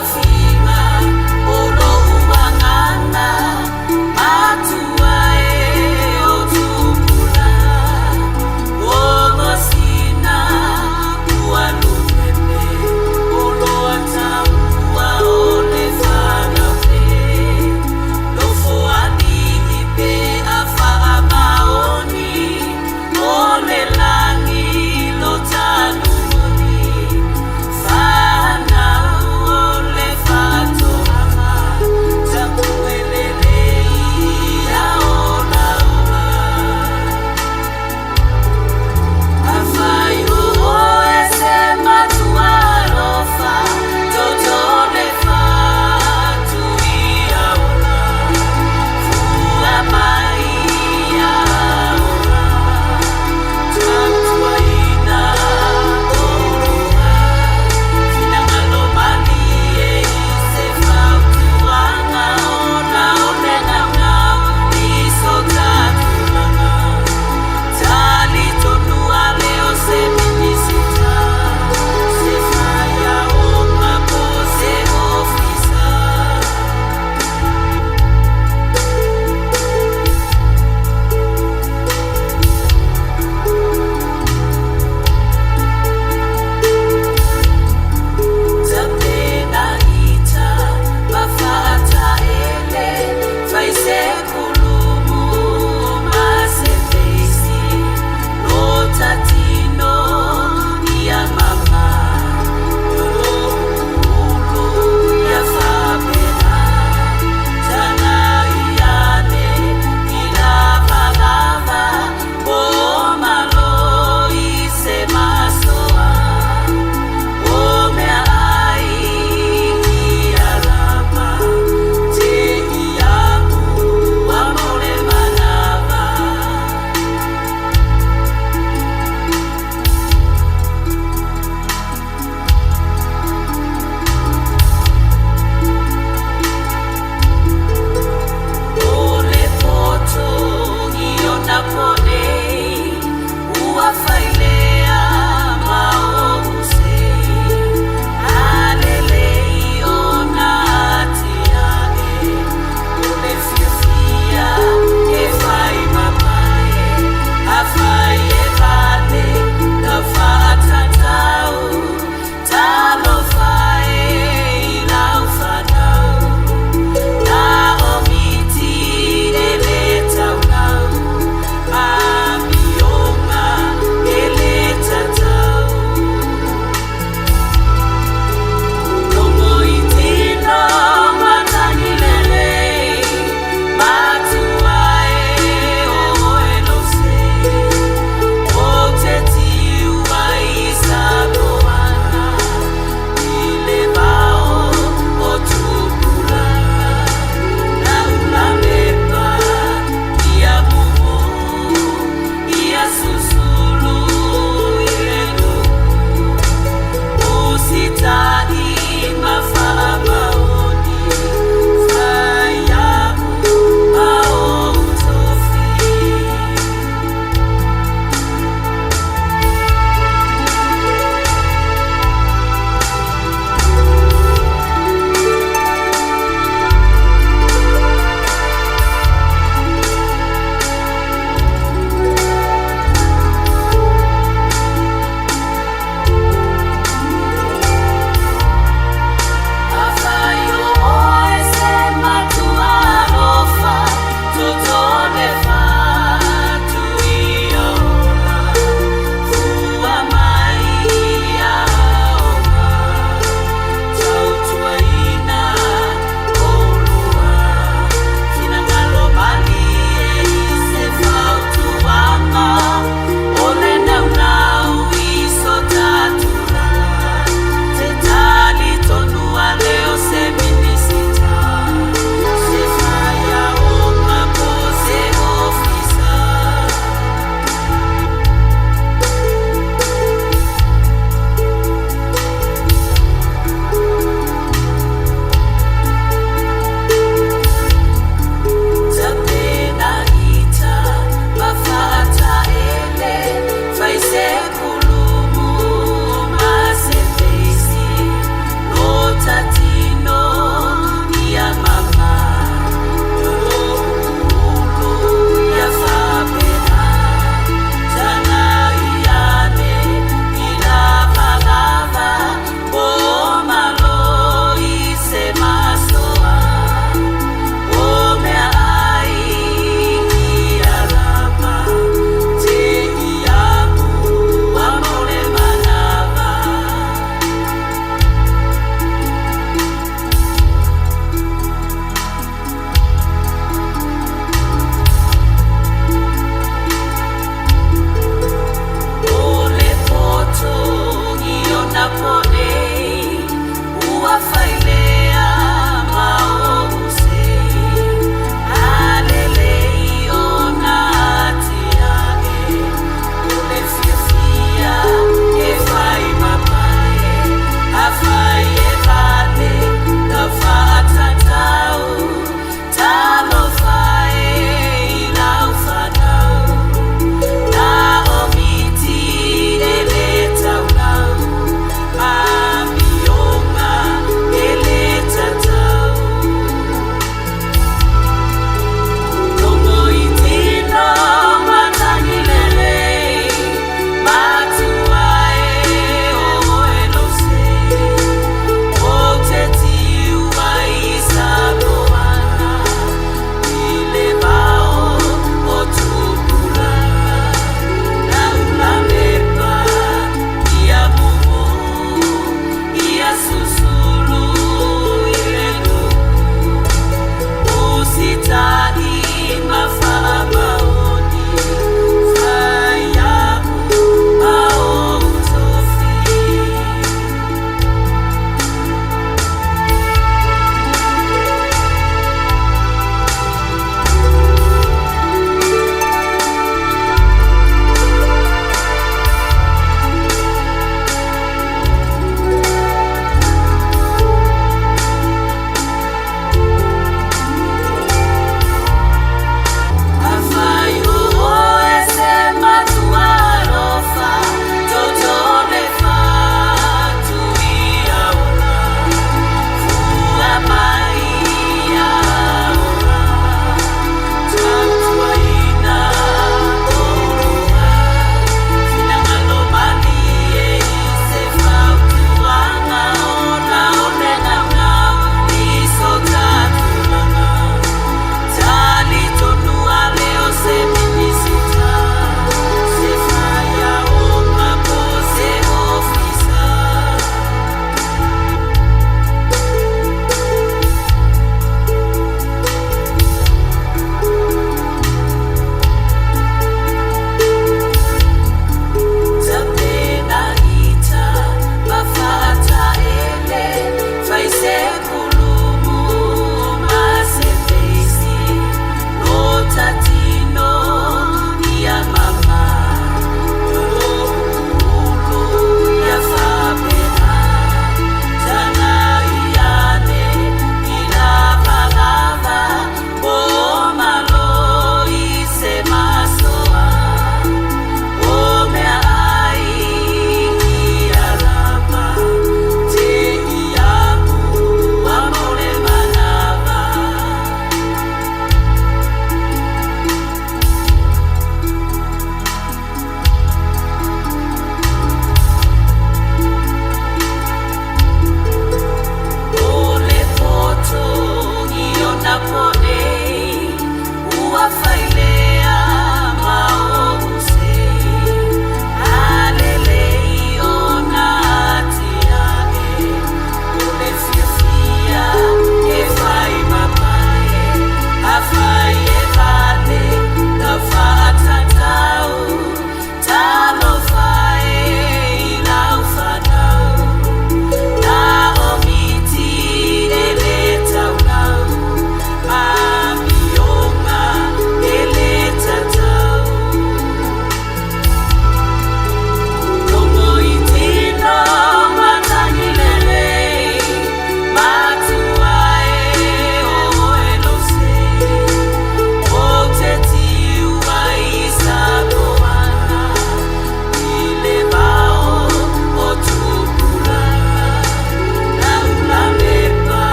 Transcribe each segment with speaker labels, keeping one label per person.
Speaker 1: Taofiga o lou agaga matua e o tupulaga o masina ua lupepe oloa taua o le fanau e nofoalii pe a faamaoni o le lagi lo talu moni fanau o le.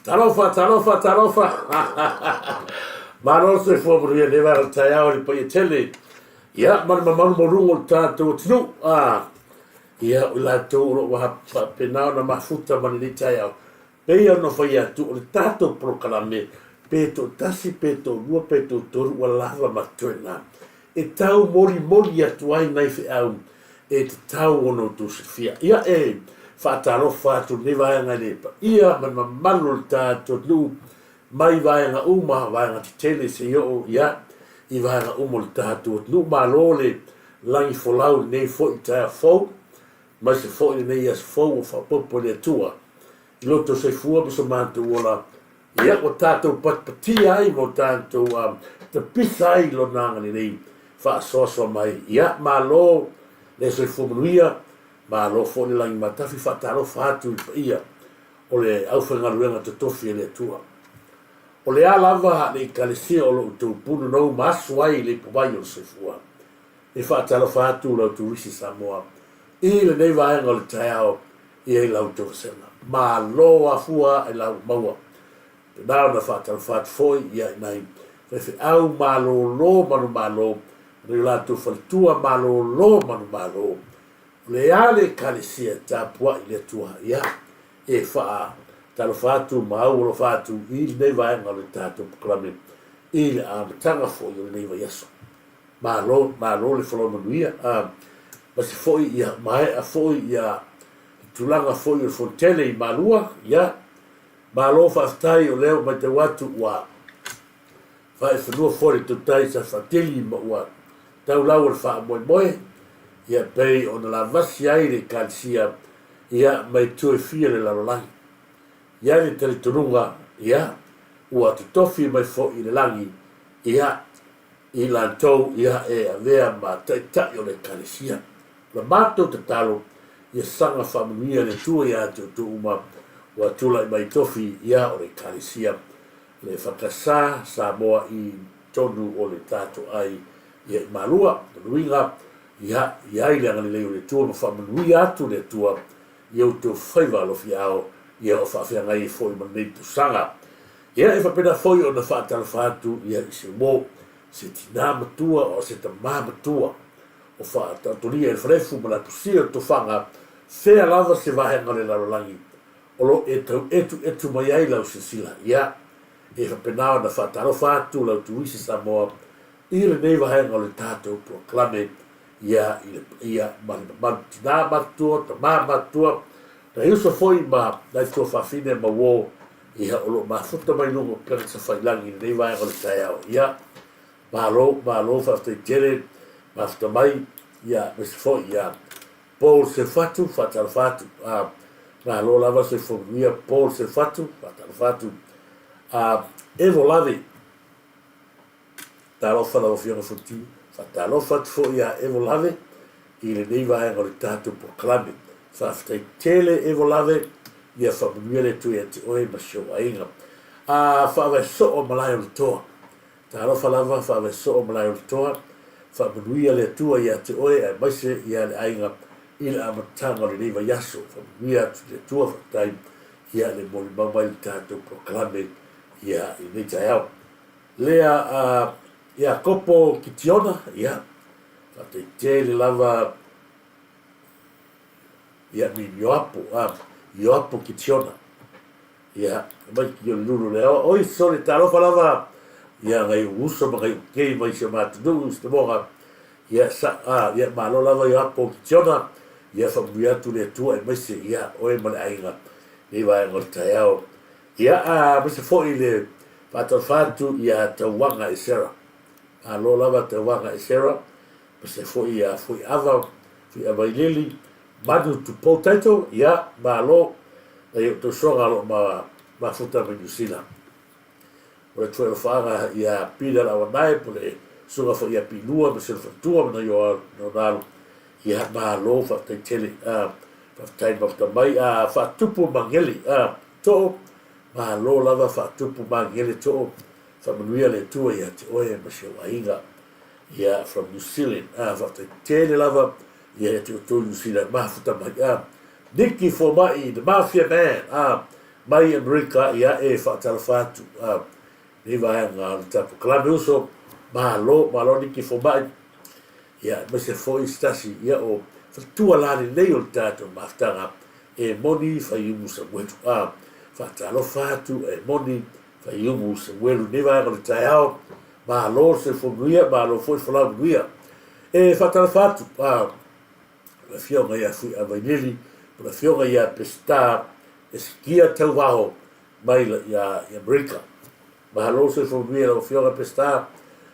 Speaker 2: Talofa, talofa, talofa. Malo le soifua manuia i lenei vaega o le taeao i le paia tele. Ia, ma le mamalu maualuga o le tatou atunuu. Ah, ia, o i latou o lo o faapena ona mafuta ma lenei taeao. Pei ona fai atu, o le tatou polokalame, pe toatasi, pe toalua, pe toatolu, ua lava ma totoe na. E tau molimoli atu ai nai feau e tatau ona outou silafia. Ia, e faatalofa atu lenei vaega i le paia ma le mamalu o le tatou atunuu mai vaega uma, vaega tetele seia oo, ia, i vaega uma o le tatou atunuu. Malo le lagi folau i lenei foi taeao fou, aemaise foi lenei aso fou ua faaopoopo e le Atua i lo outou soifua ma so matou ola. Ia, ua tatou patipatia ai ma o tatou tapisa ai i Lona agalelei faasoasoa mai. Ia, malo le soifua manuia, malo foi le lagi matafi, faatalofa atu i le paia o le aufaigaluega totofi a le Atua. O le a lava le Ekalesia o lo o outou punonou ma aso ai i le ipuvai o le soifua, e faatalofa atu la outou isi Samoa i lenei vaega o le taeao ia i la outou vasega. Malo afua i la ua maua. Pena ona faatalofa atu foi ia i nai faifeau malolo manumalo ma nai o latou faletua malolo manumalo. O le a le Ekalesia e tapuai i le Atua ia e faatalofa atu ma aualofa atu i lenei vaega o le tatou polokalame i le amataga foi o lenei vaiaso. Malo, malo le folau manuia. A, aemaise foi ia maea foi ia tulaga foi o le fonotele i Malua, ia, malo faafetai o lea ua matau atu ua faaifanua foi le tautai sa faatili ma ua tau lau o le faamoemoe, ia pei ona lavasi ai le Ekalesia, ia, mai itu e fia o le lalolagi. I ai le talitonuga, ia, ua totofi mai foi i le lagi, ia, i latou ia e avea ma taitai o le Ekalesia. O le matou tatalo, ia saga faamanuia le Atua ia te outou uma ua tulai mai tofi ia o le Ekalesia le EFKS Samoa i totonu o le tatou ai ia i Malua. O lona uiga, ia i ai le agalelei o le Atua ma faamanuia atu le Atua i outou faiva alofiaao ia o faafeagai ai foi ma lenei tausaga. Ia, e faapena foi ona faatalofa atu ia i se uo, se tinā matua o se tamā matua o faataotolia i le falefu ma le apusia o le tofaga, fea lava se vaega o le lalolagi o lo o e tau etuetu mai ai lau silasila. Ia, e faapena ona faatalofa atu lau Tuisi Samoa i lenei vaega o le tatou polokalame, ia, i le paia ma le mamalu, tinā matutua, tamā matutua, nai uso foi ma nai tuafafine ma uo Ia, o lo o mafuta mai luga o upega tafailagi i lenei vaega o le taeao. Ia, malo, malo, faafetai tele, mafuta mai, ia, aemaise foi, ia, Paul Sefatu, faatalofa atu. Ah, malo lava soifua manuia, Paul Sefatu, faatalofa atu. Ah, Evo Lave, Talofa lau Afioga Futiu. Faatalofa atu foi ia Evo Lave i lenei vaega o le tatou polokalame. Faafetai tele Evo Lave, ia faamanuia le Atua ia te oe ma si ou aiga. A faavae soo malae o le toa. Talofa lava faavae soo malae o le toa. Faamanuia le Atua ia te oe aemaise ia le aiga i le amataga o lenei vaiaso. Faamanuia atu le Atua, faafetai ia le molimau mai i le tatou polokalame ia i lenei taeao. Lea a Iakopo Kitiona, ia, faafetai tele lava ia mi Ioapo, a, Ioapo Kitiona. Ia, mai ki o lulu le aoa. Oi, sole, talofa lava, ia ngai u uso ma ngai u kei mai si o matou nuu i Sitamoga. Ia, sa, a, ia, malo lava Ioapo Kitiona, ia faamanuia atu le Atua aemaise, ia, oe ma le aiga, nei vaega o le taeao. Ia, aemaise foi le faatalofa atu ia Tauaga Esera. Malo lava Tauaga Esera, aemaise foi ia Fuiava, Fuiava Ilili, Manu Tupou Taito, ia, malo, nai outou soga o lo o mafuta mai Niu Sila. O le atu foi alofaaga ia Pila Lauanae, po o le susuga foi ia Piilua ma si ona faletua ma nai ona alo, ia, malo, faafetai tele, faafetai le mafuta mai, Faatupu Magele, Too, malo lava faatupu magele too, faamanuia le Atua ia te oe ma si ou aiga. Ia, from New Zealand. Ah, faafetai tele lava ia te outou i New Zealand, mafuta mai. Ah, Nicky Fomai, the Mafia Man. Ah, mai Amerika, ia, e faatalofa atu lenei vaega o le tatou kalame uso. Malo, malo Niki Fomai, ia, aemaise foi se tasi, ia, o faletua lalelei o le tatou mafutaga, e moni Faiumu Samuelu. Faatalofa atu e moni Faiumu Samuelu lenei vaega o le taeao. Malo le soifua manuia, malo foi le folau manuia. E faatalofa atu le Afioga ia Fui'a Vailili po le Afioga ia Peseta Esikia Tauvaho mai ia i Amerika. Malo le soifua manuia i lau Afioga Peseta,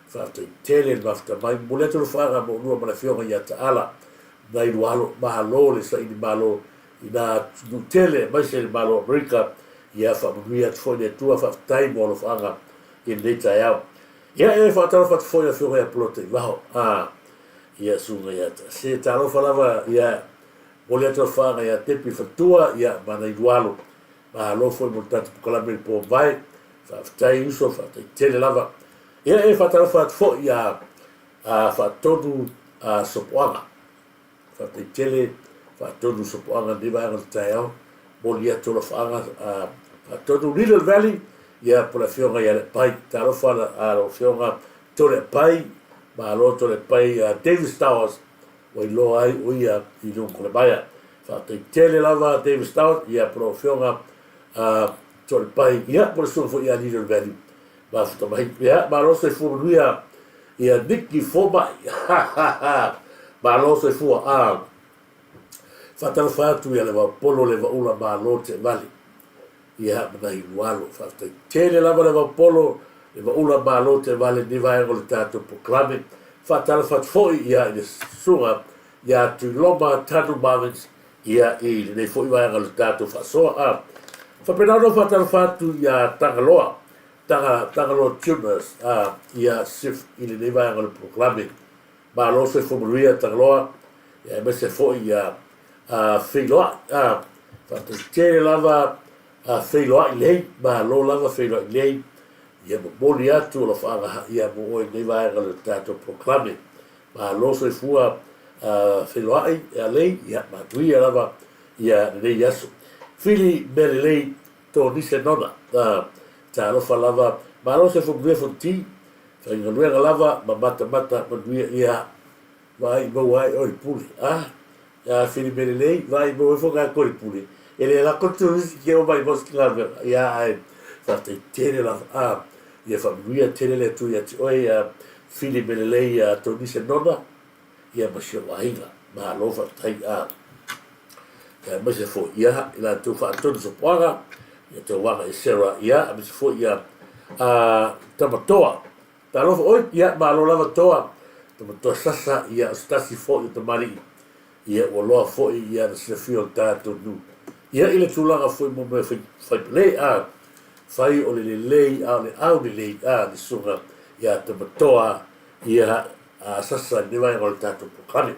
Speaker 2: faafetai tele i le mafuta mai. Momoli atu alofaaga mo oulua ma le Afioga ia Taala nai Lualo. Malo le saili malo i nā atunuu tele aemaise le Malo o Amerika. Ia faamanuia atu foi le Atua, faafetai mo alofaaga i lenei taeao. Ia e faatalofa atu foi i le Afioga ia Polote Ivaho. Ah, ia susuga ia Se talofa lava ia momoli atu alofaaga ia Tepi Fatua ia ma nai Lualo. Malo foi mo le tatou polokalame i le po mavae. Faafetai uso, faafetai tele lava. Ia e faatalofa atu foi ia a Faatonu a Sopoaga. Faafetai tele Faatonu Sopoaga i lenei vaega o le taeao. Momoli atu alofaaga a Faatonu Little Valley ia po le afioga ia Leapai. Talofa a lau afioga Toleapai, malo Toleapai Davis Towers ua iloa ai o ia i luga o le maea. Faafetai tele lava Davis Towers ia po lau afioga Toleapai ia po le susuga foi ia Little Valley mafuta mai. Ia malo soifua manuia ia Nicky Fomai. Malo soifua. Faatalofa atu ia Levaopolo Levaula malo Teevale. Ia ma nai Lualo. Faafetai tele lava Levaopolo Levaula malo Teevale lenei vaega o le tatou polokalame. Faatalofa atu foi ia i le susuga ia Tuiloma Tanu Marvins ia i lenei foi vaega o le tatou faasoa. Faapena ona faatalofa atu ia Tagaloa, Taga, Tagaloa Tuners, ia Sif i lenei vaega o le polokalame. Malo soifua manuia Tagaloa, ia aemaise foi ia Feiloai. Faafetai tele lava Feiloai lei, malo lava Feiloai lei, ia momoli atu alofaaga ia mo oe i lenei vaega o le tatou polokalame. Malo soifua feiloai e lei, ia manuia lava ia lenei aso. Fili mea lelei Tonise Nona, talofa lava, malo soifua manuia Fonoti, faigaluega lava ma matamata manuia ia vaai maua ai oe i pule. A, ia fili mea lelei, vaai maua ai foi ngai koe i pule. E le lako le turisi ke o mai mo se galuega. Ia ae faafetai tele lava. A, ia faamanuia tele le Atua ia te oe ia fili mea lelei ia Tonise Nona ia ma si ou aiga. Malo faafetai. A, aemaise foi ia i latou faatonu sopoaga ia Tauaga Esera ia aemaise foi ia a Tamatoa. Talofa oi, ia malo lava Toa. Tamatoa Sasa ia o se tasi foi o tamalii ia ua loa foi ia na silafia o le tatou nuu. Ia i le tulaga foi mo mea fai, faipule a fai o le lelei a o le au lelei a le susuga ia Tamatoa ia a Sasa i lenei vaega o le tatou polokalame.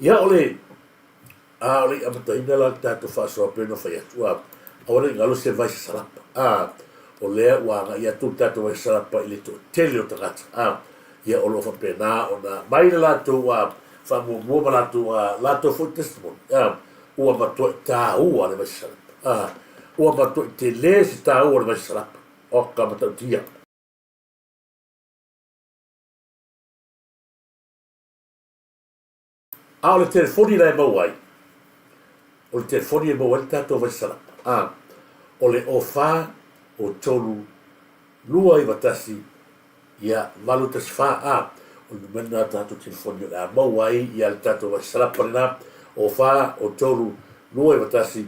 Speaker 2: Ia o le A o le i amataina la le tatou faasoa pei ona fai atu, a, aua ne i galo se vai sasalapa. A, o lea ua agai atu le tatou vai sasalapa i le toatele o tagata. A, ia o lo o faapena ona mai le latou a, faamuamua ma latou a, latou foi testimony. A, ua matuai taua le vai sasalapa. A, ua matuai tele se taua o le vai sasalapa. Oka matautia. A o le telefoni la e maua ai, o le telefoni e maua ai le tatou vai salapa, a, o le 04 o 3 2 9 1 ia 8 1 4, a, o le numera lena o le tatou telefoni o le a maua ai ia le tatou vai salapa lena, 04 o 3 2 9 1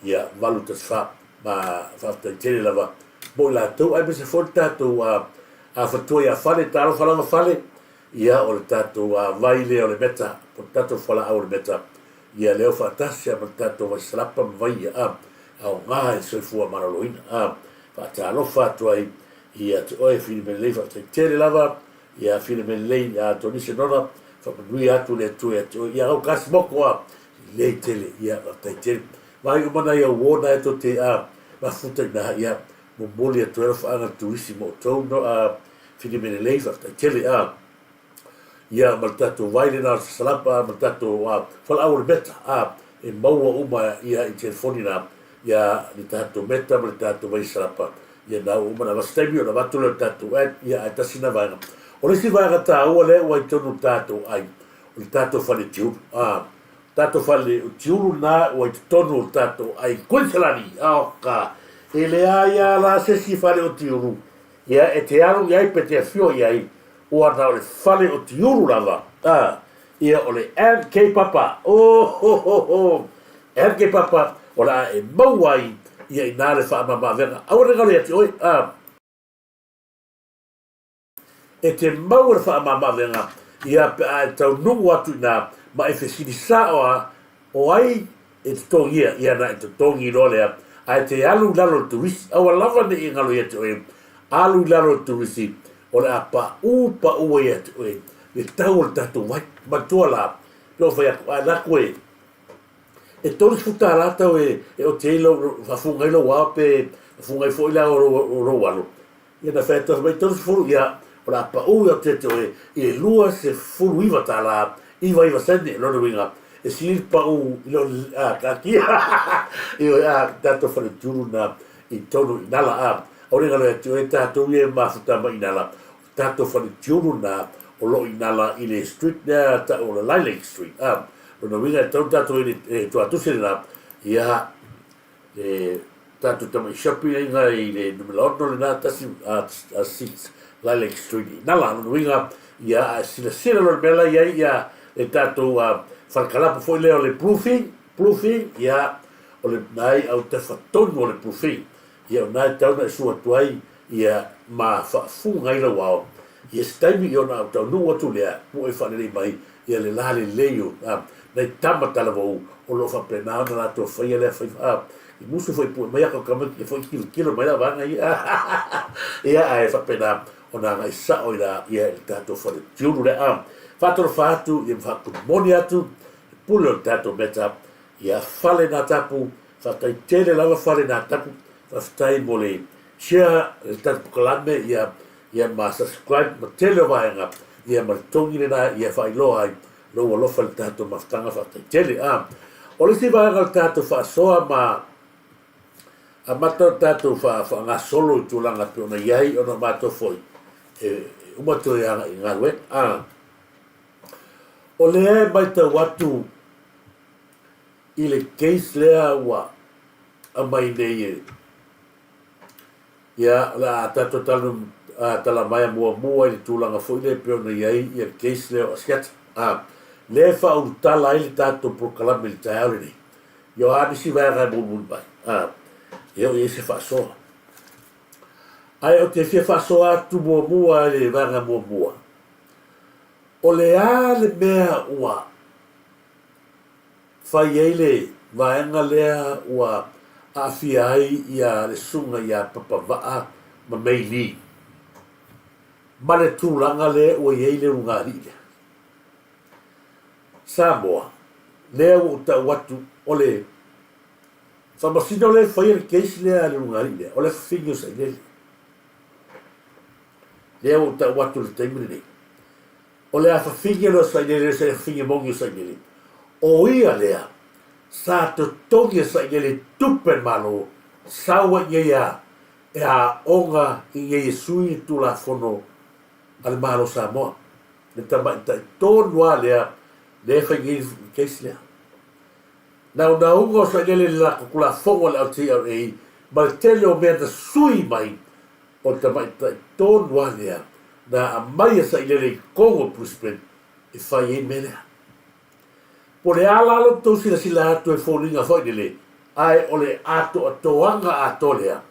Speaker 2: ia 8 1 4. Ma faafetai tele lava mo i latou, aemaise foi le tatou a, a fatua ia Fale, talofa lava Fale, Ia, o le tatou vai lea o le meta, po o le tatou fualaau o le meta, ia lea ua faatasi lava ma le tatou vai salapa ma vai ia, a, aoga i le soifua maloloina. A, faatalofa atu ai ia te oe Filime Lelei, faafetai tele lava ia Filime Lelei, a Tonise Nona, faamanuia atu le Atua ia te oe. Ia Gaukasi Moko, a, lelei tele, ia, faafetai tele. Vaai uma nai au uo na e tou te, a, mafuta i ina, ia, momoli atu ai alofaaga le turisi mo outou, no, a, Filime lelei, faafetai tele a. Ia ma le tatou vai lena o le sasalapa ma le tatou fualaau o le meta a, e maua uma ia i telefoni na. Ia, le tatou meta ma le tatou vaisalapa, ia na ua uma ona avatu. Se taimi ona avatu lea o le tatou ad, ia ae tasi lena vaega. O le isi vaega taua lea ua i totonu o le tatou ai, o le tatou fale tiulu. A, tatou fale tiulu lena ua i totonu o le tatou ai Kuiniselani. Oka, e leai lava la se isi fale o tiulu, ia e te alu i ai pe te afio i ai, ua na o le fale o tiulu lava. A, ia o le MK Papa. Ohohoho! MK Papa, o le a e maua ai ia inā le faamama-avega. Aua ne galo ia te oe, a. E te maua le faamama-avega ia pe a e taunuu atu inā ma e fesili sao a o ai e totogia, ia na e totogi loa lea, ae te alu i lalo o le turisi. Aua lava ne i galo ia te oe, alu i lalo o le turisi, o le a paʻū paʻū ai ia te oe le tau o le tatou vai. Manatua la, pe ua fai atu, ae lako e E $30 tau e ote ai lou, faafuga ai lou ao pe faafuga ai foi le ao o lou alo. Ia na fai atu ai fai mai 30, ia o le a pau atu ia te oe i le $29 99 sene. O lona uiga, e sili le pau i lo le taatia ioe a tatou faletiulu na i totonu i Nala a. Aua ne i galo ia te oe tatou ia e mafuta mai i Nala, o tatou faletiulu na o lo o i Nala i le street lea tau o le Lilac Street a. Lona uiga e tatau ona tatou i le tuatusi lena, ia, le tatou tamai shopping ai i le numera 6 lena, 16 Lilac Street i Nala. Lona uiga, ia, a silasila loa i le mea la i ai, ia, le tatou falekalapu foi lea o le Bluefin, Bluefin, ia, o le nai autafa tonu o le Bluefin. Ia, o lena e tatau ona e sua atu ai, ia, ma faafuga ai lau ao. Ia, se taimi ia ona ou taunuu atu lea, pue faalelei mai, ia le lalelei o nai tama talavou o lo o faapena ona latou faia lea faiva. A, i musu foi pue mai aku tamaiti ia foi tilotilo mai la vaega ia. Ia, ae faapena ona agai sao i la, ia, i le tatou fale tiulu lea. A, faatalofa atu, ia ma faakumoni atu le pule o le tatou meta, ia fale nā tapu, faafetai tele lava fale nā tapu, faafetai mo le share le tatou polokalame, ia, ia ma subscribe ma tele o vaega ia ma le togi lena ia faailoa ai lou alofa i le tatou mafutaga faafetai tele. A o le isi vaega o le tatou faasoa ma amata o le tatou faagasolo i tulaga pei ona i ai ona o matou foi e uma toe agai i galuega. A o lea e matau atu i le case lea ua aumai nei e Ia, o le a tatou tala maea muamua i le tulaga foi lea e pei ona i ai ia le case lea o Asiata, a, lea e faaulutala ai le tatou polokalame i le taeao lenei. Ia o a nisi vaega e mulimuli mai, a, e oo i ai se faasoa. Ae ou te fia faasoa atu muamua i le vaega muamua, o le a le mea ua fai ai le vaega lea ua aafia ai ia le susuga ia Papavaa ma Mei Li ma le tulaga lea ua i ai le ulugalii lea. Samoa, lea ua ou tau atu o le Faamasino lea e faia le case lea a le ulugalii lea, o le fafine o Sailele. Lea ua ou tau atu i le taimi lenei. O le afafine lea o Sailele, o se afafine moni o Sailele, o ia lea sa totogi e Sailele i tupe a le Malo, sau ai nei a e aoga i nei e sui le Tulafono a le Malo o Samoa. Le tamaitai tonu lava lea, lea e fai nei le case lea. Naunauga o Sailele i le latou Tulafono a le LTRA ma le tele o mea na sui mai, O le tamaitai tonu lava lea na aumai e Sailele i totonu o Brisbane e fai ai le mea lea. Po o le a la lo outou silasila atu e foliga foi lele, ae o le atoatoaga atoa lea,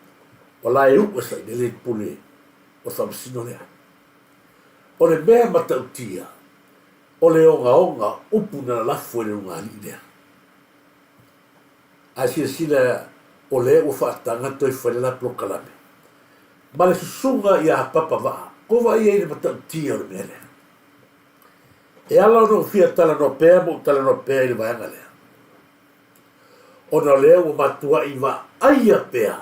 Speaker 2: o la e uu e Sailele le pule o le faamasino lea. O le mea matautia, o le ogaoga upu na lalafo e le ulugalii lea. Ae silasila o lea ua faataga toe fai le la polokalame ma le susuga ia Papa Vaa, ko vaai ai le matautia o le mea lea. E ala ona ou fia talanoa pea ma ou talanoa pea i le vaega lea, ona o lea ua matuai vaaia pea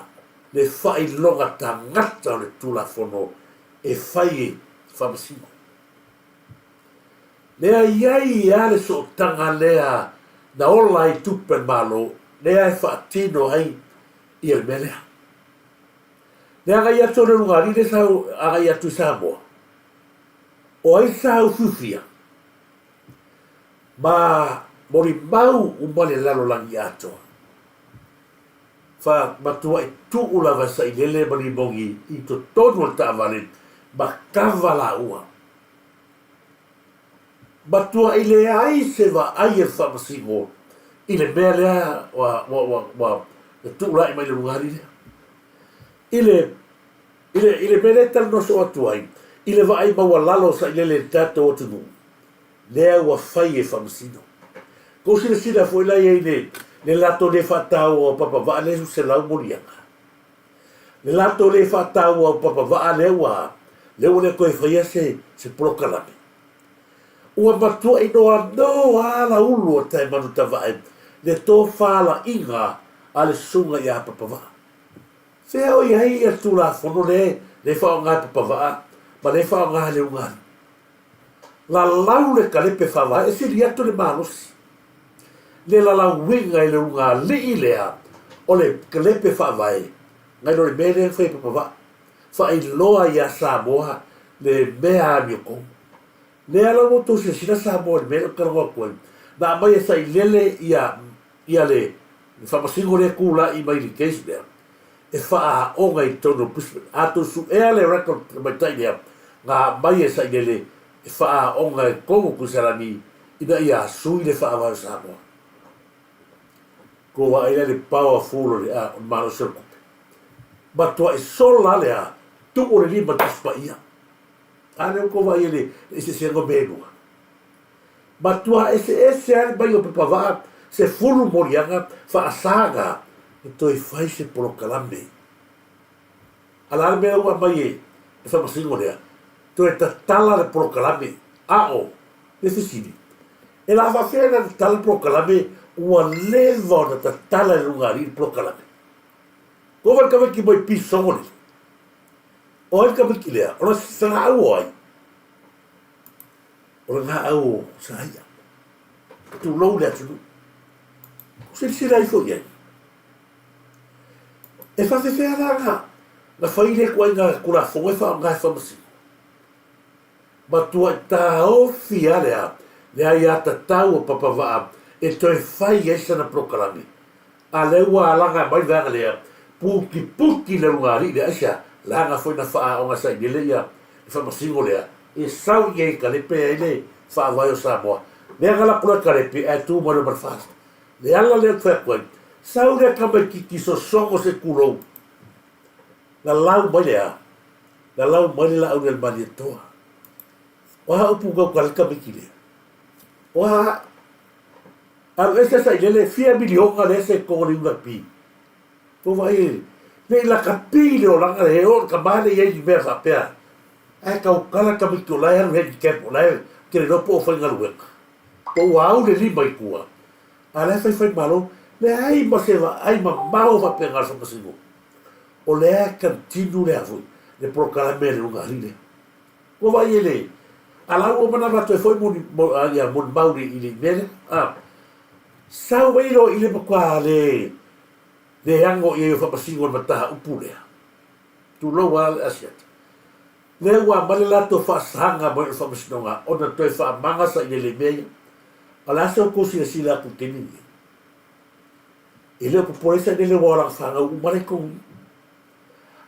Speaker 2: le faailoga tagata o le Tulafono e fai e Faamasino. Lea i ai lava le sootaga lea na ola ai tupe a le Malo, lea e faatino ai. Ia le mea lea. Le agai atu o le ulugalii lea sa agai atu i Samoa, o ai sa ufiufia ma molimau uma le lalolagi atoa. Fa matuai tuu lava e Sailele ma Limogi i totonu o le taavale ma kava laua. Matuai leai se vaai a le Faamasino i le mea lea ua, ua, ua, ua tuulai mai le ulugalii lea. I le, i le, i le mea lea e talanoa soo atu ai, i le vaai maualalo o Sailele i le tatou atunuu, lea ua fai e Faamasino. Kou silasila foi la i ai le, le latou le faataua o papa vaa lea 100 moliaga. Le latou le faataua o papa vaa lea ua, lea ua le toe faia se, se polokalame. Ua matuai noanoa lava ulu o Taemanutavae le tofalaiga a le susuga ia Papavaa. Fea o i ai ia Tulafono lea le faaaoga e Papavaa ma le faaaoga e le ulugalii? Lalau le kalepe faavae e sili atu le malosi. Le lalauiga i le ulugalii lea o le kalepe faavae nai lo le mea lea na fai e Papavaa. Faailoa ia Samoa le mea amiotonu. Lea la ua outou silasila Samoa i le mea lea ou te talanoa atu ai, na aumai e Sailele ia ia le Faamasino lea e tulai mai i le case lea e faaaoga i totonu o Brisbane. A tou suea le record tamaitai lea na aumai e Sailele e faaaoga i totonu o Kuisalani ina ia sui le faavae o Samoa. Tou vaai la i le powerful o le o le malosi o le tupe. Matuai sola lea tuu o le lima Tusi Paia. A lea ua tou vaai i le eseesega o mea e lua. Matua eseese lava le mai o pepavaa 10 moliaga faasaga e toe fai se polokalame. A le a le mea ua aumai e le faamasino lea? Toe tatala le polokalame. A o le fesili, e la faafefea ona tatala le polokalame ua leva ona tatala e le Lugalii le polokalame? Kua whai tamaiti mai pisogo lele. O ai le tamaiti lea? O le sagaau o ai? O le gaau o Saia. Tulou le atunuu. Silasila ifo i ai. E faafefea la na, na fai le ituaiga Tulafono e faaaoga e faamasino? Matuai taofi lava le a, le aiatatau a Papavaa e toe fai ai sana polokalame. A lea ua alaga mai le vaega lea, putiputi le ulugalii lea, aisea? Leaga foi na faaaoga sailele ia le faamasino lea, e sau i ai e kalepe ai le faavae o Samoa. Leaga la kula kalepe ae tu mai loa ma le FAST. Le ala lea ou te fai atu ai, sau lea tamaititi sosogo se tulou, lalau mai le a? Lalau mai le laau i le Malietoa. O a upu tau tala le tamaiti lea? O a? Alu ese sailele fia miliona lea se togo le URP. Tou vaai e le i lakapi le olaga he o le tama le i ai ni mea faapea. Ae tautala tamaiti o la e alu handicap o la e te le iloa po o faigaluega. Po ua au le lima i tua. A la e faifai malo, leai ma se vaai mamao faapena a le faamasinoga. O lea e continue le a foi le polokalame a le ulugalii lea. Ua vaai e le a la ua manava atu ai foi moni ia molimau i le mea lea. A sau ai loa i le matua le le ano i ai o faamasino i le mataupu lea. Tulou lava le Asiata. Lea ua aumai le latou faasaga mai o le faamasinoga ona toe faamaga sailele i mea ia. A o le a se outou silasila atu i le taimi lenei? E le o popole sailele aua o lana fanau uma la i totonu i i.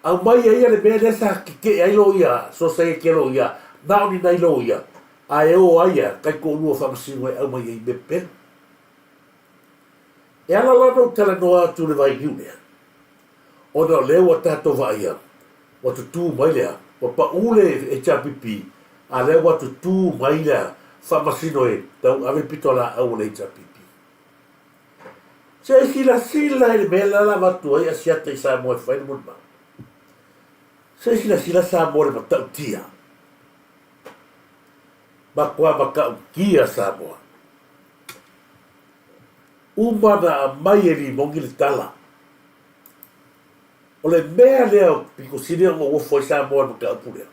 Speaker 2: Aumai e ia le mea lea sa tetee ai loia, sosaiete loia, na o ni nai loia, a e o ai ia taitoalua faamasino e aumai ai mea pepelo. E ala la ona ou talanoa atu i le vailiu lea, ona o lea ua tatou vaaia, ua tutū mai lea, ua paʻu le HRPP, a lea ua tutū mai le faamasino e tauave le pitolaau a le HRPP. Se i silasila i le mea lea la avatu ai Asiata i Samoa e fai le molimau. Se i silasila Samoa i le matautia. Matua matautia Samoa. Uma na aumai e Limogi le tala. O le mea lea pito sili ona ou ofo ai Samoa i le mataupu lea.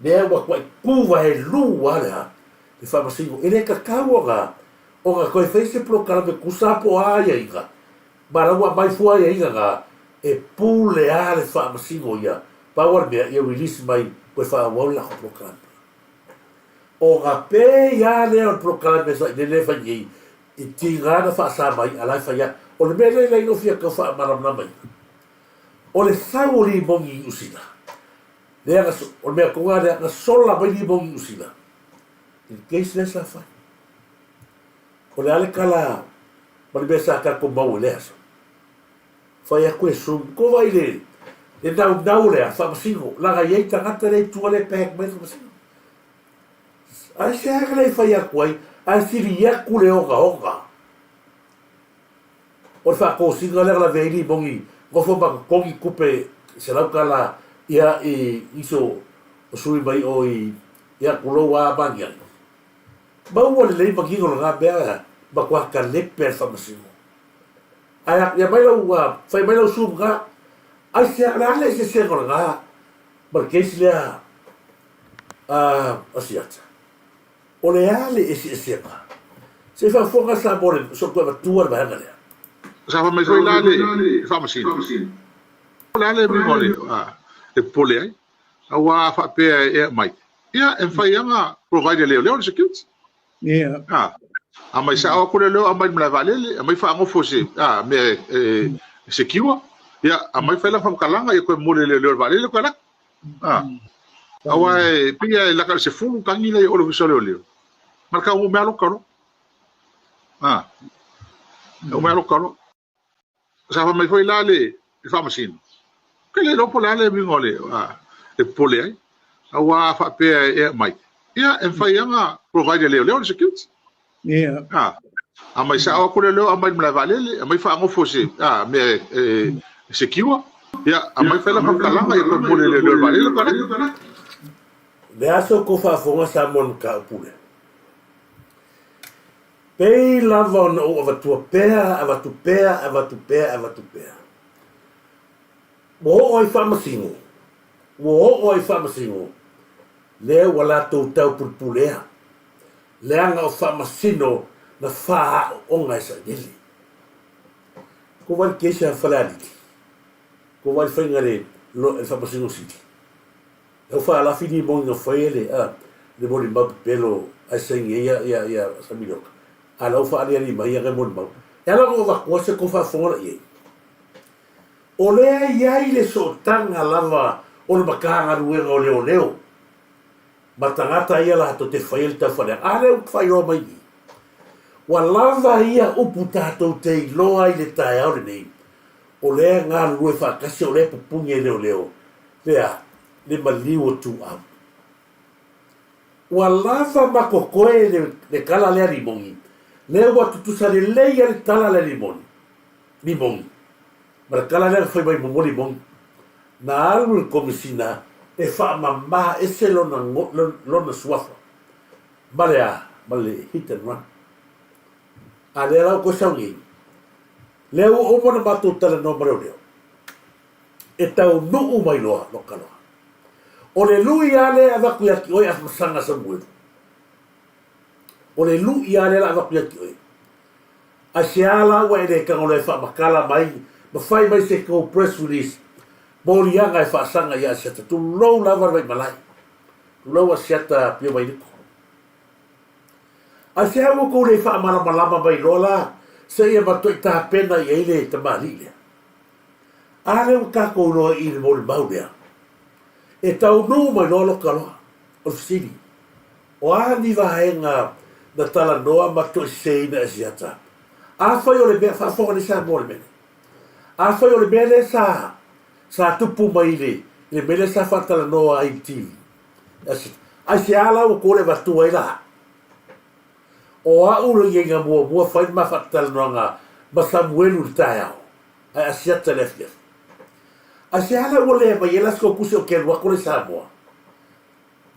Speaker 2: Lea ua tuai tu vaelua lea le faamasino. E le tatau ona ona toe fai se polokalame tusa po o a aiaiga. Ma la ua aumai fua aiaiga na e pule a le Faamasino ia, pau a le mea ia release mai toe faaauau le latou polokalame. Ona pei a lea o le polokalame sailele e fai nei, i tiga na faasa mai a la e fai a. O le mea lea e le fia tau faamalamalamaina, o le sau o limoni i Niu Sila, lea na, o le mea tonu lava lea, na sola mai limoni i Niu Sila i le case lea sa fai. O le a le tala ma le mea sa tatou maua i lea aso? Fai atu e Sum, Ko wai le, le naunau lea, faamasino, leaga e i ai tagata lea i tua lea e pack mai le faamasino. Aisea ka le fai atu ai, ae sili atu le ogaoga o le faatosina lea na lavea ai limoni nofo ma totogi tupe $100 ia i nisi o sui mai o i ia tulou a Magiagi. Maua lelei manino lena mea matua talepe a le faamasino. Ae ia mai lau fai mai lau sum na aisea o le a le eseesega o lena ma le case lea a Asiata. O le a le eseesega? Se i faafofoga Samoa le se i ou toe avatua le vaega lea.
Speaker 3: Sa fai mai foi la le Faamasino, o le a le uiga o le popole ai, aua a faapea e aumai, ia e mafai lava ona provide e leoleo le security.
Speaker 4: Ia.
Speaker 3: A, aumai sao atu leoleo aumai i le malae vaalele, aumai faagofo i se a, mea e secure, ia aumai fai lana faamatalaga, ia toe momoli e leoleo i le vaalele toe alu atu. A, aua e pei lava e lata i le 10 tagi la e i o i le ofisa o leoleo, ma le tau meaaloka loa. A, tau meaaloka loa. Sa fai mai foi la le Faamasino, Ou te le iloa po o le a le uiga o le popole ai, aua a faapea e aumai, ia e mafai lava ona provide e leoleo le security.
Speaker 4: Ia.
Speaker 3: A, aumai sao atu leoleo aumai i le malae vaalele, aumai faagofo i se mea e secure, ia aumai fai lana faamatalaga, ia toe momoli e leoleo i le vaalele toe alu atu.
Speaker 2: Le a se tou faafofoga Samoa i le mataupu lea? Pei lava ona ou avatua pea, avatu pea, avatu pea, avatu pea. Ua oo ai faamasino, ua oo ai faamasino, lea ua latou taupulupulea, leaga o faamasino na faaaooga e sailele. Ko wai le kesi a Falealili? Ko wai le faiga le, le faamasino sili? Lau faalafi limoni na fai e le a le molimau pepelo ae saini ai ia ia ia Samilioka. A lau faaliali mai ia molimau. E ala ona ou avatua se tou faafofoga la i ai. O lea e i ai le sootaga lava o le Matagaluega o Leoleo ma tagata ia latou te faia le taufaaleaga. A lea ua faailoa mai i i, ua lava ia upu tatou te iloa ai i le taeao lenei, o lea e galulue faatasi, o lea e pupuni e leoleo le a? Le maliu o Tuau. Ua lava ma totoe le, le tala lea limoni, lea ua tutusa lelei ai le tala lea limoni, limoni, ma le tala lea na fai mai muamua limoni. Na alu le Komesina e faamama ese lona, lona suafa ma le a? Ma le hit and run. A lea la ua toe sau nei, lea ua uma ona matou talanoa ma leoleo. E taunuu mai loa loka loa. O le lui lava lea e avatu ia te oe Afamasaga Samuelu. O le lui lava lea la avatu ia te oe. Aisea la ua e le tago loa e faamatala mai ma fai mai se tou press release moliaga e faasaga ia Asiata. Tulou lava le Vaimalae. Tulou Asiata Pio Vailito. Aisea ua tou le faamalamalama mai loa la seia matuai tapena i ai le tamalii lea? A lea ua tatou iloa i le molimau lea, e taunuu mai loa loka loa. O le fesili, o a ni vaega na talanoa ma toeseseina e Asiata? Afai o le mea, faafofoga nei Samoa i le mea lea. Afai o le mea lea sa, sa tupu mai i le, i le mea lea sa faatalanoa ai i le TV, e Asiata, aisea la ua tou le avatua ai la? O au le iaiga muamua fai le ma faatalanoaga ma Samuelu i le taeao, ae Asiata i le afiafi. Aisea la ua le aumai ai la se tou tusi ou te alu atu la i Samoa?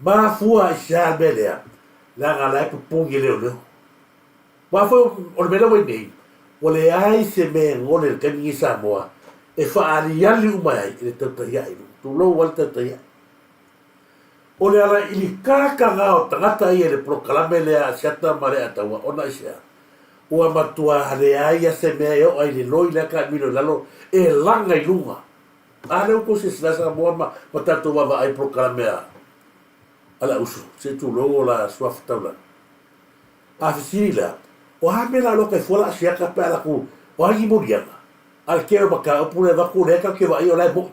Speaker 2: Mafua aisea le mea lea? Leaga la e pupuni e leoleo. Aua foi o le mea lea ua i nei, ua leai se mea e gole i le taimi nei i Samoa e faaaliali uma ai e le tautai ae i luga. Tulou lava le tautai ae. O le ala i le kakagā o tagata ia i le polokalame lea a Asiata ma Leataua ona aisea? Ua matua leai lava se mea e oo ai i le loi lea taamilo i lalo e laga i luga. A lea ua tou silasila Samoa ma ma tatou vaavaai i polokalame a a le auuso, se i tulou o la suafa taulagi. A fesili la, o a mea la o loka i fua la asiata pe a latou, o a ni moliaga? A le tele o mataupu lea e avatu lea tatou te vaaia o la e mo'i.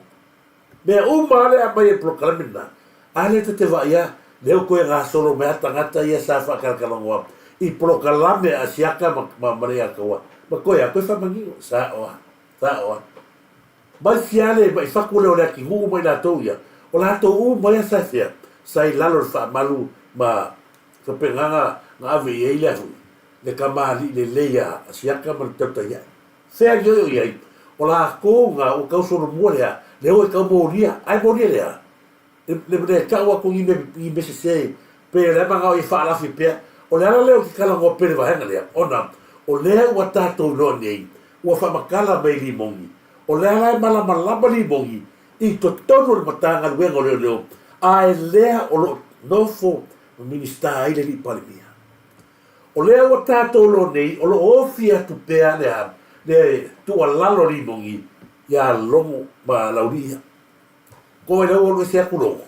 Speaker 2: Mea uma lava lea e aumai e le polokalame lena, a lea tou te vaaia lea ua toe gasolo mai lava tagata ia sa faatalatalanoa i polokalame a Asiata ma, ma, ma le Ataua, ma toe a, toe faamanino, sao lava, sao lava. Mai fia le mai fatu lea o le atinuu ma i latou ia, o latou uma ia sa fea, sa i lalo o le faamalu ma faapena na ave i ai le a foi, le kamali'i lelei a Asiata ma le tautai ae. Fea i oe o i ai, o latou na ua tau solomua lea, lea ua e tau molia, ae molia lea, le, le, le tau atu ni mea, ni mea sese, pe o le a manao ia faalafi pea. O le ala lea ou te talanoa pea i le vaega lea, ona o lea ua tatou iloa nei, ua faamatala mai Limoni, o lea la e malamalama Limoni i totonu o le Matagaluega o Leoleo, ae lea o lo o nofo ma Minisita ai le Alii Palemia. O lea ua tatou iloa nei, o lo o ofi atu pea le a, le tuualalo a Limoni iā Logo ma Laulii ia. Ko wai la ua alu ese atu Logo?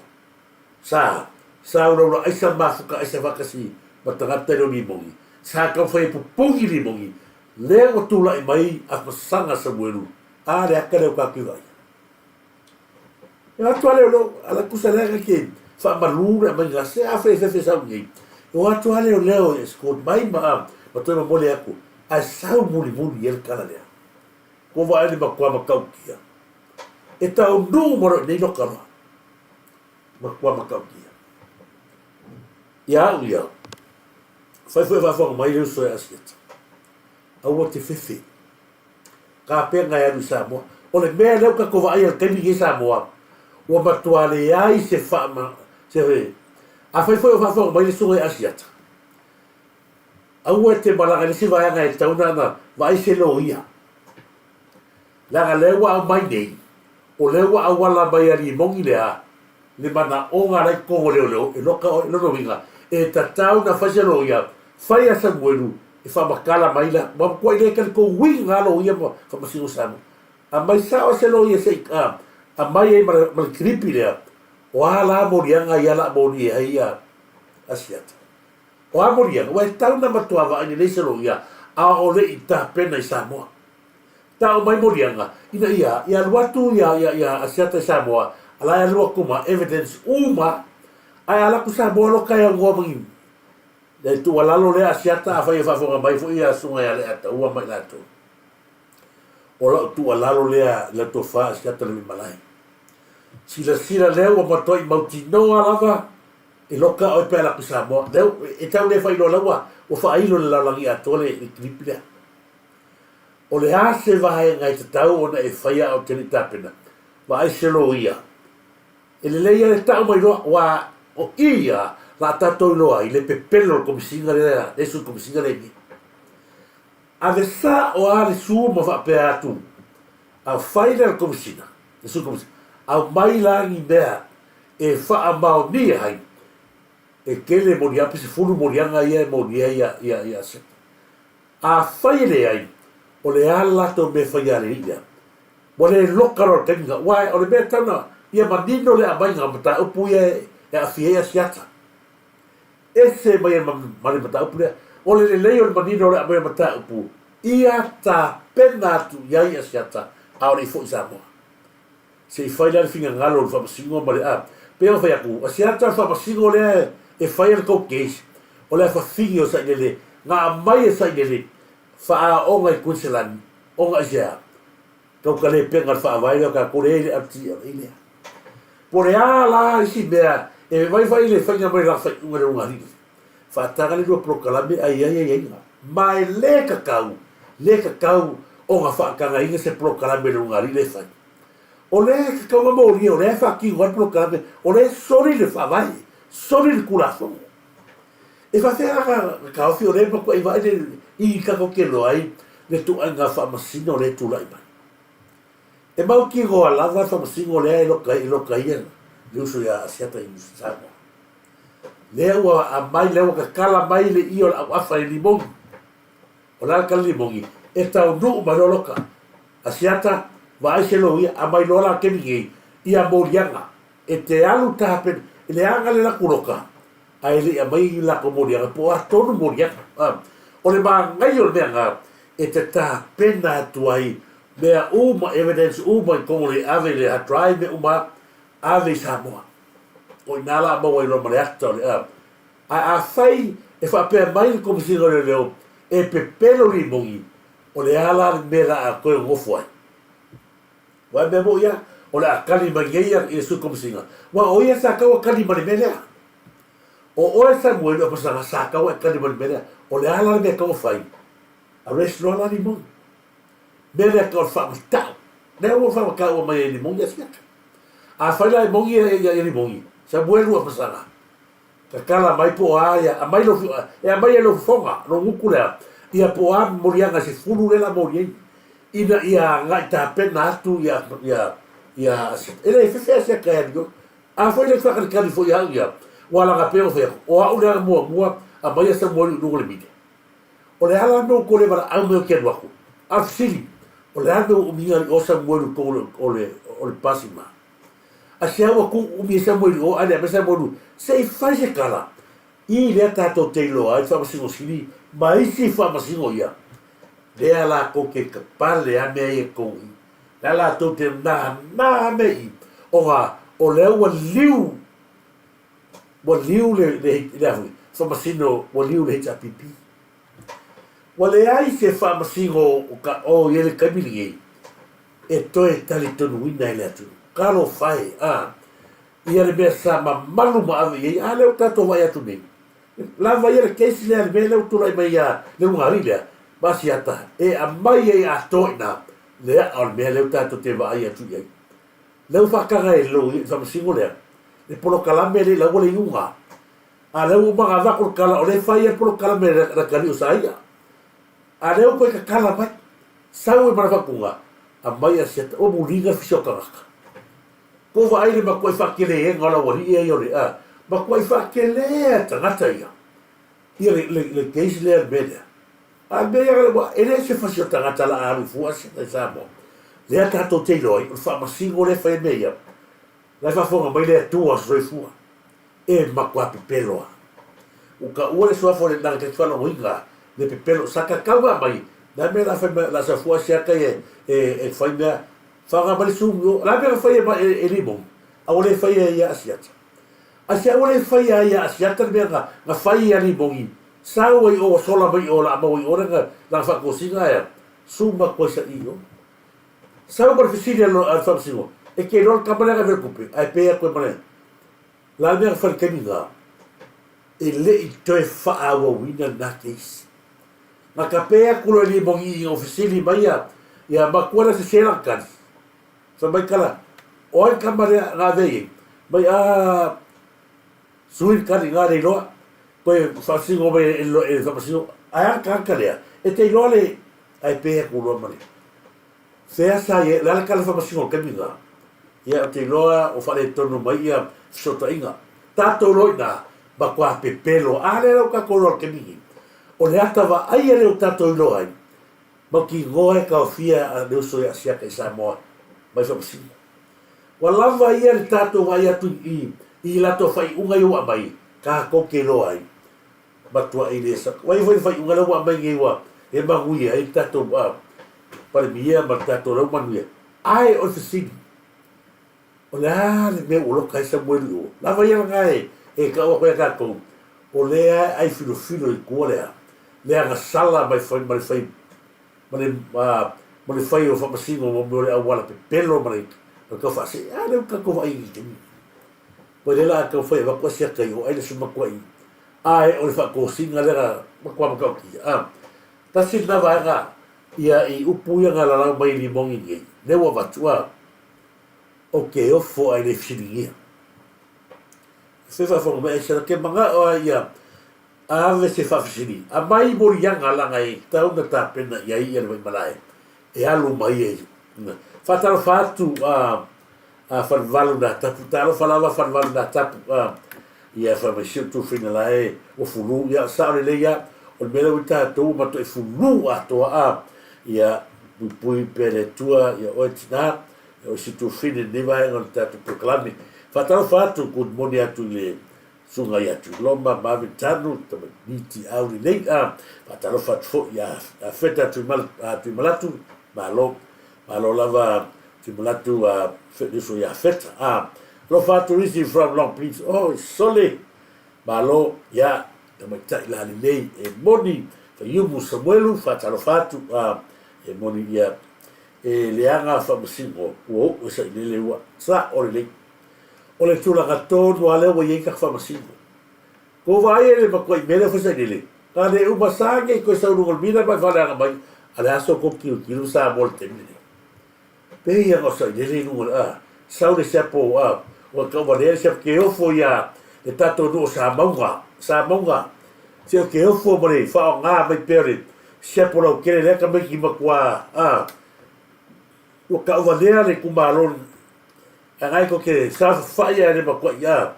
Speaker 2: Sa, sa ulaula aisa mafuta aisa faatasi ma tagata i leo Limoni. Sa taumafai e pupuni Limoni, lea ua tulai mai a Masaga Samuelu, a le ata lea ua tatou iloa ai. E o atu lava lea o leo, ala tusa lea na te faamalu le aumaiga se a fai e fefe sau nei. E o atu lava lea o leo e escort mai ma, ma toe momoli atu, ae sau mulimuli i ai le tala lea. Kua vaai le matua matautia. E taunuu ma loa i nei loka loa. Matua matautia. Ia au ia, fai foi faafofoga mai le uso e Asiata. Aua te fefe. Kapena e alu i Samoa. O le mea lea ua tatou vaaia i le taimi lenei i Samoa, ua matua leai se faama, se, afai foi o faafofoga mai le susuga ia Asiata, aua e te malaga i le isi vaega e tatau ona vaai se loia. Leaga lea ua aumai nei, o lea ua auala mai a Limoni le a, le manaoga la i totonu o leoleo, e loka oe, lona uiga, e tatau ona fai se loia, fai a Samuelu e faamatala mai la, ua matuai le talitonuina lava loia ma faamasino Samoa. Aumai sao se loia se i aumai ai ma le kilipi lea, o a la moliaga ia la moli ai ia Asiata. O a moliaga, ua e tatau ona matua vaai lelei se loia a o le i tapena i Samoa. Tau mai moliaga ina ia ia alu atu ia ia ia Asiata i Samoa a la e alu atu ma evidence uma ae ala atu Samoa loka e aunoa ma ni le tuualalo lea Asiata afai e faafofoga mai foi ia Susuga ia Leataua ma i latou. O lau tuualalo lea i lau tofa Asiata Lemimalae. Silasila lea ua matuai mautinoa lava e loka oe pe ala atu i Samoa. Lea e tau le faailoa la ua ua faailo i le lalolagi atoa le le clip lea. O le a se vaega e tatau ona e faia a o te le i tapena? Vaai se loia. E lelei lava le tau mai loa, aua o i ia la tatou iloa ai le pepelo o le Komesina lea, le Sui Komesina lenei. Ave sao lava le su ma faapea atu, a fai lea le Komesina, le Sui Komesina, aumai la ni mea e faamaonia ai, e tele moliaga, pe 10 moliaga ia e molia ai ia, ia, ia Seta. Afai e leai, o le a le latou mea e faia alii lea? Ua le loka loa le taimi lena, aua o le mea e tatau ona ia manino le aumaiga o mataupu ia e aafia ai Asiata. Ese mai ai ma le mataupu lea. O le lelei o le manino o le aumai o mataupu, ia tapena atu i ai Asiata a o le i foi i Samoa. Se i fai la le finagalo o le Faamasino ma le a. Pei ona fai atu, o se ata o le Faamasino lea e fai ai le tou case, o le afafine o Sailele, na aumai e Sailele faaaoga i Kuiniselani, ona aisea? Tau ka le pega le faavae lea o tatou lea e le LTLA lea. Po o le a la isi mea e vaivai le faiga mai o lana faaiuga i le ulugalii. Faataga le lua polokalame ae i ai aiaiga. Ma e le tatau, le tatau ona faatagaina se polokalame i le ulugalii lea e fai. O lea e tatau ona molia, o lea e faatino ai le polokalame, o lea e soli le faavae, soli le Tulafono. E faafefea la na taofi o lea e matuai vaai le i tatou te iloa ai le ituaiga faamasino lea e tulai mai. E mautinoa lava le faamasino lea e loka e loka ia le uso ia Asiata i Samoa. Lea ua aumai, lea ua tatala mai le ie o le auafa i limoni. O le a le kala limogi? E taunuu mai loa loka. Asiata, vaai se loia, aumai loa la kemi nei, ia moliaga. E te alu tapena, e leaga le laku loka, ae le i aumai ni lakou moliaga, po o a tonu moliaga. O le manaia o le mea lena, e te tapena atu ai mea uma, evidence uma i totonu o le ave i le hard drive, mea uma, ave i Samoa. O i ina la maua ai loa ma le ata o le a. Ae afai e faapea mai le Komesina o Leoleo e pepelo limogi, o le a la le mea la a toe nonofo ai? Aua e mea moni lava, o le a kali mai nei ia le Sui Komesina, aua o ia sa tau a kali ma le mea lea. O oe Samuelu Apasaga sa tau a e kali ma le mea lea. O le a la le mea e tatau ona fai? Arrest loa la limogi. Mea lea tau o le faamatau. Lea ua faamataua mai e limogi Asiata. Afai la e moni ia limogi, Samuelu Apasaga, Tatala mai po o a ia, aumai lou, e aumai ai lou fofoga, lou gutu lea, ia po o a moliaga se fulu lea la moli ai, ina ia agai tapena atu ia, ia, ia, e le fefe a siaka e alu A foi le faakalikali foi au ia, ua laga pea o fai atu, o au lea muamua, aumai ia Samueli i luga o le mile. O le a la mea ua tou le valaau mai ou te alu atu? A o le fesili, o le a le mea ua umiga ai o Samueli i totonu o le, o le pasi ma? Aisea ua tuu umi ai Samueli o ae le aumai Samueli se i fai se tala i lea tatou te iloa ai le Faamasino Sili ma isi faamasino ia lea latou te tapale a mea ia tou i lea latou te nānā mea i ona o lea ua liu ua liu le le le a foi faamasino ua liu le HRPP ua leai se faamasino o ka o i le taimi lenei e toe talitonuina e le atunuu. Talofa e, a ia le mea sa mamalu ma ave i ai, a lea ua tatou vaai atu nei. Lava ia le case lea, le mea lea ua tulai mai ia le ulugalii lea, ma Asiata, e aumai ai atoa i ina le a'a o le mea lea ua tatou te vaai atu i ai. Lea ua faataga e lou i le faamasino lea, le polokalame lea i lau ua le iuga. A lea ua uma ona avatu le tala, o lea e fai lava le polokalame a le atalii o Saia. A lea ua toe tatala mai. Sau e Manawatuga, aumai Asiata, ua muliga le fisi o tagata. Ko vaai le matuai faateleega o le aualii ia o le a, matuai faatelea tagata ia. Ia le, le, le case lea le mea lea. A le mea ia, ua, e le se fasi o tagata la alu fua Asiata i Samoa. Lea tatou te iloa ai, o le faamasino lea e fai ai mea ia. La e faafofoga mai le Atua soifua. E matua pepelo a. Ua taua le suafa o le lana te faalogoina le pepelo sa tatau na aumai le a mea la fai mai la sa fua siaka e e fai mea faga mai le sumi o la mea na fai e e limon a ua le fai e ia asiata a sia ua le fai a ia asiata le mea na na fai ia limoni sau ai o sola mai o la maua i o le na faatosina ea suma koe sa i o sau ma le fesili a le faamasino e te iloa le tama lea na vele tupe ae pei atu e male La le mea na fai i le taimi lena, e le i toe faaauauina lena case. Na tape atu loa e Limoni ina ua fesili mai ia, ia matua lea sese lana tali. Fai mai tala, o ai le tama lea na ave i ai? Mai, ah, sui le tali, na le iloa. Toe faasino mai e le faamasino, ae a le tagata lea? E te iloa le, ae pe atu loa ma le. Fea sa i ai, o le a le tala faamasino o le taimi lena? Ia, ou te iloa ua faaletonu mai ia fesootaiga. Tatou loa i ina, matua pepelo, a lea la ua tatou iloa i le taimi lenei. O le ata vaaia lea ua tatou iloa ai, mautinoa e taofia a le uso ia Asiata i Samoa mai faamasino. Ua lava ia le tatou vaai atu i i latou faaiuga ia ua aumai, tatou te iloa ai, matuai le sa. Ua i ai foi le faaiuga lea ua aumai nei ua e manuia ai le tatou Palemia ma le tatou lea ua manuia. Ae o le fesili, o le a le mea ua loka ai Samueli i o? Lava ia lena e, e tau atu ia tatou, o lea e ai filofilo i tua lea, le agasala mai fai, ma le fai, ma le, ma le fai o faamasino mo mea o le auala pepelo ma le, ma le tau faasee. A lea ua tatou vaai i le taimi. Koe lea la a tau fai avatu ai siaka i o, ai le sumatua i, ae o le faatosina lea na matua matautia. A, tasi lena vaega Ia i upu ia na lalau mai i Limoni nei, lea ua avatu, a, ou te ofo ae le fesiligia. E fai faafofoga mai Aisala, ke manao a ia ave se faafesili, aumai moliaga laga e tatau ona tapena i ai ia le Vaimalae e alu mai ai. Faatalofa atu a a Falevalu na tapu, talofa lava Falevalu na tapu, a, ia fai mai si ou tufina la e ua fulu, ia sao lelei a. O le mea lea ua i tatou ua matuai fulu atoa a, ia puipui pea le Atua ia oe tina, ia oe Situfine i lenei vaega o le tatou polokalame. Faatalofa atu, good morning atu i le Susuga ia Tuiloma Marvin Tanu, tamaitiiti aulelei a, faatalofa atu foi ia Feta Tuimalatu, malo, malo lava Tuimalatu a, le uso ia Feta a. Alofa atu isi from Long Beach, oi sole, malo, ia, tamaitai lalelei e moni, Faiumu Samuelu, faatalofa atu a, e moni ia, e leaga faamasino, ua oo e sailele ua sao lelei. O le tulaga tonu lava lea ua i ai kaka faamasino. Ua ou vaai ai i le matuai mea lea foi sailele, na le uma sa nei toe sau i luga o le mila ma e faaleaga mai, a le aso tou tilotilo ma Samoa i le taimi lenei. Pei lava o sailele i luga o le, a, sau le siapo, a, ua tauvalea le siapo, ke ofo ia le tatou nuu o Samauga, Samauga, se o ke ofo ma le faaaoga mai pea o le siapo lautele lea tamaiti matua, a, ua tauvalea le itumalo Agai ko te saofafai ae le matuai a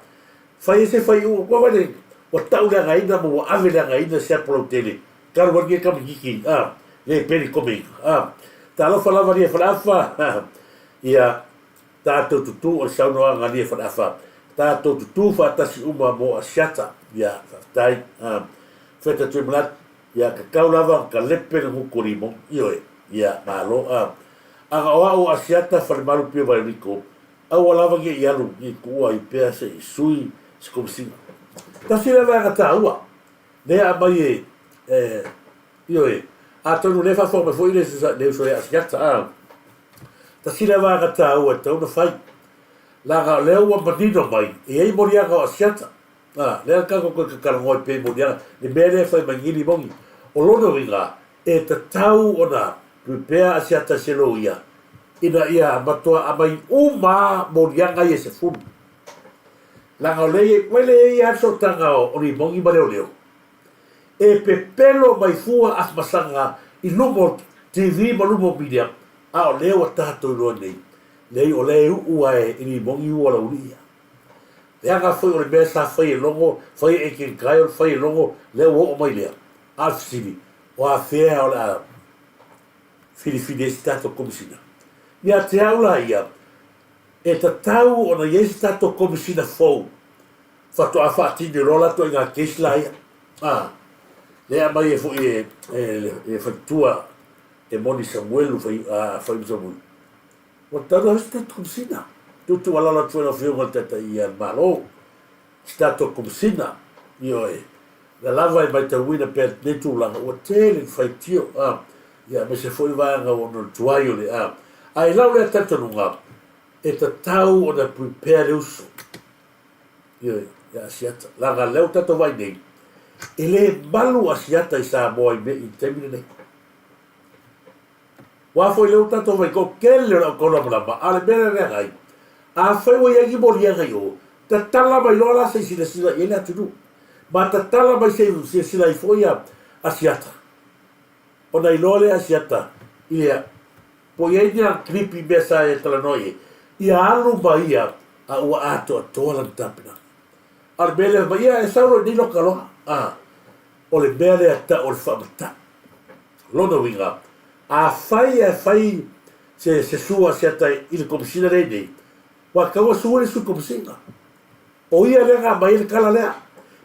Speaker 2: fai ai se faiuga kua wale ua tau leagaina ma ua ave leagaina se apo lautele talu ai lenei tamaititi a le peli kome a talofa lava lia faleafa ia tatou tutu o le saunoaga lia faleafa tatou tutu faatasi uma mo Asiata ia faafetai a feta tuimanatu ia tatau lava ka lepe le gutu limo ioe ia malo a Aga o a'u Asiata Falemalu Pio Vailiko, aua lava ne i alu i tuua ai pea se i sui se Komesina. Tasi lea vaega taua lea aumai e, e, ioe, atonu o lea e faafofoga mai foi le, le uso ia Asiata, a. Tasi lea vaega taua e tatau ona fai, leaga o lea ua manino mai e i ai moliaga o Asiata, a, lea tatou toe tatalanoa ai pea i moliaga, le mea lea e fai mai nei Limoni. O lona uiga, E tatau ona prepare Asiata se loia ina ia matua aumai uma moliaga ia e 10. Leaga o lea e i ai lava le sootaga o Limoni ma Leoleo. E pepelo mai fua Afamasaga i luma o TV ma luma o media, a o lea ua tatou iloa nei, leai o lea e uu lava e Limoni ua laulii ia. Leaga foi o le mea sa fai e Logo, fai e Aiken Kyle, fai e Logo, lea ua oo mai lea. A o le fesili, o afea o le a filifili ai se tatou Komesina? Ia te au la ia, e tatau ona i ai se tatou Komesina fou faatoa faatino loa la ituaiga case la ia. A, lea e aumai ai foi e, e, e faletua e Moni Samuelu, fai, a, Faiumu Samuelu. Ua tatau ona fai se tatou Komesina. Tuutuualalo atu foi lau Afioga i le Taitai o le Malo. Si tatou Komesina, ioe, na lava e matauina pea lenei tulaga ua tele ni faitio, a, ia aemaise foi le vaega ua ona o le tuai o le, a, a i lau lea talitonuga, e tatau ona prepare le uso, ioe, ia Asiata, leaga lea ua tatou vaai nei, e le malu Asiata i Samoa i mea i le taimi lenei. Ua foi lea ua tatou vaai toatele o le au taulamalama, a o le mea lea leaga ai, afai ua i ai ni moliaga i o, tatala mai loa la se i silasila i ai le atunuu, ma tatala mai se i silasila ai foi a Asiata, ona iloa lea e Asiata ia po o i ai ni ana kilipi i mea sa ia talanoa i ai, ia alu ma ia a ua atoatoa lana tapenaga. A o le mea lea, ia e sau loa i inei loka loa, a, o le mea lea tau o le faamatau. Lona uiga, afai ae fai se se sua asiata i le Komesina lea nei, ua tatau ona sue le Sui Komesina. O ia lea na aumai ai le tala lea.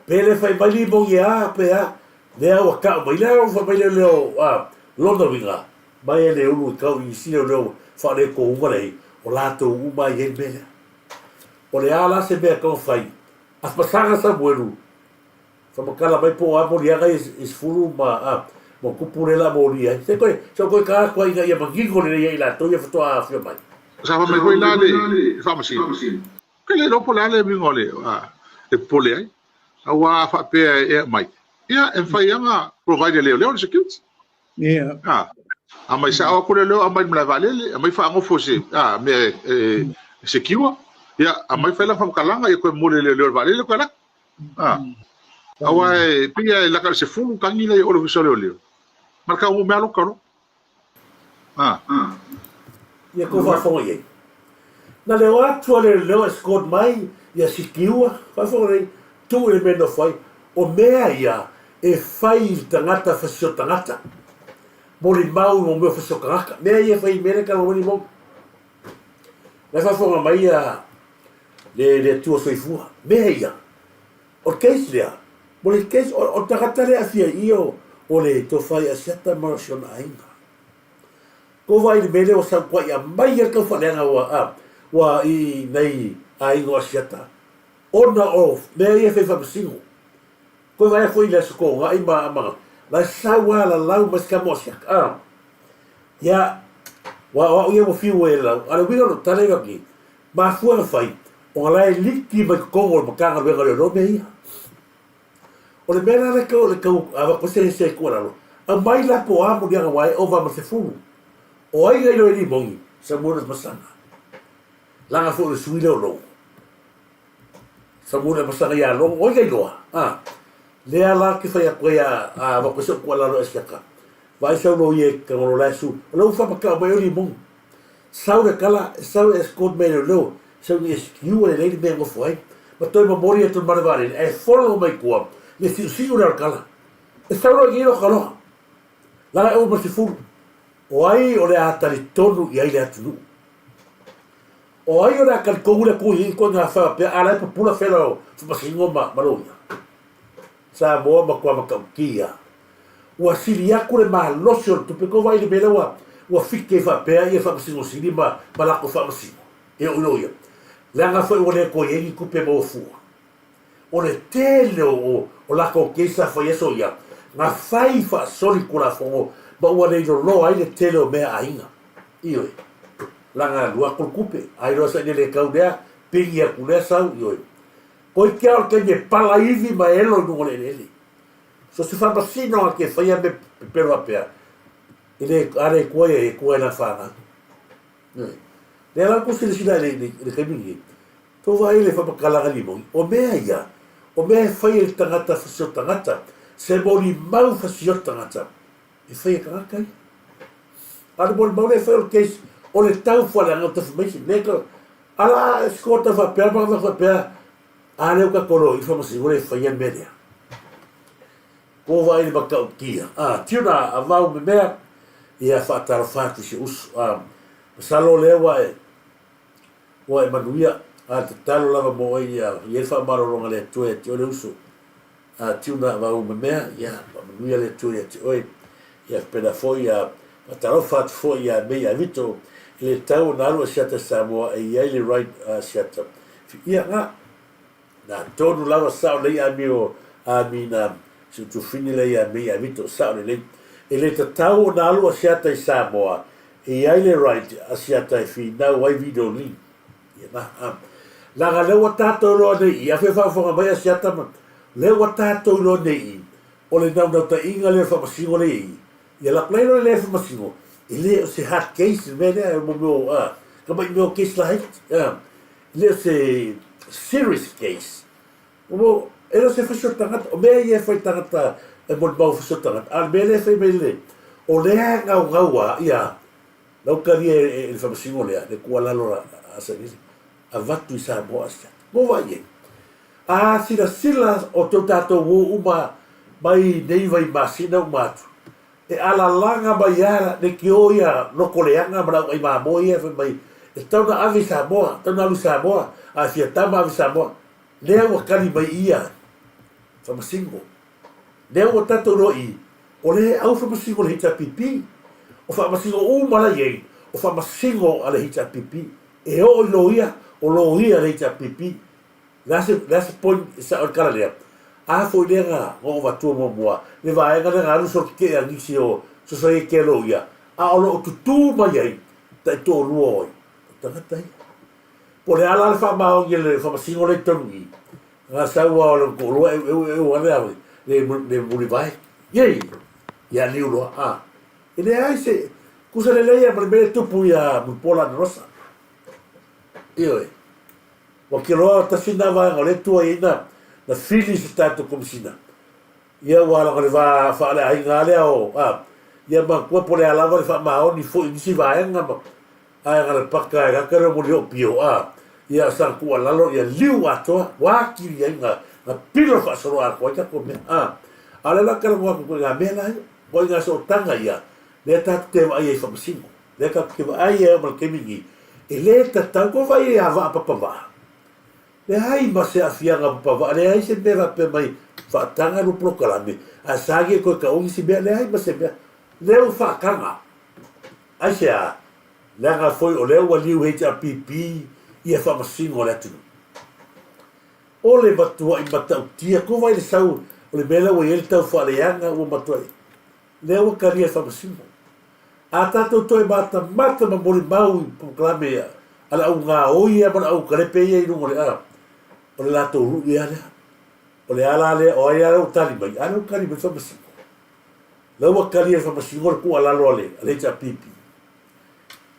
Speaker 2: Pe le fai mai Limoni a, pe a, lea ua tau mai lea ua fai mai lea leo, a, lona uiga, mai e le ulu i tau i isi leoleo faaletouga lea, o latou uma e i ai le mea lea. O le a la se mea e tatau ona fai? Afamasaga Samuelu, Whamakala mai po o a moliaga ia i sefulu ma a ma kupu le la molia ai. Se koe, se koe ka atu ai ina ia manino lelei ia i latou ia faatoa afio mai.
Speaker 3: Sa fai mai foi la le Faamasino, Ke le iloa po o le a le uiga o le e popole ai, aua a faapea e aumai, ia e mafai lava ona provide e leoleo le security.
Speaker 4: Ia.
Speaker 3: A, aumai sao atu leoleo, aumai i le malae vaalele, aumai faagofo i se a, mea e secure, ia aumai fai lana faamatalaga, ia toe momoli e leoleo i le vaalele toe alu atu. A, aua e pei lava e laka i le 10 tagi la i o le Ofisa o Leoleo, ma le tau mea loka loa. A.
Speaker 2: Ia tou faafofoga i ai. Na leo atu a leoleo escort mai ia Sikiua, faafofoga lelei, tuu i le mea e nofo ai. O mea ia E fai i le tagata fasio tagata. Molimau i mo mea fasio tagata. Mea ia e fai i mea le kala wani mo. La e faafofoga mai ia le le Atua soifua. Mea ia. O le case lea, mo le case o le tagata lea e aafia i i o le Tofa ia Asiata ma si ona aiga. Kou vaai i le mea lea ua sau kuai aumai ai le taufaaleaga ua a ua i nai aiga o Asiata ona o mea ia e fai faamasino. Koe vaai atu foi i le Aso Toonai ma ma la e sau lava lalau mai se tama o Asiata a. Ia, ua o au ia ua fiu e lau, a o le uiga o lou tala ia ki, mafua ona fai, ona la e liki mai totonu o le Matagaluega o Leoleo mea ia. O le mea la lea tau, le tau avatu ai se tuualalo, aumai la po o a moliaga ua e ova ma le sefulu. O ai na iloa i Limoni? Samuel Masaga. Laga foi o le sui lea o Logo. Samuel Masaga ia Logo, o ai na iloa? A, lea la ke fai atu ai a, a avatu ai se tuualalo e siaka. Vaai sau loia e tagolo la e su. O lea ua faamatau mai o Limoni. Sau le tala, sau e escort mai e leoleo, sau ni SQ ua lelei le mea e nofo ai, ma toe momoli atu i le malae vaalele, ae follow mai tua le siusiu lea o le tala. E sau loa i inei lota loa, leaga e ova ma le 10. O ai o le a talitonu i ai le atunuu? O ai o le a talitonu le atunuu i nei ituaiga faapea a la e pupula fela o faamasinoga ma, ma loia? Samoa matua matautia. Ua sili atu le malosi o le tupe tou vaai i le mea lea ua ua fiki ai faapea ia Faamasino Sili ma ma latou Faamasino e oo i loia. Leaga foi ua le toe i ai ni tupe maua fua. O le tele o o o latou case sa fai aso ia, na fai faasoli Tulafono ma ua le iloloa ai le tele o mea aiga. Ioe. Leaga alu atu le tupe, ai loa saili le tau lea, pigi atu lea sau, ioe. Koike lava o le taimi e pala ivi ma elo i luga o le eleele. So se faamasino a ke faia me pepelo faapea, e le, a le kua ia, e kua i lana fanau. Lea la tou silasila i le, i le taimi lenei, tou vaai i le faamatalaga limoni, o mea ia, o mea e fai e le tagata fasio tagata, se molimau fasio tagata, e fai e tagata ia. A o le molimau lea e fai o le case, o le tau faaleaga o defamation, le ka, ala e score tau faapea, ma faapea, a lea ua tatou loa i faamasino le faia le mea lea. Ko vaai le matautia. A, tuna a vau me mea, ia faatalofa atu i si uso. A, masalo lea ua e, ua e manuia, a tatalo lava mo oe ia i ai le faamalologa a le Atua ia te oe le uso. A, tuna a vau me mea, ia faamanuia le Atua ia te oe. Ia faapena foi ia faatalofa atu foi ia Mei Avito i le tau ona alu Asiata Samoa e i ai le right a Asiata. Ia, na, na tonu lava sao lelei amio ami na si utufine lea ia Mei Avito, sao lelei. E le tatau ona alu Asiata i Samoa e i ai le right Asiata e finau ai video link. Ia na, a. Leaga lea ua tatou iloa nei i, afai faafofoga mai Asiata ma, lea ua tatou iloa nei i, o le naunautaiga lea o le faamasino lea i i, ia latou la iloa lelei le faamasino, e le o se hard case le mea lea, mo mea o, a, ka mai mea o case laiti, a, e le o se serious case. Mo, e le o se fasi o le tagata, o mea ia e fai tagata e molimau fasi o le tagata, a o le mea lea e fai mai le, o lea e gaugau a, ia, lau talia e le faamasino lea, le tuualalo a Sailele, avatu i Samoa Asiata. Mo vaai i ai. A silasila o tou tatou o uma mai nei vai masina uma atu, e alalaga mai a leitio ia loko leaga ma le auai mamoe ia fai mai e tatau ona ave i Samoa, tatau ona alu i Samoa, a e fia tama ave i Samoa. Lea ua kali mai ia Faamasino. Lea ua tatou iloa i, o le au Faamasino o le HRPP. O Faamasino uma la i ai, o Faamasino a le HRPP. E oo i loia, o loia a le HRPP. Le a se, le a se point e sao ai le tala lea? A foi lea na, na ou avatua muamua, le vaega lea na alu solo tetee a nisi o Sosaiete a Loia, a o lo o tutū mai ai taitoalua o ai? O tagata ia. Po o le a la le faamaoni a le Faamasino lea i totonu i i, na sau lava o lona toalua eueu eueu ane a le, le mulivae. Iei! Ia liu loa, a. E leai se, tusa lelei lava ma le mea lea e tupu ia Mulipola Anarosa. Ioe. Ua keloa tasi lena vaega o lea e tua i ai na, na fili se tatou Komesina. Ia ua ala le va faaleaiga lea o, a, ia manatua po o le a lava le faamaoni foi i nisi vaega ma, ae na le paka e lata le moli o pio, a, ia sa tuualalo ia liu atoa, ua atili ai na, na pilo faasolo atoa ai tatou mea, a. A o lea la ou te talanoa atu i ituaiga mea la ia, ituaiga sootaga ia, lea tatou te vaai ai i faamasino, lea tatou te vaai ai e oo mai i le taimi lenei, e le tatau, tou vaai i ai ia vaa papavaa, leai ma se aafiaga papavaa, leai se mea faapea mai faataga lua polokalame, ae sa agi e toe taua nisi mea, leai ma se mea, lea ua faataga. Aisea? Leaga foi o lea ua liu HRPP ia faamasino a le atunuu. O le matuai matautia, tou vaai i le sau o le mea lea ua i ai le tau faaleaga ua matuai, lea ua talia e faamasino. A tatou toe matamata ma molimau i polokalame a le au gaoi ia ma le au kalepe ia i luga o le a, o le latou lui lava lea. O le a la lea, o ai la lea ua tali mai? A lea ua tali mai le faamasino. Lea ua talia e le faamasino le tuualalo a le HRPP.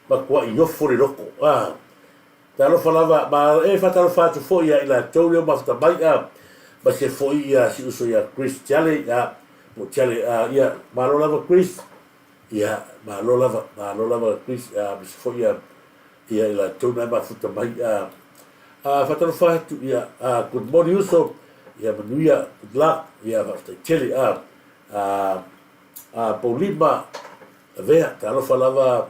Speaker 2: Matuai ofo le loto. Ah, talofa lava, ma e faatalofa atu foi ia i latou lea ua mafuta mai, ah, ma se foi ia si uso ia Chris Tiale, ah, po Tiale, ah, ia, malo lava Chris, ia, malo lava, malo lava Chris, ah, ma se foi ia, ia i latou na e mafuta mai, ah, ah, faatalofa atu, ia, ah, good morning uso, ia manuia, good luck, ia, faafetai tele, ah, ah, ah, Paulima, Lavea, talofa lava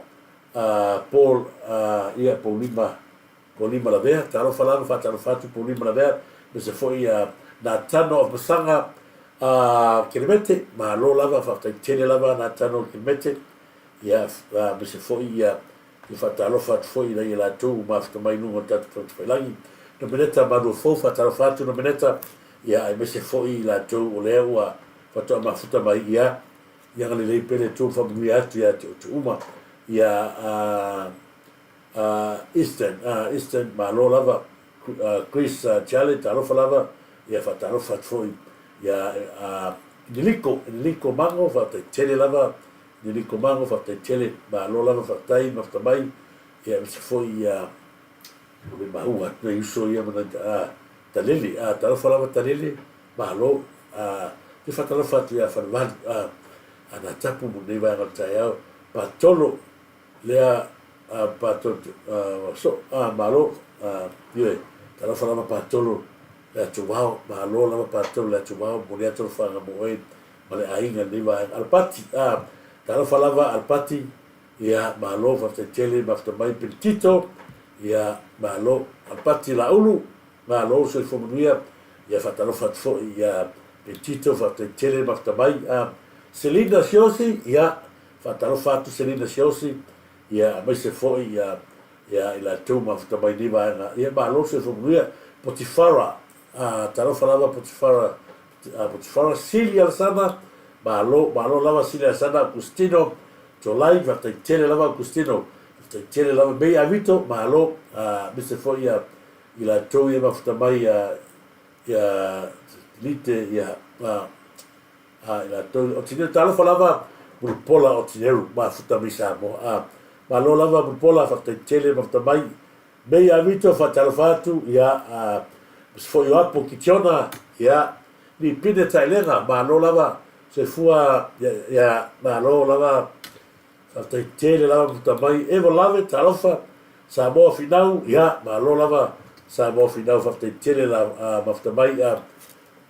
Speaker 2: a Paul, a, ia, Paulima, Paulima Lavea, talofa lava, faatalofa atu Paulima Lavea, aemaise foi a Natano of Masaga, a Kelemete, malo lava, faafetai tele lava Natano Kelemete, ia, aemaise foi ia, ia faatalofa atu foi ina ia latou ua mafuta mai i luga o le tatou Fatafailagi. Nomeneta Manuafou, faatalofa atu Nomeneta, ia, aemaise foi i latou o lea ua faatoa mafuta mai, ia, Ia agalelei pea le Atua ma faamanuia atu ia te outou uma. Ia a a Eastern a Eastern malo lava Chris Charlie talofa lava ia faatalofa atu foi ia a Niliko Niliko Mango faafetai tele lava Niliko Mango faafetai tele malo lava faafetai mafuta mai ia aemaise foi ia O le maua atu nei uso ia ma nai a Talele, a talofa lava Talele, malo, a te faatalofa atu ia Falevalu, a a na tapu mo nei vaega o le taeao, Patolo, lea a Patolo, a so, a malo, a ioe, talofa lava Patolo le Atuvao, malo lava Patolo le Atuvao, momoli atu alofaga mo oe ma le aiga i lenei vaega. Alapati, a talofa lava Alapati, Ia malo faafetai tele mafuta mai Penitito ia malo Alapati Laulu malo soifua manuia ia faatalofa atu foi ia Penitito faafetai tele mafuta mai a Selina Siosi ia faatalofa atu Selina Siosi ia aemaise foi ia ia i latou mafuta mai nei vaega ia malo soifua manuia Potifara a talofa lava Potifara Potifara Sili Alasana malo malo lava Sili Alasana Augustino Tolai, faafetai tele lava Augustino, faafetai tele lava Mei Avito, malo, aemaise foi ia i latou ia mafuta mai ia ia Lite ia a i latou o Tineru, talofa lava Mulipola o Tineru mafuta mai Samoa, a malo lava Mulipola, faafetai tele mafuta mai Mei Avito, faatalofa atu ia aemaise foi o Apo Kitiona ia Lipine Taelega, malo lava soifua ia malo lava faafetai tele lava mafuta mai Eva Lave talofa Samoa Finau ia malo lava Samoa Finau faafetai tele la mafuta mai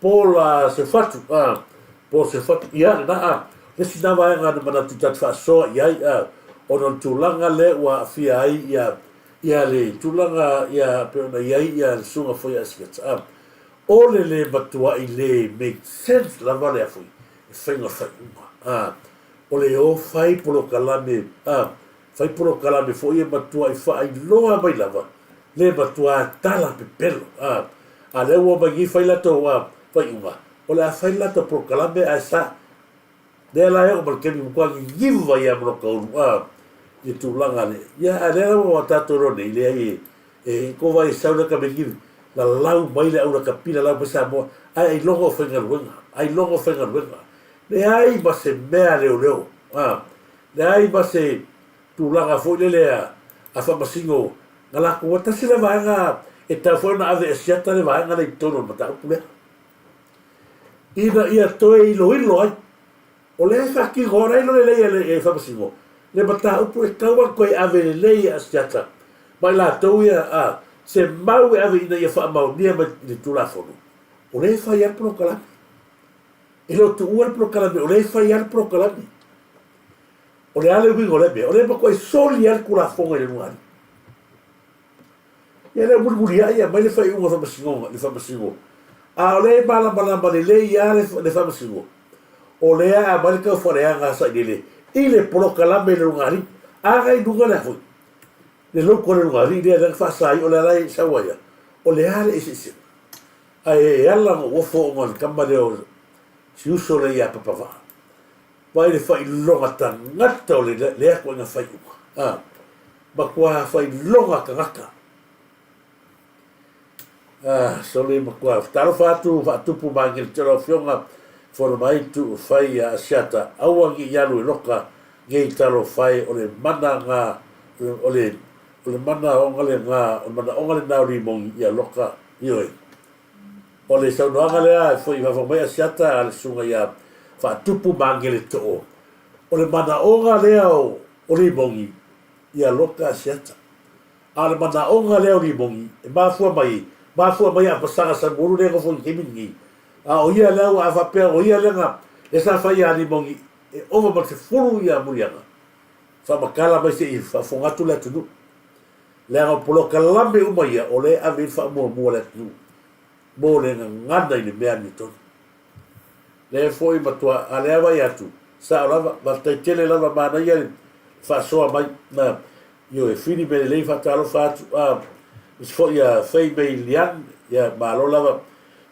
Speaker 2: Paul Sefatu Paul Sefatu ia lena a le isi na vaega na manatu tatou faasoa i ai ona o le tulaga lea ua aafia ai ia ia le tulaga ia pei ona i ai ia le susuga foi a Sikata O le le matuai le make sense lava lea foi e faiga faaiuga a o le o fai polokalame a fai polokalame foi e matuai faailoa mai lava le matua tala pepelo a a lea ua omai nei fai latou a faaiuga o le a fai le latou polokalame ae sa Lea la e oo ma le taimi ua matua niniva ai lava ma lota ulu a i le tulaga le ia a lea lava ua tatou iloa nei leai e e ko vai e sau le ka mea lalau mai le au lakapila lau mai Samoa ae ailoga o faigaluega ailoga o faigaluega leai ma se mea a leoleo a leai ma se tulaga foi lele a a faamasino na latou tasi le vaega e tatau foi ona ave e siata le vaega lea i totonu o le mataupu lea. Ina ia toe iloilo ai. O lea e faatino ai lo lelei e le Faamasino le mataupu e tatau ona toe ave lelei e Asiata ma i latou ia a se mau e ave ina ia faamaonia mai i le Tulafono, o lea e fai ai le polokalame. E le o tuua le polokalame, o lea e fai lava le polokalame. O le a le uiga o lea mea? O lea e matuai soli lava le Tulafono i le luga alii. Ia lea mulimuliai e aumai le faaiuga o faamasinoga, le faamasino. A o lea e malamalama lelei lava le, le faamasino, o lea e aumai le taufaaleaga a Sailele i le polokalame i le luga alii. A i luga le a foi? Le loto a le luga alii lea lea na faasa ai, o le ala e sau ai lava. O le a le eseesega? Ae ala ona ou ofo ona o le tama lea o si uso lea ia Papavaa. Vaai le faailoga tagata o le lea ituaiga faaiuga. A, matua faailoga tagata. Ah, sole matua. Talofa atu faatupu maagele te lau afioga fono mai tu fai a Asiata. Aua ni i alu e loka ngei talofa e o le mana nga o le o le mana onga le nga o le mana onga le na o limogi ia loka ioe. O le saunoaga lea e foi faafofoga mai Asiata a le susuga ia Faatupu Magele Too, o le manaoga lea o Limogi ia loka Asiata. A o le manaoga lea o Limogi e mafua mai, mafua mai a Pasaga Samuelu lea e nofo i le taimi lenei. A o ia lea ua a faapea o ia lea na lea sa fai ia Limogi e ova ma le 10 ia muliaga faamatala mai se i faafofoga atu le atunuu. Leaga o polokalame uma ia o lea e ave i ai le faamuamua a le atunuu mo le gagana i le mea amiotonu. Lea foi matua a lea vaai atu, sao lava, faafetai tele lava manaia le faasoa mai na ioe fili mea lelei faatalofa atu a isi foi ia Fei Mei Lian ia malo lava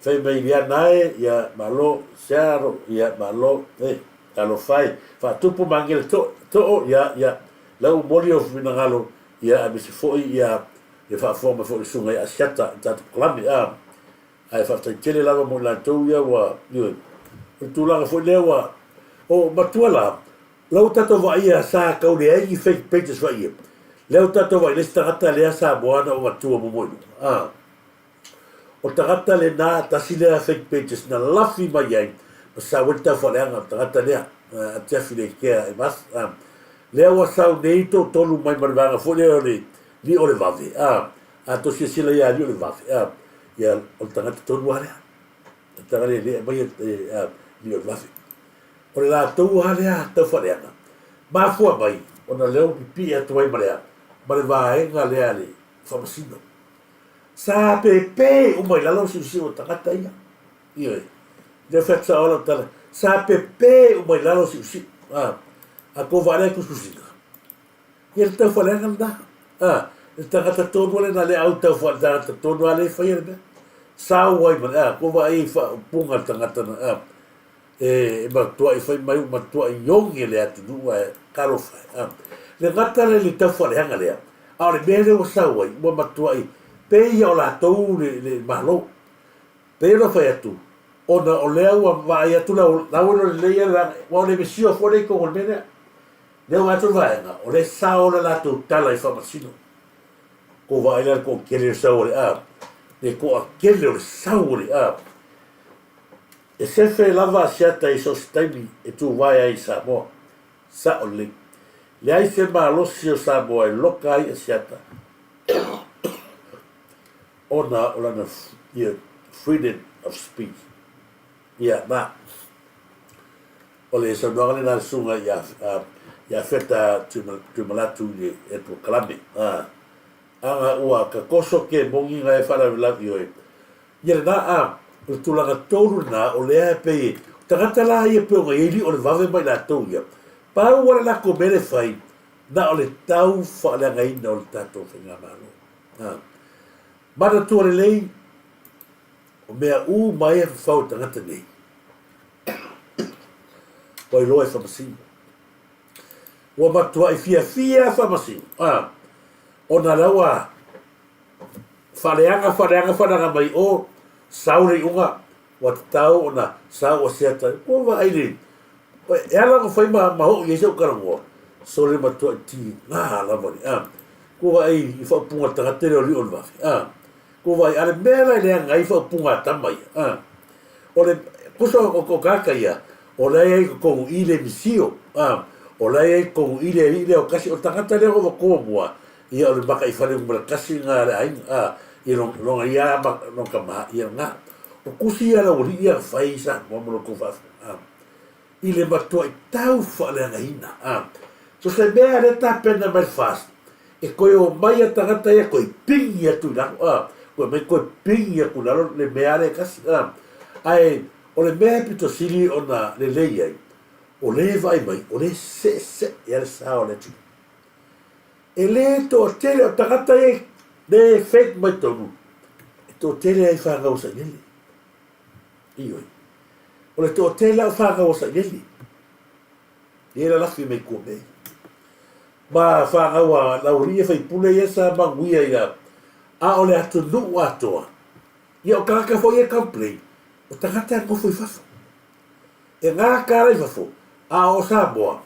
Speaker 2: Fei Mei Lian ae ia malo Searo ia malo e talofa e faatupu magele to too ia ia lau moli o finagalo ia aemaise foi ia le faafofoga mai foi le susuga ia Asiata i tatou polokalame a ae faafetai tele lava mo i latou ia ua ioe o le tulaga foi lea ua o matua la lau tatou vaaia sa tau leai ni fake pages faia lea ua tatou vaai le isi tagata lea Samoa na ua matua muamua i luga a o tagata lena tasi lea fake pages na lafi mai ai ma sau ai le taufaaleaga o le tagata lea atiafi le kea e mas a lea ua sau nei toatolu mai ma le vaega foi lea o le Lio o le vave, a, a tou silasila ia Lio o le vave, a, ia, o le tagata tonu lava lea. O le tagata lea e aumai e, a, Lio o le vave. O le latou lava lea taufaaleaga, mafua mai ona lea ua pipii atu ai ma le a, ma le vaega lea a le Faamasino. Sa pepe uma i lalo siusiu o tagata ia. Ioe. Lea fai atu sao lau tala, sa pepe uma i lalo siusiu. A, a kou vaa lea tusitusiga. Ia le taufaaleaga lena. A, le tagata tonu lena le au taufaale tagata tonu a le faia le mea. Sau ai ma le, a, ko vaai i faaupuga le tagata na, a, e, e matuai fai mai u matuai iogi le atunuu ae talofa e, a. Le gata le le taufaaleaga lea, a o le mea lea ua sau ai, ua matuai pei ia o latou le, le Malo. Pei ona fai atu, ona o lea ua vaai atu la, la ua iloa lelei ia le vaega, aua o le mesio foi lea i totonu o le mea lea. Lea ua atu le vaega, o lea e sao le latou tala i faamasino. Ko vaai la le toatele o le sau o le a, le toatele o le sau o le a. E sefe lava Asiata i so o se taimi e tuvae ai i Samoa. Sao lelei. Leai se malosi o Samoa e loka ai Asiata ona o lana ia freedom of speech. Ia, ma. O le saunoaga lena a le susuga ia, ia Feta Tuimalatu i le e polokalame. A, aga ua tatoso ke mogi nga e faalavelave ioe. Ia lena, a, o le tulaga tonu lena, o lea e pei e, tagata la ia pei ona i ai lio o le vave ma i latou ia, pau lava le latou mea le fai, na o le tau faaleagaina o le tatou faigamalo. A, manatua lelei, O mea uma ia e fafau e tagata nei, ua iloa e faamasino. Ua matuai fiafia faamasino, a, ona la ua faaleaga, faaleaga, faaleaga mai o, sau le iuga, ua tatau ona sau Asiata. Ua vaai le, e ala ona fai ma, ma oo i ai sau talanoa, sole matuai tiga lava le, a, ua vaai i faaupuga a le tagata lea o Lio o le Vave, a, Ko wai, a le mea la e leaga ai faaupuga a tama ia, a. O le, kusa o, o kāka ia, o la e ai totonu i le misio, a, o la e ai totonu i le alii lea o kasi, o le tagata lea o vakoa mua, ia o le maka i fale numera kasi nga le aiga, a, ia lona ia ma, lona tama, ia nga. O kusi ia lau alii ia fai i Samoa ma lo tou faafofoga, a. i le matuai tau faaleagaina. A, so se mea lea tapena mai le FAST, e toe omai a tagata ia toe pigi atu i lalo, a, toe omai toe pigi atu i lalo le mea lea e tasi, a. Ae o le mea e pito sili ona lelei ai, o lea e vaai mai, o lea e seesee lava le sa o le atunuu. E le toatele o tagata ia le fake mai tonu, e toatele ai fanau a Sailele. Ioe. O le toatele o fanau a Sailele, lea e lalafi mai tua mea ia. Ma fanau a Laualii e faipule ia sa manuia ia, a o le atunuu atoa, ia o tagata foi ia e complain, o tagata e nofo i fafo. E gata la i fafo, a o Samoa,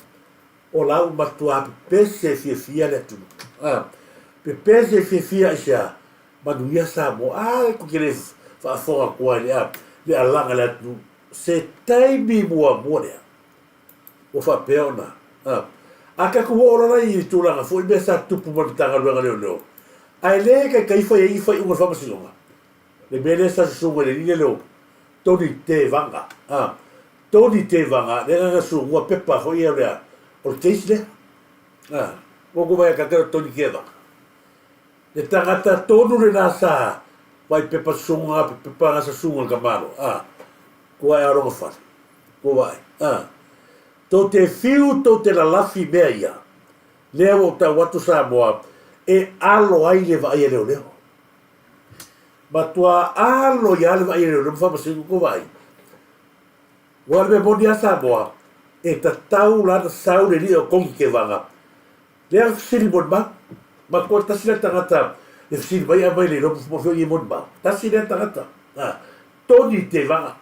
Speaker 2: o la ua matua pepese fiafia le atunuu. A, pepese fiafia aisea? Manuia Samoa. A, e te le faafofoga atu ai le, a, le alaga le atunuu. Se taimi muamua lea ua faapea ona, a, a tatou oo loa la i tulaga foi mea sa tutupu ma le Matagaluega o Leoleo, ae le taitai fai ai ni faaiuga a le Faamasinoga. Le mea lea sa susuga i le alii lea o Tony Te Vanga, a, Tony Te Vanga, lea na susuga pepa foi ia o le, o le case lea. A, ua tou vaai atu o Tony Te Vanga. Le tagata tonu lena sa vai pepa susuga, pepa na susuga le tamalo, a, kua e aloga fale, kua vaai, a. Tou te fiu, tou te lalafi mea ia, lea ua ou tau atu Samoa, e alo ai le vaai a leoleo. Matua alo ia le vaai a leoleo ma faamasino tou vaai. Ua le mea moni a Samoa, e tatau la na sau le alii o Kongi Kevaga, lea na fesili molimau. Matua tasi lea tagata e fesili mai aumai le iloa mo fea i molimau. Tasi lea tagata. A, Tony Tevaga.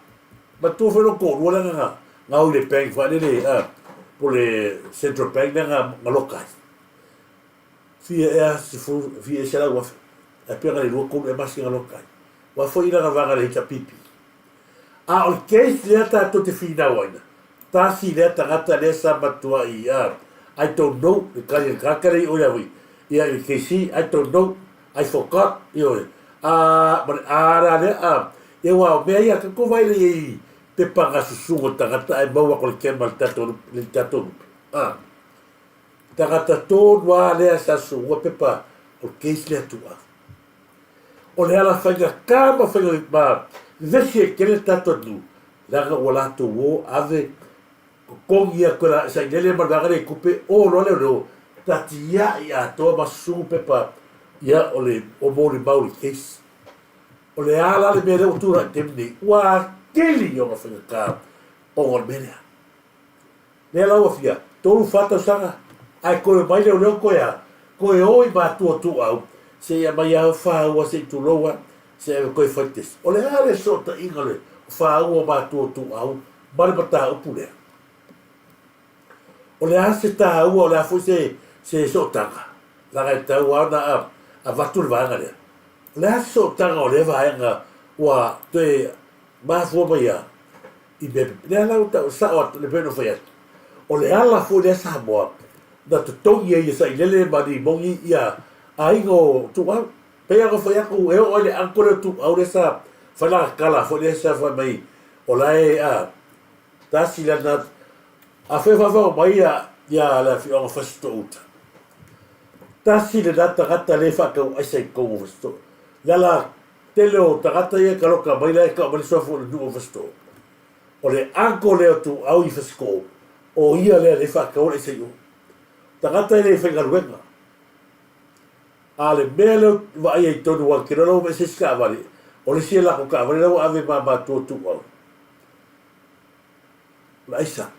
Speaker 2: Matua foi lou toalua lea na na o i le bank faalele, a, po le Central Bank lea na na loka ai. Fia ea sefulu, fia ea 100,000. Ae pei na le lua tolu ea masina loka ai. Ua foi lana vaga le HRPP. A o le case lea tatou te finau ai, tasi lea tagata lea sa matuai, I don't know, le tali a le tagata lea i o ia hui, ia i le case, I don't know, I forgot, ioe, a, ma le a la lea, a, ia aua o mea ia, tatou vaai lea i pepa gasusuga o tagata ae maua atu le kema i le tatou, le tatou lupe, a. Tagata tonu lava lea sa susuga pepa o le case lea tuuau. O le ala faigata ma faiga ma vevesi ai tele le tatou atunuu, leaga ua latou o ave totogi atu e la sailele ma le vaega lea i tupe, o loa leoleo tatiai atoa ma susu pepa ia o le o molimau i le case. O le a la le mea lea ua tulai i le taimi nei, ua atili ona faigata ona o le mea lea. Lea la ua fia, 3, 4 tausaga, ae toe omai leoleo toe a, toe o i matua tuuau, se i aumai lava faua se i tulou a, se i ave toe fai test. O le a le fesootaiga o le faua o matua tuuau ma le mataupu lea? O le a se taua, o le a foi se se sootaga, leaga e tatau lava ona avatu le vaega lea. O le a se sootaga o lea vaega ua toe mafua mai a i mea lea la ua tau sao atu le mea na fai atu. O le ala foi lea Samoa na totogi ai e Sailele ma Limogi ia aiga o Tuuau. Pei ona fai atu e oo ai le uncle lea o Tuuau lea sa fai lana tala foi lea sa fai mai o la e a tasi lana afai e faafofoga mai ia ia le afioaga o Fasitoo uta. Tasi lena tagata lea e faatau aisa i totonu o Fasitoo. Le ala Tele o tagata ia e kaloka mai la e kau mai le suafa o le nuu o Fasitoo. O le uncle lea o Tuuau i Fasitoo, o ia lea lea e faataua le aisa i o. Tagata e le faigaluega. A le mea lea ou vaai ai tonu aua ke loa ua aveese isi taavale, o le isi e lako taavale la ua ave ma matua o Tuuau. O le aisa.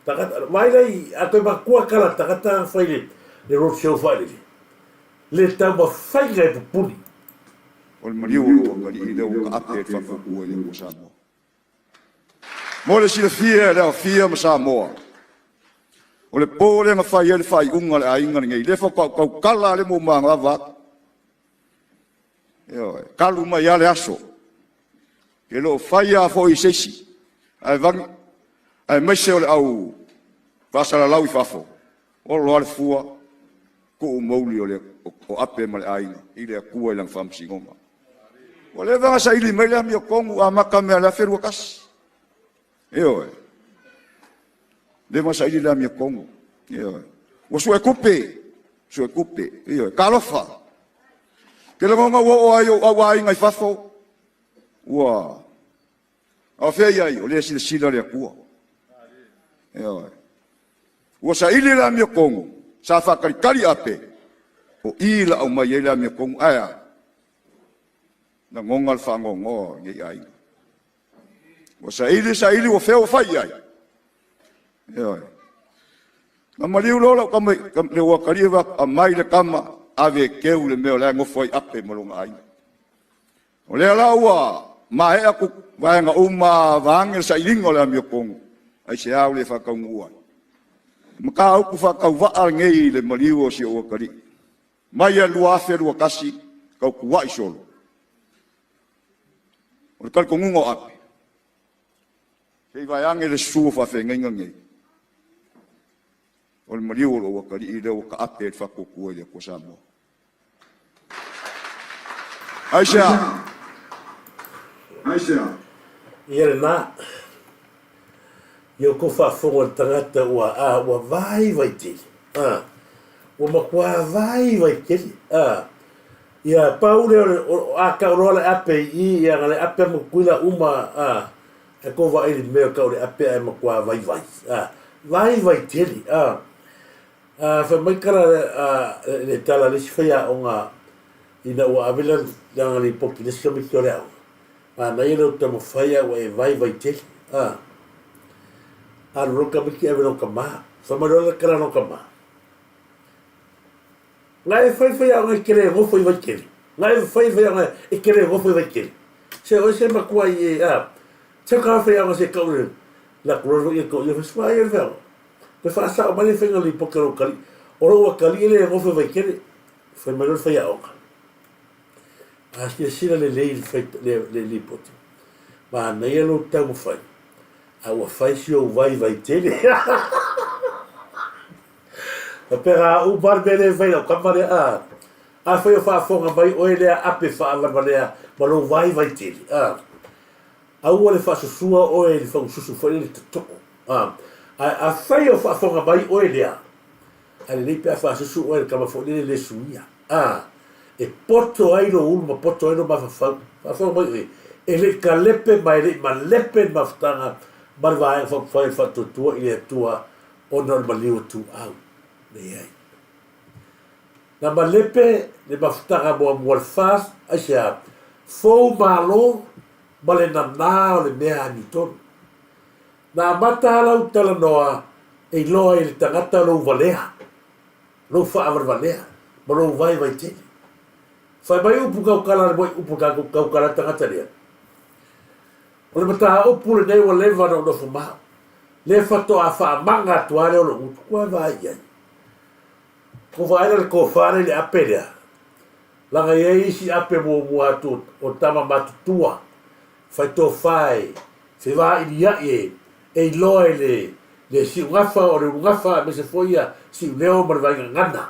Speaker 2: Tagata, vaai la i, a toe matua tala tagata fai le, le road show faelele. Le taumafaiga e pupuni.
Speaker 5: O le maliu o lou atalii lea ua taape ai le faatuatua i le Atua Samoa. Mo le silafia e le aofia ma Samoa, o le po lea na fai ai le faaiuga a le aiga lenei, lea faatoa ou tautala lea moomagava atu. Ioe, talu mai lava le aso, e le o faia foi i se isi, ae vagi, aemaise o le au faasalalau i fafo, Olo lava le fua, tuu mouli o le o Ape ma le aiga i le Atua i lana faamasinoga. Ua leva ona saili mai le amiotonu amata mea le 2021. Ioe. Leva ona saili le amiotonu. Ioe. Ua suetupe, suetupe. Ioe. Talofa. Ou te lagona ua oo lava i ou aiga i fafo, ua a o fea i ai, o lea e silasila le Atua. Ioe. Ua saili le amiotonu, sa faatalitali ape, o i la aumai ai le amiotonu. Ae a? Lagona le faanoanoa o lenei aiga. Ua saili, saili, ua fea ua fai i ai? Ioe. Na maliu loa lau tama le ua talia aumai le tama ave e teu le mea o la e nofo ai Ape ma lona aiga. O lea la ua maea vaega uma vaeane le sailiga o le amiotonu, aisea ua le faataunuu ai? Mataupu faatauvaa lenei i le maliu o si ou atalii. Mai lava i le 2021 tautuai solo. O le talitonuga o Ape, se i vaeane le susu o faafeagaiga nei, o le maliu o lou atalii lea ua taape ai le faatuatua i le Atua Samoa. Aisea?
Speaker 2: Aisea? Ia lena. Ia outou faafofoga i le tagata ua, a, ua vaivai tele. A, ua matua vaivai tele. A, ia pau lea o le, o, a tau loa le ape i i, ia na le ape ma Tutuila uma, a, ae tou vaai i le mea o tau le ape ae matua vaivai. A, vaivai tele. A, a, fai mai tala, a, le tala a le isi faiaoga ina ua ave lana lipoti i le isi tamaiti o le aoga, Manaia lou taumafai a ua e vaivai tele. A. Alu loa le tamaiti ave lona tama. Fai mai loa le tala a lona tama. Na e fai fai aoga e te le nofo i Vaitele. Na e fai fai aoga e te le nofo i Vaitele. Se oe se matua i e a. Se ka fai aoga se kau le la kula lo ia ko ia fai ia fai. Pe faasao mai le faiga lipoti a lou kali. O lou atalii e le nofo i Vaitele. Fai mai loa le faiaoga. A silasila lelei i le lipoti, manaia lou taumafai, a ua fai si ou vaivai tele. Faapea a uma le mea lea e fai lau tama lea, a. Afai o faafofoga mai oe lea ape faavalevalea ma lou vaivai tele, a. Aua le faasusua oe i le faususu foi lele totoo, a. Ae afai o faafofoga mai oe lea, ae lelei pe a faasusu oe i le tama foi lele le suia. A, e poto ai lou ulu ma poto ai lou mafaufau. Faafofoga mai oe, e le i kalepe ma e le i malepe le mafutaga ma le Vaega Faaupufai o le Faatuatua i le Atua ona o le maliu o Tuau. Leai. Na malepe le mafutaga muamua le FAST, aisea? Fou malo ma le nanā o le mea amiotonu. Na amata lau talanoa e iloa ai e le tagata lou valea. lou faavalevalea ma lou vaivai tele. Fai mai upu tautala a le moe upu tatou tautala tagata lea. O le mataupu lenei ua leva ona ou nofo ma au. Le faatoa faamaga atu lava lea o lou gutu, koe vaai i ai. Ko vaai la le tofa lea i le ape lea, laga e i ai isi ape muamua atu o tama matutua, fai tofa e fevailia'i e e iloa i le le siugafa o le ulugafa aemaise foi ia siuleo ma le vaigagana.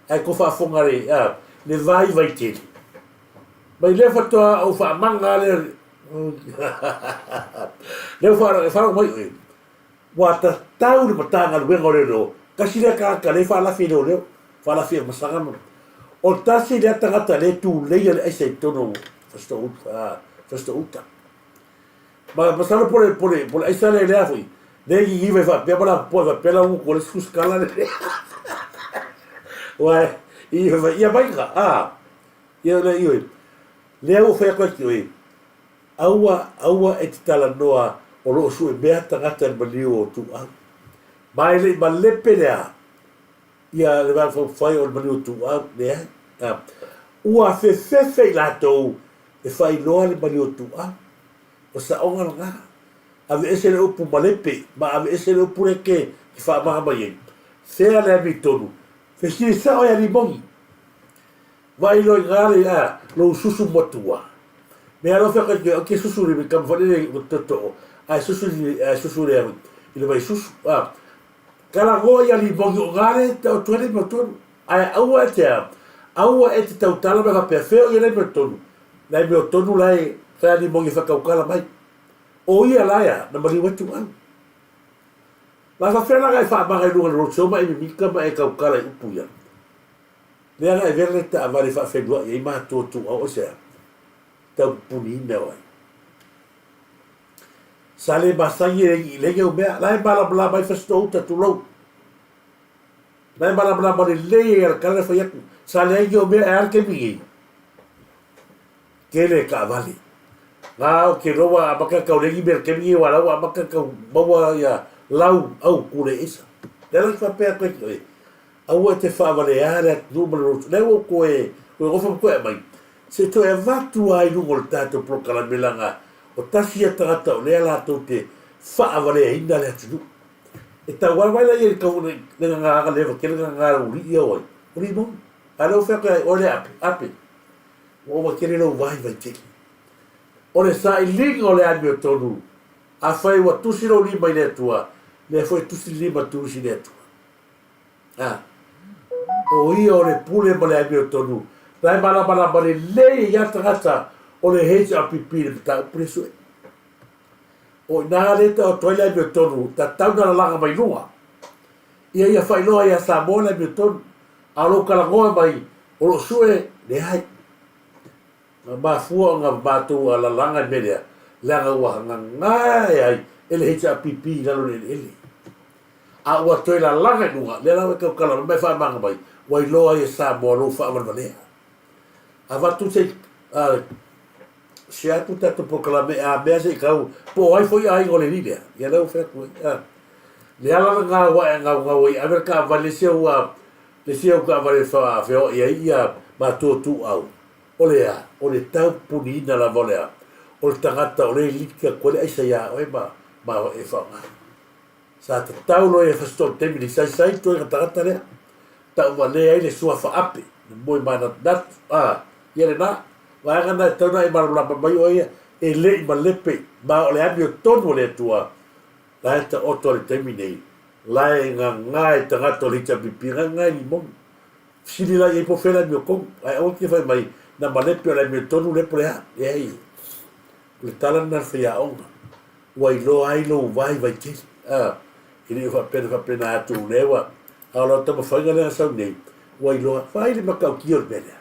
Speaker 2: Ae ko faafofoga le a le vaivai tele. Mai lea faatoa ou faamaga lea lea ua faalogo mai oe ua tatau le Matagaluega o Leoleo, tasi lea tagata lea e faalafi e leoleo, faalafi e masaga ma o tasi lea tagata lea e tuleia le aisa i totonu o Fasitoo-uta. Ma masalo po le po le po le aisa lea lea foi lea gigiva e faapea ma lapopoa e faapea la utu o le isi kusikala le Uae i fai ia maika a ia le ioe lea ua fai atu ai ki aua aua e te talanoa o lo o sue mea tagata i le maliu o Tuuau ma e le i malepe lea ia le Vaega Faaupufai o le maliu o Tuuau leai a ua fefefe i latou e faailoa le maliu o Tuuau. O saoga lena. Aveese le upu malepe ma aveese le upu lea ke faamaga mai ai. Fea le amitonu? Fesili sao ia Limoni. Vaai loa i ina le a lou susu matua. Mea alofa ka ke ke susu le kama foi le toto ae susu ae susu le i le vai susu. A kala goa ia Limoni o ngā le te o tuele me tonu. Ae aua e te a aua e te tautala me faapea fea o ia le me tonu. Lai mea tonu lai whai ani mongi whakaukala mai. O ia la ia, na maliu atu au. Ma e faapefea la ona e faamaga i luga o le roadshow ma e mimita ma e tautala i upu ia? Lea na e avea le taavale e faafeluai ai matou ituau o se a? Tau pupuniina o ai? Sa le masani e i lei au mea, la e malamalama ai Fasitoo-uta tulou. La e malamalama lelei ai a le tala na fai atu, sa leai ni au mea e a le taimi nei? Tele taavale. Na ou te iloa ua amata tau leai ni mea i le taimi nei aua o la ua amata tau maua ia lau au kule aisa. Lea la ou te faapea atu ai oe, aua e te faavalea le atunuu ma le lotu. Lea ua ou toe toe nofo ma toe aumai, se i toe avatu lava i luga o le tatou polokalame leaga o tasi ia tagata o lea latou te faavaleaina le atunuu. E tau lava vaai la i ai i le tau le gagaaga leva tele gagaaga uli ia o ai? O limoni. A o lea ua fai atu ia oe le ape, ape. Ua ova tele lou vaivai tele. O le sailiga o le amiotonu, afai ua tusi lou lima i le Atua, lea foi e tusi le lima tusi i le Atua. A, o ia o le pule ma le amiotonu, la e malamalama lelei ai lava tagata o le HRPP i le mataupu lea sue. O i ina lea e taoto ai le amiotonu, tatau na lalaga mai luga. Ia ia faailoa ia Samoa le amiotonu, a o lou talanoa mai o loo sue, leai. Na mafua ona matou alalaga i le mea lea, leaga ua gagae ai e le HRPP i lalo o le eleele. A ua toe lalaga i luga, lea la ua e tautala mai ma e faamagama mai, ua iloa ai e Samoa lou faavalevalea. Avatu se i share atu le tatou polokalame a mea se i tau, po o ai foi aiga o le alii lea, ia lea ua fai atu ai. Le ala lena ua e gaugau ai, ave le taavale le isi au, le isi au taavale e faafeoai ai ia matou ituau. O le a? O le taupuniina lava o le a? O le tagata o lea e liki atu ai le aisa iā oe ma, ma e faaaoga. Sa tatau loa ia Fasitoo i le taimi nei, saisai le ituaiga tagata lea, tauvalea ai le suafa ape, le moe manatunatu, a, ia lena, vaega lena e tatau ona e malamalama mai oe ia, e le i malepe, ma o le amiotonu a le Atua, la e taoto i le taimi nei, la e gaga i tagata o le HRPP, gaga i limoni. Fesili la i ai po o fea le amiotonu, ae aua te fai mai, na malepe o le amiotonu lea po o le a, leai, o le tala lena a le faiaoga. Ua iloa ai lou vaivai tele. A, e le i faapea na faapena atu o lea ua, a o lau taumafaiga lea na sau nei, ua iloa, vaai le matautia o le mea lea.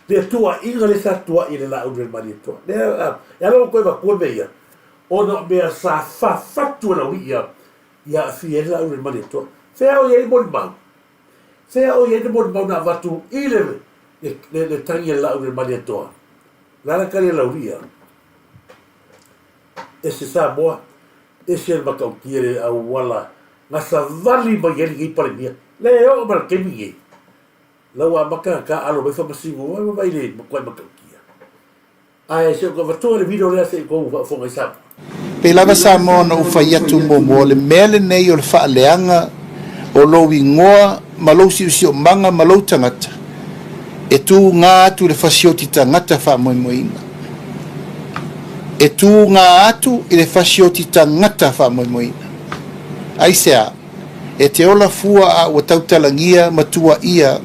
Speaker 2: Le tuuaiga lea sa tuuai e le Laauli o le Malietoa. Lea, a, e ala ona toe avatua mea ia, ona o mea sa fafatu e Lauia ia aafia ai le Laauli o le Malietoa. Fea o i ai le molimau? Fea o i ai le molimau na avatu i le, le, le, le tagi a le Laauli o le Malietoa? O le a le tali a Lauia? Ese Samoa, ese le matautia le auala na savali mai ai lenei Palemia. Lea e oo mai le taimi lenei, la ua amata ona taaalo mai Faamasino, vaai vaai le matuai matautia. Ae se i ou avatua le video lea se i tou faafofoga i Samoa.
Speaker 6: Pei lava Samoa na ou fai atu muamua, o le mea lenei o le faaleaga o lou igoa ma lou siosiomaga ma lou tagata, e tuga atu i le fasioti tagata faamoemoeina. E tuga atu i le fasioti tagata faamoemoeina. Aisea? E te ola fua a ua tautalagia ma tuaia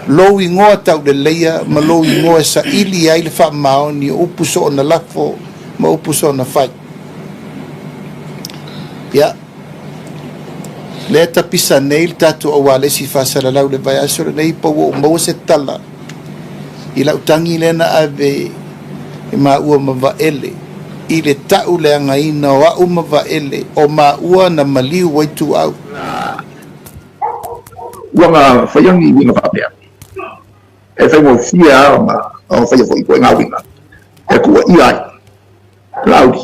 Speaker 6: lou igoa tauleleia ma lou igoa e saili ai le faamaoni o upu soona lafo ma upu soona fai. Ia, lea e tapisa nei le tatou aualesi faasalalau i le vaiaso lenei, po ua ou maua se tala i lau tagi lea na ave i maua ma Vaele i le ta'uleagaina o a'u ma Vaele o maua na maliu ai tuau.
Speaker 7: Ua na faia ni uiga faapea, e faigofie lava ona faia foi ituaiga uiga e tuuaia ai Laauli,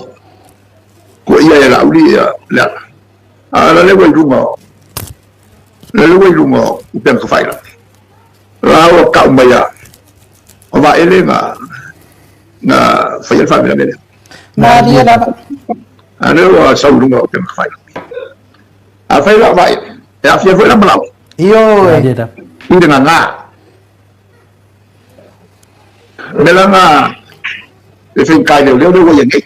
Speaker 7: tuuaia ai e Laauli le ala. A o lea ua i luga, lea ua i luga o upega tafailagi. La ua tau mai a o Vaele na na faia le faalavelave lea.
Speaker 8: Malie lava.
Speaker 7: A lea ua sau i luga o upega tafailagi. Afai la o Vaele, e aafia foi la ma Laauli.
Speaker 8: Ioe.
Speaker 7: I le gagā. O le lana e faigata i leoleo lea ua ia nei.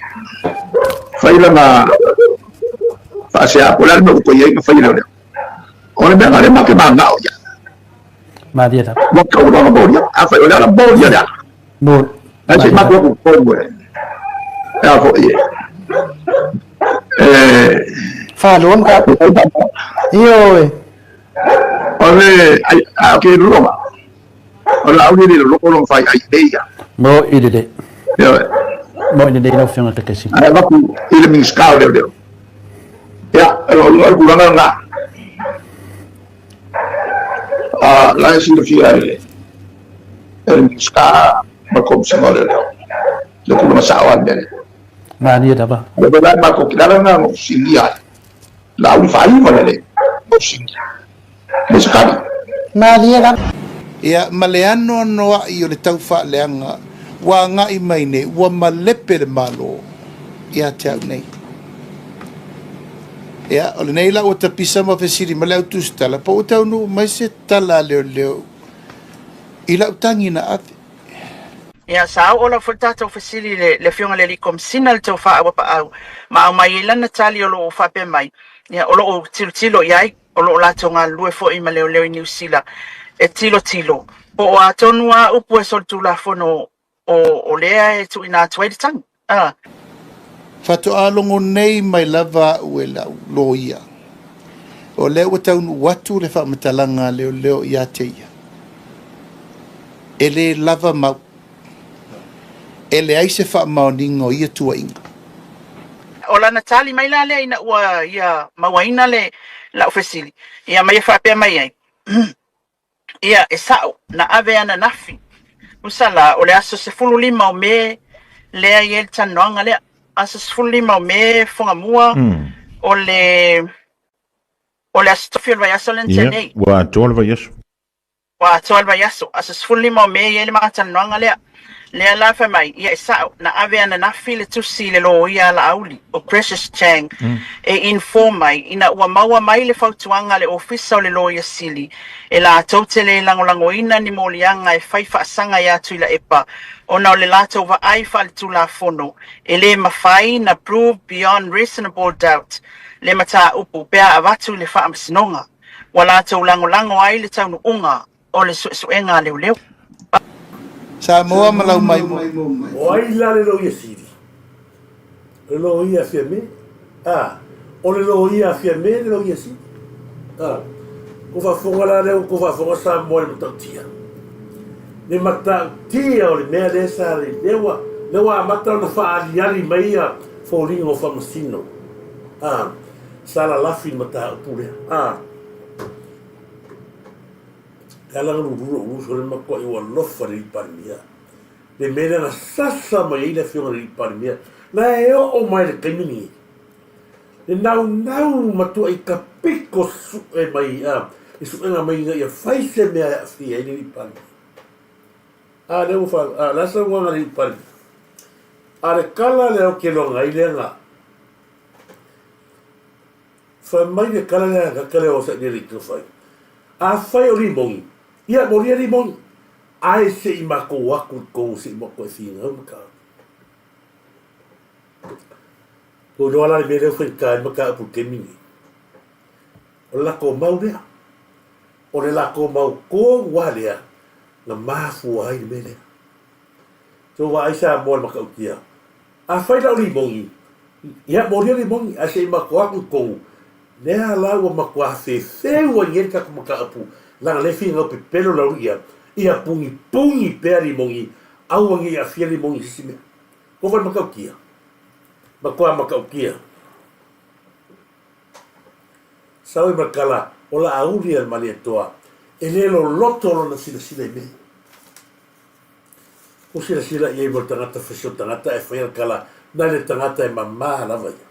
Speaker 7: Fai lana faasea po o le a le mea ua toe i ai ma fai e leoleo. O le mea lena lea matou te mananao i ai.
Speaker 8: Malie lava.
Speaker 7: Ua tatau loa ona molia. Afai o le ala molia le ala.
Speaker 8: Mo.
Speaker 7: Ae se i matou o atu i totonu e a foi e. E.
Speaker 8: Faaloa mataupu. Ioe.
Speaker 7: O le ai ke lologa. O Laauli le lologo lona fai ai e ia.
Speaker 8: Mo i lelei.
Speaker 7: Ioe.
Speaker 8: Mo i lelei lau Afioga i le Taitaifono.
Speaker 7: Ae avatu i le Minisita o Leoleo. Ia, o le tulaga lena. A la e silafia e le e le Minisita ma le Komesina o Leoleo le tulaga sao lava i le mea lea.
Speaker 8: Malie lava.
Speaker 7: O le la matou te ala na fesiligia ai. Laauli faaiva le le fesiligia. Le se tali.
Speaker 8: Malie lava.
Speaker 6: Ia, ma le anoanoai o le taufaaleaga ua agai mai nei, ua malepe le Malo ia te au nei. Ia, o lenei la ua tapisa ma fesili mai le au tusitala, po ua taunuu mai se tala a leoleo i lau tagi na ave.
Speaker 9: Ia, sa oo lava foi le tatou fesili i le, le Afioga i le Alii Komesina i le tofa Auapaau, ma aumai ai lana tali o lo o faapea mai, ia, o lo o tilotilo i ai, o lo o latou galulue foi ma leoleo i Niu Sila e tilotilo po o a tonu a upu e solitulafono o, o lea e tuuina atu ai le tagi. A.
Speaker 6: Faatoa logo nei mai lava au e lau loia, o lea ua taunuu atu le faamatalaga a leoleo ia te ia. E lē lava mau. E leai se faamaoniga o ia tuuaiga.
Speaker 9: O lana tali mai la lea ina ua ia mauaina le lau fesili, ia ma ia faapea mai ai, Ia, e sa'o, na ave ananafi. Tusa la, o le aso 15 o Me lea i ai le talanoaga lea. Aso 15 o Me, Fogamua, o le o le aso tofi o le vaiaso lea na tea
Speaker 10: Ia,
Speaker 9: nei.
Speaker 10: ua atoa le vaiaso.
Speaker 9: Ua atoa le vaiaso, aso 15 o Me i ai le ma talanoaga lea. Lea la fai mai, ia e sa'o, na ave ananafi le tusi i le loia a Laauli, o Precious Chang, e inform ai, ina ua maua mai le fautuaga a le Ofisa o le Loia Sili, e latou te le lagolagoina ni moliaga e fai faasaga ia Tuilaepa, ona o le latou vaai faaletulafono, e le mafai na prove beyond reasonable doubt le mataupu pe a avatu i le Faamasinoga. Ua latou lagolago ai le taunuuga o le suesuega a leoleo.
Speaker 6: Samoa ma lau maimoa.
Speaker 2: O ai la le loia sili? O le loia a Fiame? A, o le loia a Fiame le loia sili? A, ko faafofoga la lea ua ko faafofoga Samoa i le matautia. Le matautia o le mea lea sa le, lea ua, lea ua amata ona faaaliali mai ia foliga o Faamasino. A, sa lalafi le mataupu lea. A. E ala ona lulu lou uso le matuai ua alofa i le alii Palemia. Le mea lea na sasa mai ai le afioga i le alii Palemia, na e oo mai i le taimi lenei. Le naunau matuai tapito sue mai a le suega mai ina ia fai se mea e aafia ai le alii Palemia. A lea ua fa, a la saunoaga a le alii Palemia. A le tala lea ou te iloga ai lea na Fai mai le tala lea a gata lea o Sainiele i Tofai. Afai o limoni, ia molia limoni, ae se i matou o atu i totonu se i matou e finau mataupu. Ua iloa la le mea lea ua faigata ai le mataupu i le taimi lenei. O le latou mau lea. O le latou mau tonu lava lea na mafua ai le mea lea. Tou vaai Samoa i le matautia. Afai la o limoni, ia molia limoni, ae se i matou atu i totonu, lea la ua matua fefeu ai nei le tatou mataupu, leaga lea e finagalo pepelo le alu ia, ia pugipugī pea limoni, aua ne i aafia limoni i se isi mea. Ua fai matautia, matua matautia. Sau i Makala, o Laauli a le Malietoa, e le loloto lona silasila i mea. Ua silasila i ai mo le tagata fasi o tagata ae faia le tala na le tagata e mama lava ia.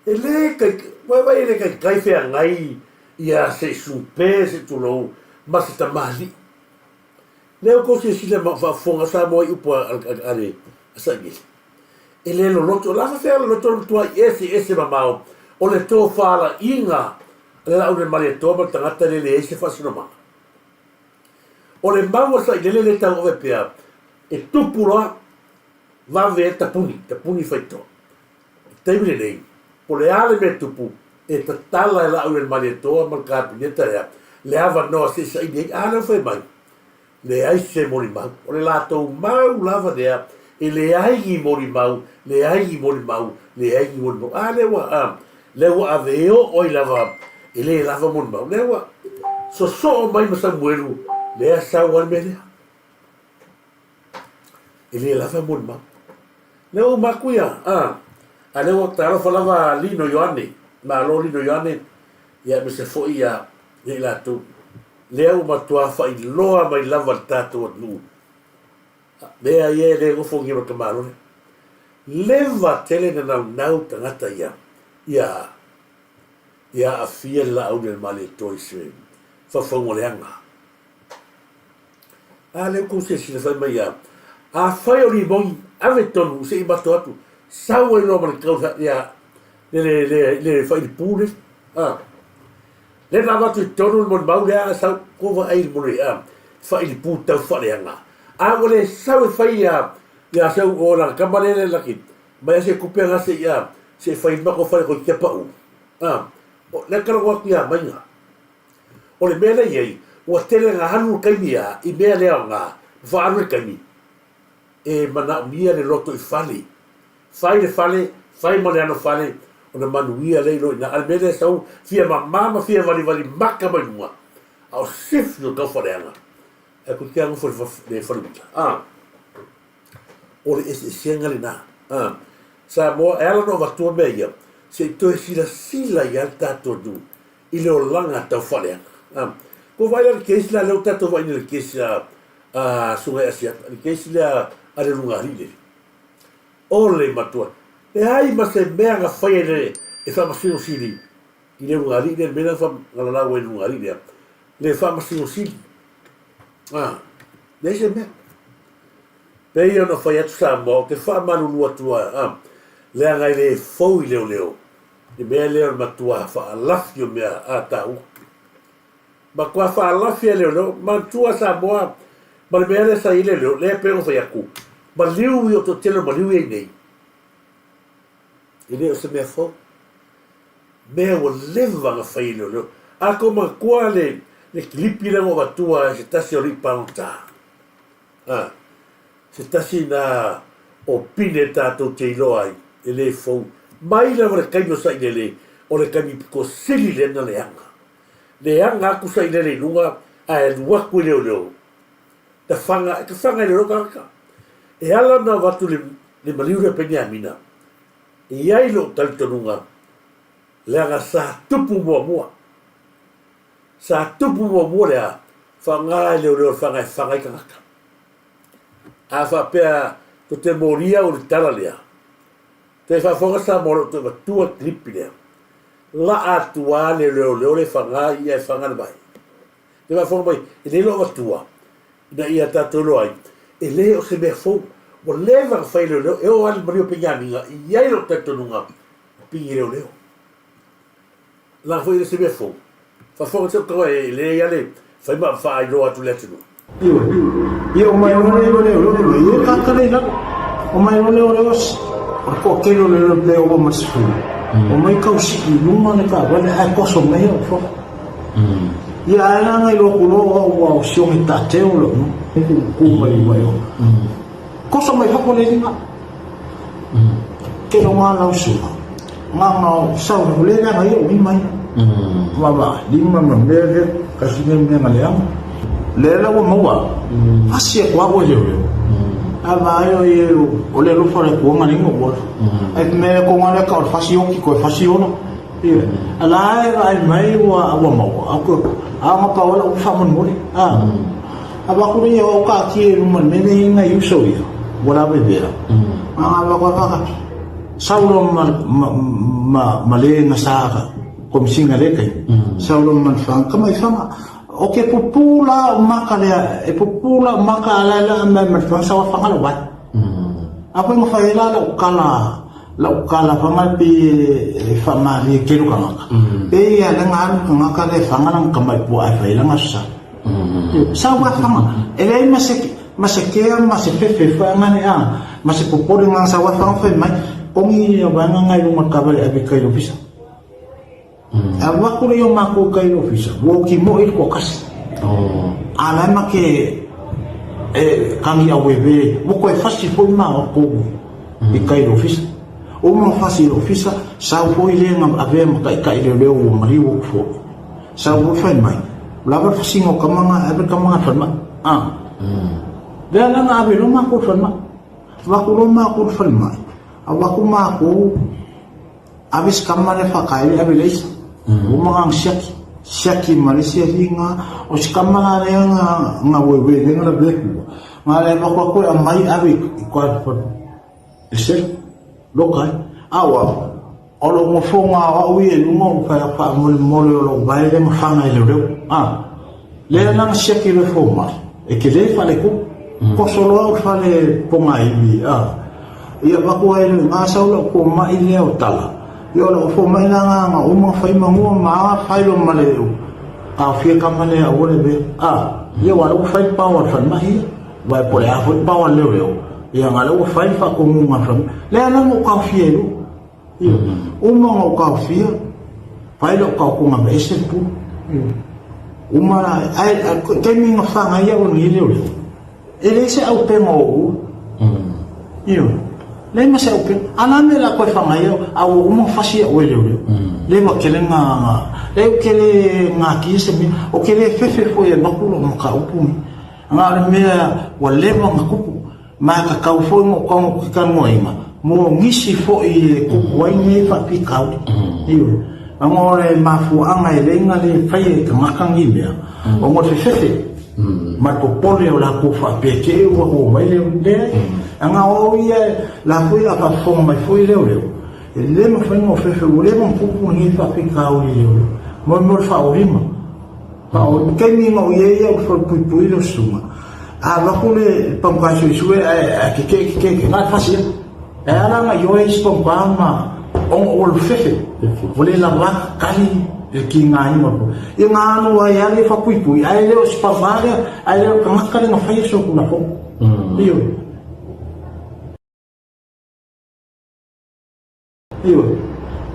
Speaker 2: E le kai, ua vai e le taitai feagai ia se i supe se i tulou ma se tamalii. Lea ua tou silasila ma faafofoga Samoa i upu a le Saimili. E le loloto, o le a faafefea loloto le matuai eseese mamao o le tofalaiga a le Laaulemaleiatoa ma le tagata le leai se faasinomaga. O le mau a Sailele le tauave pea e tupu loa vave e tapuni, tapuni faitoa. I le taimi lenei, po o le a le mea e tupu, e tatala e Laauli le Malietoa ma le Kapeneta lea le avanoa se i saili ai. A lea ua fai mai, leai se molimau. O le latou mau lava lea, e leai ni molimau, leai ni molimau, leai ni molimau. A lea ua, a, Lea ua ave e oo ai lava e le lava molimau. Lea ua sosoo mai ma Samuelu, lea sau ai le mea lea. E le lava molimau. Lea ua uma atu ia, a, a lea ua talofa lava Lino Ioane, malo Lino Ioane, ia aemaise foi ia, ia i latou. Lea ua matua faailoa mai lava le tatou atunuu. Mea ia e le nofogia ma le tamaloa lea. Leva tele na naunau tagata ia, ia, ia aafia le Laauli a le Malietoa i se faufauga leaga. A lea ua tou silasila fai mai ia, afai o limoni, ave tonu se i mato atu, sau ai loa ma le tau ia, le, le, le, le failipu le, a. Lea na avatu i totonu le molimau lea a sau kou vaai i le mole a failipu tau faaleaga. A ua le sau e fai ia ia sau o lana tama lea le laki mai a se tupe nga se i a se i fai le matou fale toeitiiti a pau. A o lea talanoa atu ia Maiga. O le mea lea i ai ua tele na alu le taimi a i mea lea o nga faaalu le taimi e manaomia le loto i fale. Fai le fale, fai ma le ano fale, ona manuia lea i lo ina. A le mea lea sau fia mama ma fia valivali maka mai luga, a o sifi o tau faleaga, ae koe te nofo i le faleuta. A, o le eseesega lena. A, Samoa, e ala ona avatua mea ia, se i toe silasila i ai le tatou atunuu i le olaga tau faleaga. A, ua vaai la i le case lea, lea ua tatou vaai nei i le case a, a Susuga ia Asiata, le case lea a le Lugalii lele. O le matua. Leai ma se mea na faia i le e Faamasino Sili i le ulugalii lea, le mea lea na lalau ai i le ulugalii lea, le Faamasino Sili. A, leai se mea. Pei ona fai atu Samoa, ou te faamalulu atu a, leaga e le fou i leoleo le mea lea o le matua faalafi o mea a taua. Matua faalafi e leoleo, manatua Samoa ma le mea lea sa i ai leoleo, lea e pei ona fai atu, maliu i o toatele o maliu i ai nei, e le o se mea fou. Mea ua leva ona fai e leoleo. A tou manatua le, le kilipi lea na ou avatua e se tasi o alii palota, a, se tasi na o pine tatou te iloa ai, e le fou. Mai lava le taimi o Sailele, o le taimi pito sili lea na leaga. Leaga atu Sailele i luga ae alu atu i leoleo. Tafaga, tafaga i leoleo tagata. E ala ona avatu le, le maliu lea Peniamina, e i ai lou talitonuga, leaga sa tupu muamua. Sa tupu muamua le a, faaaoga e leoleo le faga e faga ai tagata. A faapea tou te molia au i le tala lea, toe faafofoga Samoa o lo o toe avatua le clip lea. Laa atu a le leoleo le faga ia e faga le vai. Te faafofoga mai, e le iloa avatua ina ia tatou iloa ai, e le o se mea fou. Ua leva ona fai e leoleo, e oo lava i le maliu o Peniamina, e i ai lou talitonuga, pigi leoleo. Leaga foi e le o se mea fou. Faafofoga se tau e le ia le fai ma faailoa atu le atunuu.
Speaker 10: Ioe. Ia o mai loa lea o leo leo ia ka ka le lalo. O mai loa lea o leo o le toatele o leo pe ova ma le 10. O mai kau sii i luga le taavale ae toso mai au fafo. Ia ae la ngai loa ku loa o au ua o siogi taateo lou nuu. Ku ku mai mai o. Toso mai fafo le lima. Ke lo ngā lau sua. Ngā ngā o sau le le ngā ia o lima ia. Ma ma lima ma mea le kasi me mea ngā leanga. Le la ua maua. Fasi e kua ua leo leo. A va ai o ie o le alofa le kua ngā linga ua. Ai me ko ngā le ka o fasi oki koe fasi ona. Ia. A la e vai mai ua ua maua. A ko a ngā pa ola u whamon mole. A. A va kure ia o ka ki e luma me le inga i uso ia. Ua la vevera. A va kwa ka Saulo ma ma ma ma le na sa komisinga le kai. Saulo ma fa ka mai fanga o ke pupu la o maka le e pupu la o maka ala la ma ma fa sa wa fanga la wai. A ko nga fa ela la o kala la o kala fanga pe e fa ma le ke lu ka. Pe ia le nga lu ka ka le fanga la ka mai pu a fa ela nga sa. Sa wa fanga e le ma se ma se kea ma se fefe fa nga ne a ma se popole nga sa wa fanga fa mai kongi ia wa nga ngai lunga ka vale ave kai ofisa. A wa kure yo ma ko kai ofisa wo ki mo i ko kasi. A la ma ke e kangi a wewe wo ko e fasi foi ma o ko i kai ofisa. O ma fasi ofisa. Sau foi le na avea ma taitai leoleo ua maliu atu foi. Sau foi fai mai, ua lava le fasiga o tama na, ave le tama na i le falemai. A. Lea la na ave loa matou i le falemai. Avatu loa matou i le falemai, avatu matou ave si tama lea faataele ave i le aisa. Ua uma ona siaki, siaki ma le isi alii na, o si tama la lea na na ueue lea na lavea i tua, na le avatu atu e aumai ave i tua i le falemai. Ese, loka ai. A ua, o lou nofoga o au ia i luga ua fai atu faamolemole o lou vae lea mafana i leoleo. A, lea la na siaki loa e fomai, e tele faletu. Toso loa au i le fale pogaiwi, a, ia avatu ai loa i ina sau lau fomai lea o Tala. Ia o lau fomai la na na uma fai manua ma a fai loa ma le taofia tama lea aua le avea. A, ia aua o lea ua fai le pao a le falemai ia. Aua po o le a foi le pao a le leoleo, ia na o lea ua fai le faatonuga a le falemai. Lea la na ou taofia ai loa. Ioe. Uma ona ou taofia, fai lau taotoga aveese le pulu. Ioe. Uma la, ae o le taimi na whangai au e lenei leoleo, e leai se aupega o oua. Ioe. Leai ma se aupega. A la mea la koe whangai au, a ua uma ona fasi au e leoleo. Lea ua kele nga, leai ou te le ngakia se mea, ou te le fefe foi e avatu lau mataupu lenei. Na o le mea ua leva ona tupu, ma e tatau foi ona ou tago atu talanoaina mo nisi foi e tupu ai nei faafitauli. Ioe. Ona o le mafuaaga e lei na le faia e tagata nei mea, ona o le fefefe ma le popole o latou faapea te i ua omai le leai. Ana o au ia, la foi a faafofoga mai foi leoleo, e le mafai ona ou fefe, ua leva ona tupu lenei faafitauli leoleo. Mo le mea o le faaolima. A o le taimi na ou i ai au i falepuipui lau susuga, a avatu le pamuka suesue ae tetee tetee tetee, na o le fasi lava. E ala ona ioe isi pamuka ma ona ua lufefe, ua le lava kali le tigaina o le Ia na alu ai lava le faapuipui ae le o se pamuka lea, ae le o le tagata lea na faia se Tulafono. Ioe. Ioe.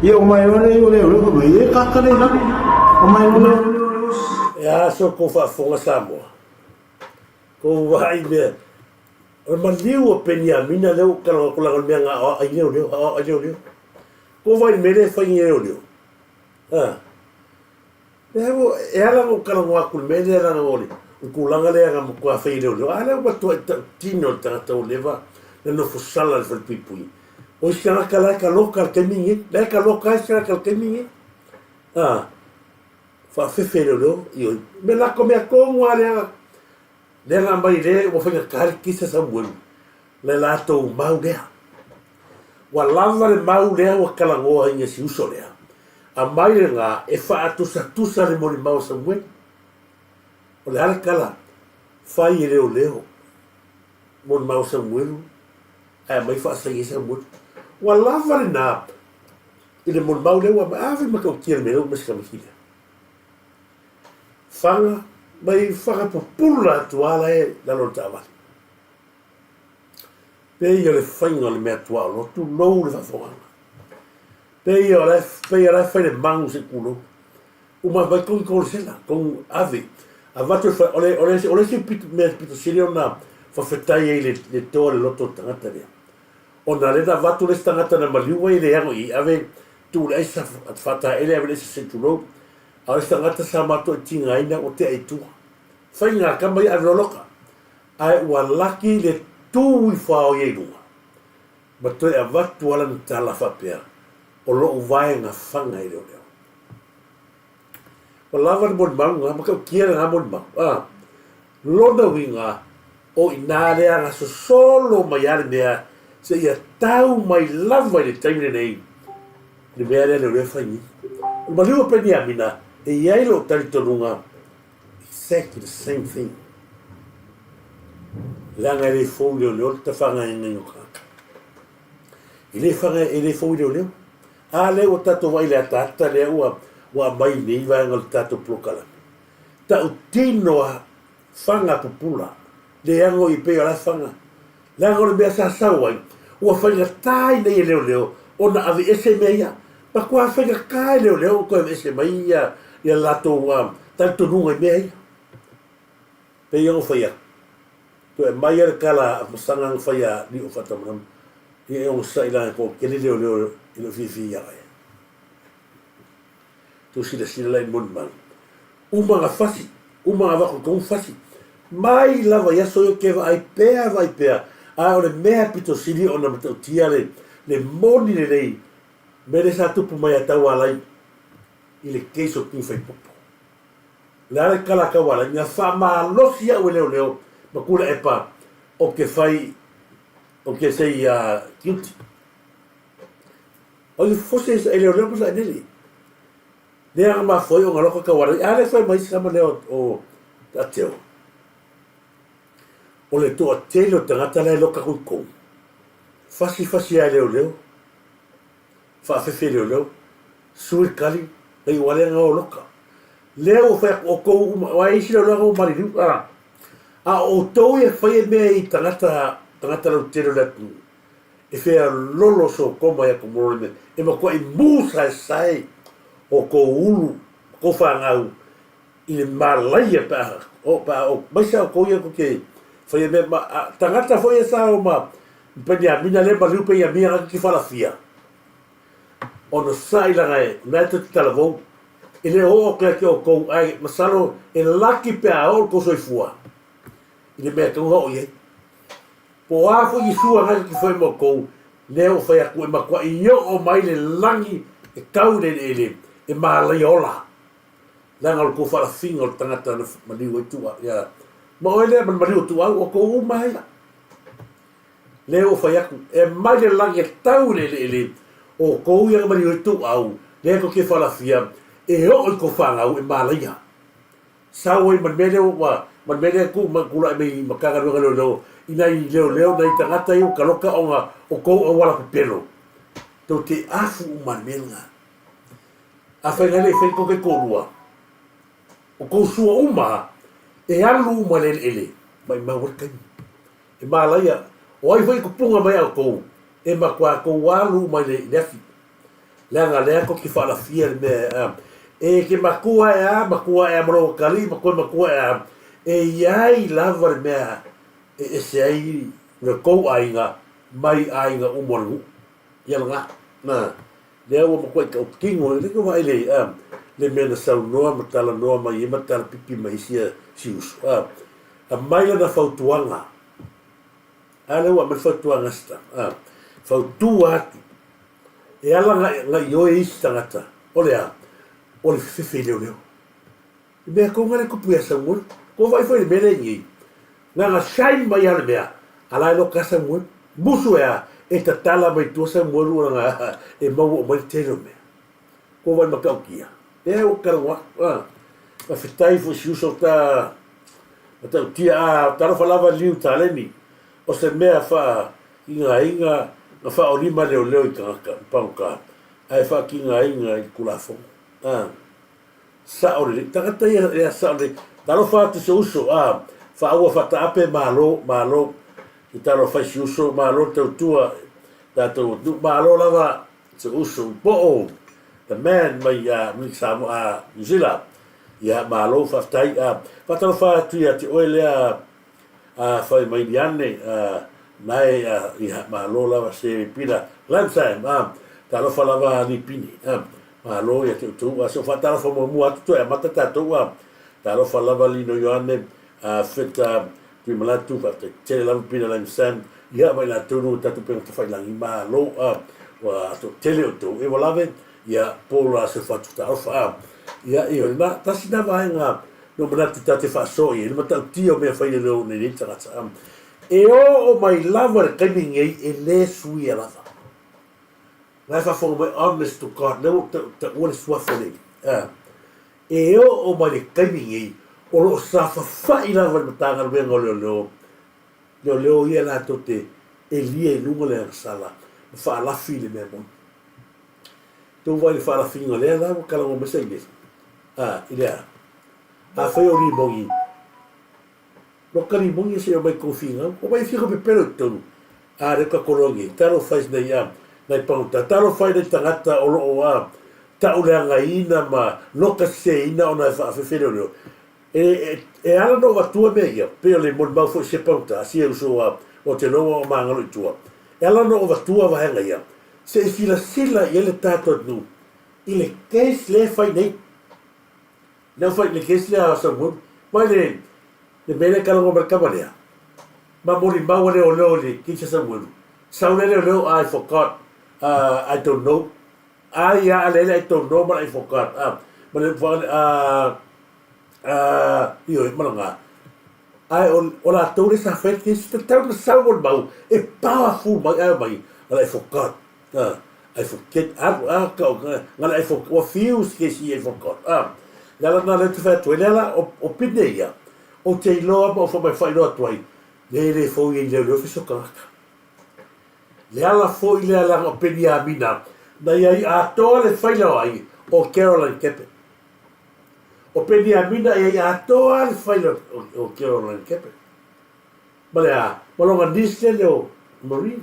Speaker 10: Ia o mai ole i ole ole ko mai e ka kale la. O mai ole ole ole.
Speaker 2: E a so kou faafofoga Samoa? Kou vaai mea, o le maliu o Peniamina lea ua ou talanoa atu leaga o le mea na aoao ai leoleo, aoao ai leoleo. Kou vaai i le mea lea e fai nei e leoleo? A. E ala ona ou talanoa atu i le mea lea leaga o le tulaga lea na matua fai e leoleo, a lea ua matuai tautino le tagata ua leva na nofo sala i le falepuipui. O isi tagata la e taloka i le taimi lenei, la e taloka lava isi tagata i le taimi lenei. A, faafefe e leoleo, ioe. Me lako mea tonu lava lea, lea na aumai lea ua faigata le kisa Samuelu, le latou mau lea. Ua lava le mau lea ua talanoa ai si uso lea. Aumai lena e faatusatusa le molimau a Samueli. O le a le tala fai e leoleo molimau a Samuelu ae aumai faasaini ai Samuelu. Ua lava lena i le molimau lea ua aumai. A fai matautia le mea lea ua aumai se tamaiti lea. Faga mai faga pupulu la atu lava la e lalo o le taavale. Pei o le faiga o le mea tuaolo, tulou le faafofogaaga. Pei o la e, pei o la e fai le magu se i tulou. Uma mai togi kolesela, togi ave. Avatu e fai, o le, o le, o le isi pito, mea pito sili ona faafetai ai le, le toa le loto o le tagata lea. Ona lea na avatu le isi tagata na maliu ai le ano i ave tuu le aisa faataele ave le aisa se i tulou. A o le isi tagata sa matou e tigaina ua tea i tua. Faiga kama ia ave loloka. Ae ua laki le tu ifo a o ia i luga. Ma toe avatu a lana tala faapea, O lou vaega faga e leoleo. Ua lava le molimau lena, matautia lena molimau. A, lona uiga, o i ina lea na sosolo mai a le mea seia tau mai lava i le taimi lenei le mea lea leoleo e fai nei. O le maliu o Peniamina, e i ai lou talitonuga, exactly the same thing. Leaga e le fou i leoleo le tafagaina o tagata. E le faga, e le fou i leoleo. A lea ua tatou vaai i le ataata lea ua ua aumai nei vaega o le tatou polokalame. Tautino a faga pupula. Leaga o i pei o la faga. Leaga o le mea sa sau ai, ua faigata ina ia leoleo ona aveese mea ia. Matua faigata e leoleo ona toe aveese mai ia ia latou talitonuga i mea ia. Pei ona fai atu, toe aumai lava le tala a masaga na fai a Lio Faatamalama, ia e onosai leaga e toatele leoleo e le o fiafia ia oe. Tou silasila la i le molimau. Uma na fasi, uma na avatu i tonu fasi. Mai lava i aso ia ou te vaai pea vaai pea, a o le mea pito sili ona matautia le le moni lelei mea lea sa tupu mai ia Taualai i le case o Tuifaipopo. O le a le tala a Taualai, na faamalosi au e leoleo ma Tuilaepa ou te fai, ou te say guilty. O le fose e leoleo ma sainele. Lea na mafua ai ona loka Taualai. A lea fai mai isi tama lea o Taateo. O le toatele o tagata la e loka atu i totonu, fasi fasi lava e leoleo, faafefe e leoleo, sui le kali, na iu lava lea na o loka. Lea ua fai atu outou uma, aua e i ai isi leoleo na ua maliliu, a o outou ia e faia mea i tagata, tagata lautele o le atunuu, e fealolo sokoma ia Komoro i mea e matuai mu saesae o kou ulu ma kou fanau i le malaia pe a o pe a o maise o kou ia tou te faia mea ma a tagata foi ia sa o ma Peniamina lea maliu Peniamina na te falafia ona sai langa e na e tou te talavou e le oo atu ia te outou ae masalo e laki pe a oo le tou soifua i le mea e tatau ona oo i ai. Po o a foi ni sua na te fai ma outou, lea ua fai atu e matuai oo mai le lagi e tau i le eleele e malaia ola, leaga o le tou faalafiga o le tagata na maliu ai tua, ia, ma oe lea ma le maliu o tuau, o outou uma ia. Lea ua fai atu, e mai le lagi e tau i le eleele, o outou ia na maliu ai tuau, lea tou te faalafia, e oo i tou fanau e malaia. Sau ai ma le mea lea ua, ma le mea lea e tuu mai, tulai mai i Matagaluega Leoleo i nai leoleo, nai tagata ia ua taloka ona o tou auala pepelo, tou te afu uma i le mea lena. Afai na le i fai tou taitoalua, o tou sua uma e alu uma i le eleele, maimau ai le taimi. E malaia, o ai foi e tupuga mai a outou, e matua tou alu uma i le afi. Leaga lea tou te faalafia le mea e te matua e a, matua e a ma lou atalii ma toe matua e a, e i ai lava le mea e ese ai le tou aiga mai aiga uma o le nuu. Ia lena. Na, lea ua matuai tautino, e le tau vaai le, a, le mea na saunoa ma talanoa mai ai ma talapipi mai ai sia si uso, a, aumai lana fautuaga. A lea ua aumai le fautuaga a si tama, a, fautua atu E ala na ioe isi tagata, o le a? O le fefefe i leoleo. I mea kou ngale kupu ia Samuel. Ko vai foi le mea lea nei. Na na shine mai a le mea, a la e loka a Samuel. Musu e a, e tatala mai tua Samuel ua na e maua o mai le tele o mea. Ko vai matautia. Ea ua kalawa. Ah. Faafetai foi si uso ta matautia a talofa lava liu taleni. O se mea faa Kigaina na faaolima leoleo i tagata pagota ae faakigaina i le Tulafono. A. Sao lelei. Tagata ia ea sao lelei. Talofa atu se uso, a. Faaua faataape, malo, malo. I talofa i si uso, malo le tautua tatou atunuu. Malo lava se uso. Poo, the man mai a Samoa, a New Zealand. Ia, malo, faafetai. A. Faatalofa atu ia te oe lea A fai mai liane a nae a iha malo lava se pila lunchtime a talofa lava a lipini a malo ia te outou a se o faatalofa muamua atu toe amata tatou a talofa lava Lino Ioane a Feta Tuimalatu faafetai tele lava pila lunchtime ia ma i latou no tatou pega tafailangi malo a ua toatele outou e ua lave ia Paul a se fatu talofa a ia ioe na tasi na vaega No manatu ta te faasoa i ai le matautia o mea fai leoleo nei nei tagata. E oo mai lava le taimi nei e le suia lava. La e faafofoga mai honest to God lea ua ou taua le suafa lenei. E oo mai le taimi nei o lo o safafa'i lava le Matagaluega o Leoleo, leoleo ia latou te elia i luga le agasala ma faalafi le mea moni. Tou vaai i le faalafiga lea la ua talanoa mai Sainesi. A, i le a? Afai o limoni, loka limoni se i omai kou finau, omai e fia pepelo i totonu. A lea ka koloa nei, talofa i nei a, nai pagota, talofa i nai tagata o loo a, tauleagaina ma loka seseina ona e faafefe leoleo. E, e, e ala ona ou atua mea ia, pei o le molimau foi se pagota, a si e uso a, o te loa o magalo i tua. E ala ona ou avatua vaega ia, se i silasila i ai le tatou atunuu. I le case lea e fai nei, lea ua fai i le case lea a Samuelu, mai le le mea lea e talanoa mai le tama lea, ma molimau a leoleo i le case a Samuelu, sau lea leoleo, I forgot, I don't know, ai a lea le I don't know ma le I forgot, ma le ioe, ma lona, ae o latou lea sa fai le case, tatau ona sau molimau e powerful mai ae omai, I forgot. A, I forget, alu, a, ka, nga le I forgot, ua fiu se kesi I forgot, a. Le ala lena lea ou te fai atu ai, le ala o, o pine ia, ou te iloa ma ou faamai-faailoa atu ai, le le fou ia i leoleo fai so tagata. Le ala foi lea leaga o Peniamina, na ia i atoa le faila o ai, o Caroline Kepe. O Peniamina ia i atoa le faila o, o Caroline Kepe. Ma le a? Ma lona niece lele o Marie,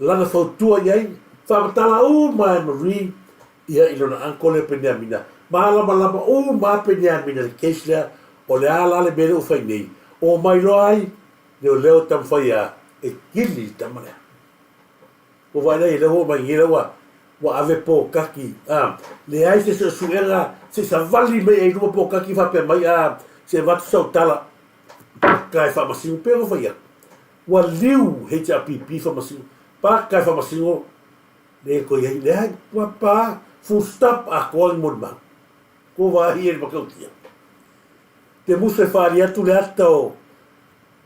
Speaker 2: lana fautua i ai, faamatala uma e Marie ia i lona uncle lea o Peniamina, malamalama uma a Peniamina i le case lea, o le a la le mea lea ua fai nei, omai loa ai leoleo e taumafai a e kili le tama lea. Ua vaai la i ai lea ua oo mai nei la ua ua ave pokaki a, leai se suesuega se i savali mai ai i luma pokaki faapea mai a se i avatu sau tala. Paka e faamasino pea ua fai atu. Ua liu HRPP faamasino. Paka e faamasino le koe i ai. Leai, ua pa full stop atoa ni molimau. Kua vaai e le matautia. Te musu e whaari atu le ata o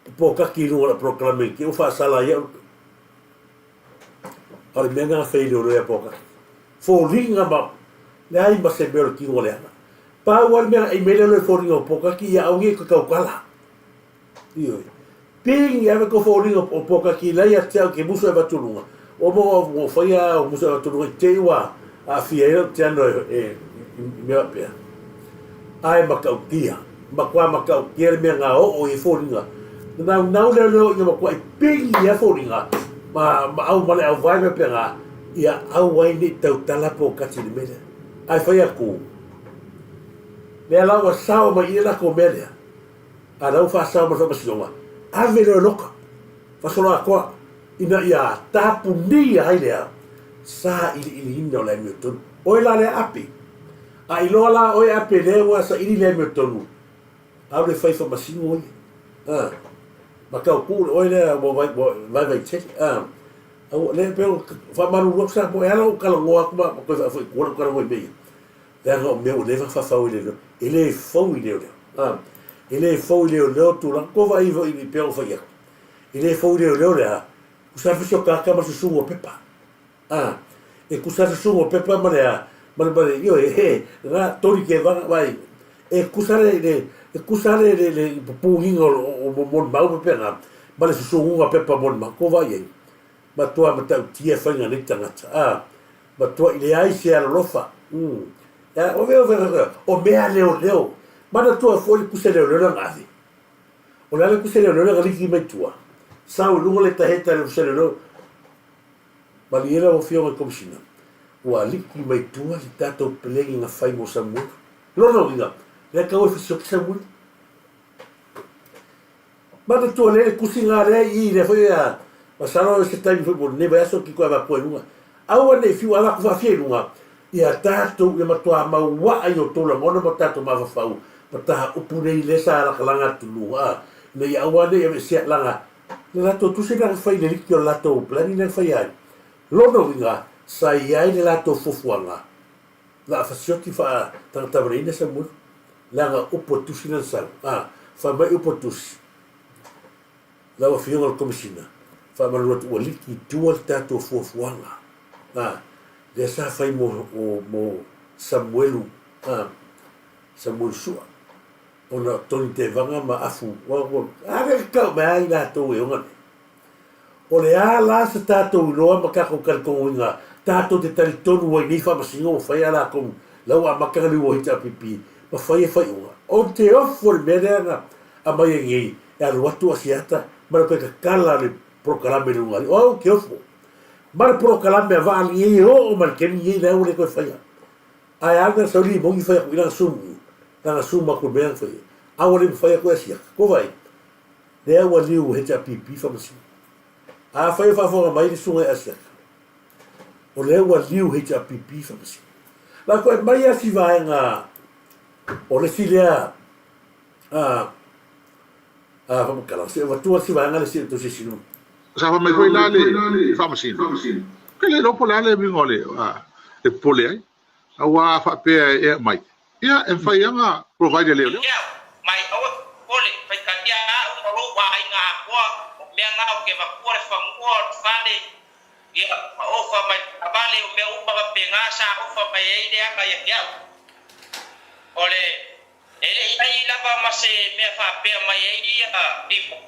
Speaker 2: Pōkaki i runga o la polokalame i te ua whaasala ai au. A o le mea ngā whai leo leo Pōkaki. Fōringa ma, leai ma se mea o le tino o le ana. Pau a le mea i mele loe fōringa o Pōkaki ia aongi e kaukala. Ioe. Ping ave ko fōringa o Pōkaki lai a te au ke musu e vatulunga. O mo o mo whaia o musu e vatulunga i te iwa a fia e te ano e, e, i mea pea. Ae makautia. Makua makautia le mea ngā oo i fōringa. Nau nau leo leo ia makua i ping ia fōringa ma, ma au male au vai mea pea ngā ia au ai nei tautala Pōkaki le mele. Ae whai aku. Lea la ua sao mai ia lako mea lea. A la ua faasao mai faamasinoga. Ave lea o loka. Fasolo atoa. Ina ia tapunia ai lea sa iliiliina o le amiotonu. Oe la lea ape. A iloa la oe ape lea ua saili le amiotonu. Aule fai faamasino ia. A. Ma kau ku le oe lea ua vai, ua vaivai tele. A. Au lea pe o faamalulu atu sa po e ala o talanoa atu ma koe faafoi tua lau talanoa i mea ia. Leaga o mea ua leva faafau i leoleo. E le fou i leoleo. A, e le fou i leoleo tulaga. Ko vaai foi i pea o fai atu. E le fou i leoleo le a. Kusa le fisi o kaka ma le susuga o pepa. A, e kusa le susuga o pepa ma le a, ma le, ma le, ioe, he, na tori ke vaga, vai. E kusa le, le, e kusa le, le, le pupugiga o, o, o molimau ma pea ma le susuguga pepa molimau. Ko vaai ai. Matua matautia e faiga nei tagata. A, matua i leai se alolofa. Ea, o mea, o mea leoleo. Manatua foi le kusa leoleo lea na ave. O le a le kusa leoleo lea na liki mai tua. Sau i luga le taheta le kusa leoleo. Malie lau Afioga i Komisina, ua liki mai tua le tatou pelegi na fai mo Samuelu. Lona uiga, lea tau e fesioki Samuelu. Manatua lea le tusiga lea i i lea foi a masalo se taimi foi mo lenei vaiaso ki koe avatu ai luga. Aua nei fiu avatu faafia i luga ia tatou ia matua mauaa i o tou lagona ma tatou mafaufau ma taha upu nei lea sa lagalaga atu luga a ina ia aua nei aveesea laga le latou tusi lea na fai i le liki o le latou planning lea na fai ai. Lona uiga sa i ai le latou fuafuaga la a fasioti faa tagata valeina Samuelu leaga upu a tusi lana sau a fai mai upu a tusi lau afioga le Komesina faamalu atu ua liki i tua le tatou fuafuaga a lea sa fai mo mo Samuelu a Samuelu Sua ona o Tony Tevaga ma Afu a le tau mai ai latou e ona nei. O le a la se tatou iloa ma tatou talitonuina tatou te talitonu ai nei faamasinoga ua fai a latou la ua amata ona liu HRPP ma fai e faaiuga. O te ofo i le mea lea na aumai ai nei e alu atu Asiata ma le toe tatala o le polokalame i luga o au te ofo ma le polokalame a vaa nei e oo mai le taimi nei la ua le toe faia. Ae a na sau limoni fai atu i lana sumu lana sumu atu i le mea na faia a ua le mafai atu e Asiata. Ko wai? Lea ua liu HRPP faamasino. Afai o faafofoga mai le susuga i Asiata, o lea ua liu HRPP faamasino. La koe mai a si vaega o le isi lea a a faamatalaga se avatua si vaega le si to se sinu.
Speaker 3: Sa fai mai foi la le Faamasino, Ke le iloa po o le a le uiga o le e popole ai, aua a faapea e aumai, ia e mafai lava ona provide e leoleo.
Speaker 11: Ke au, mai aua popole, faitalia au ma lou aiga atoa, o mea na o ke avatua le fanua o le fale, ia, ma ofa mai le taavale, o mea uma faapena sa ofa mai ai le aga ia te au. O le, e le i ai lava ma se mea faapea mai ai ia lima,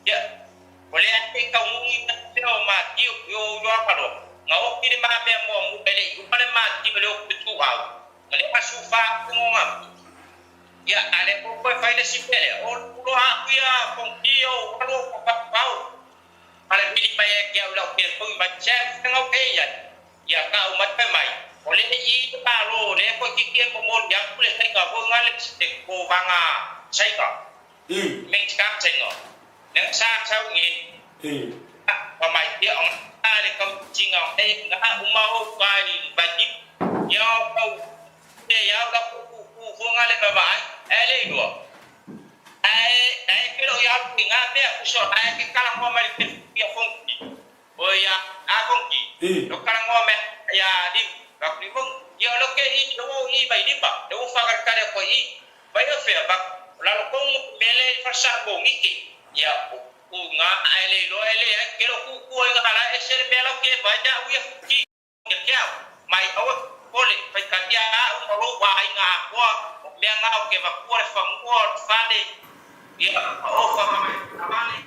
Speaker 11: ia, o lea e taunuu i mea o Matiu i o iloaga loa, na oki le ma mea muamua e le i uma le Matiu e le oki ituau, na le asu fa atu ngo na. Ia, a le o koe fai le si mea lea, o loa aku ia Fonti o alu o ka pau, a le vili mai e ke au lau telefoni mai, Sam, fenga o ke ia, ia ka u mai fai mai, o le i le malo, le koe kiki e momoli aku le faiga foi nga le te kovanga saiga. Mexican saiga. Le sa sau ngi. Pa mai ia o nga le kautinga o e nga uma o kai vai di. Ia o kau te ia o la ku ku ku fo nga le va vai e le lua. Ae ae ke lo ia ku nga mea ku so ae ke kala ngo mai te ia fonki. O ia a fonki. Lo kala ngo me ia di ba ku mo ia lo ke i lo i vai di ba. Lo fa ka kare ko i. Vai o fea ba la lo kong mele fa sa bo ngike. Ia u nga ae le lo e le ai ke lo ku ku ai nga la e se mea lo ke vai da u ia ki ke ke au. Mai aua popole, faitalia au ma lou aiga atoa, o mea na o ke avatua le fanua o le fale, ia, ma ofa ma le taavale.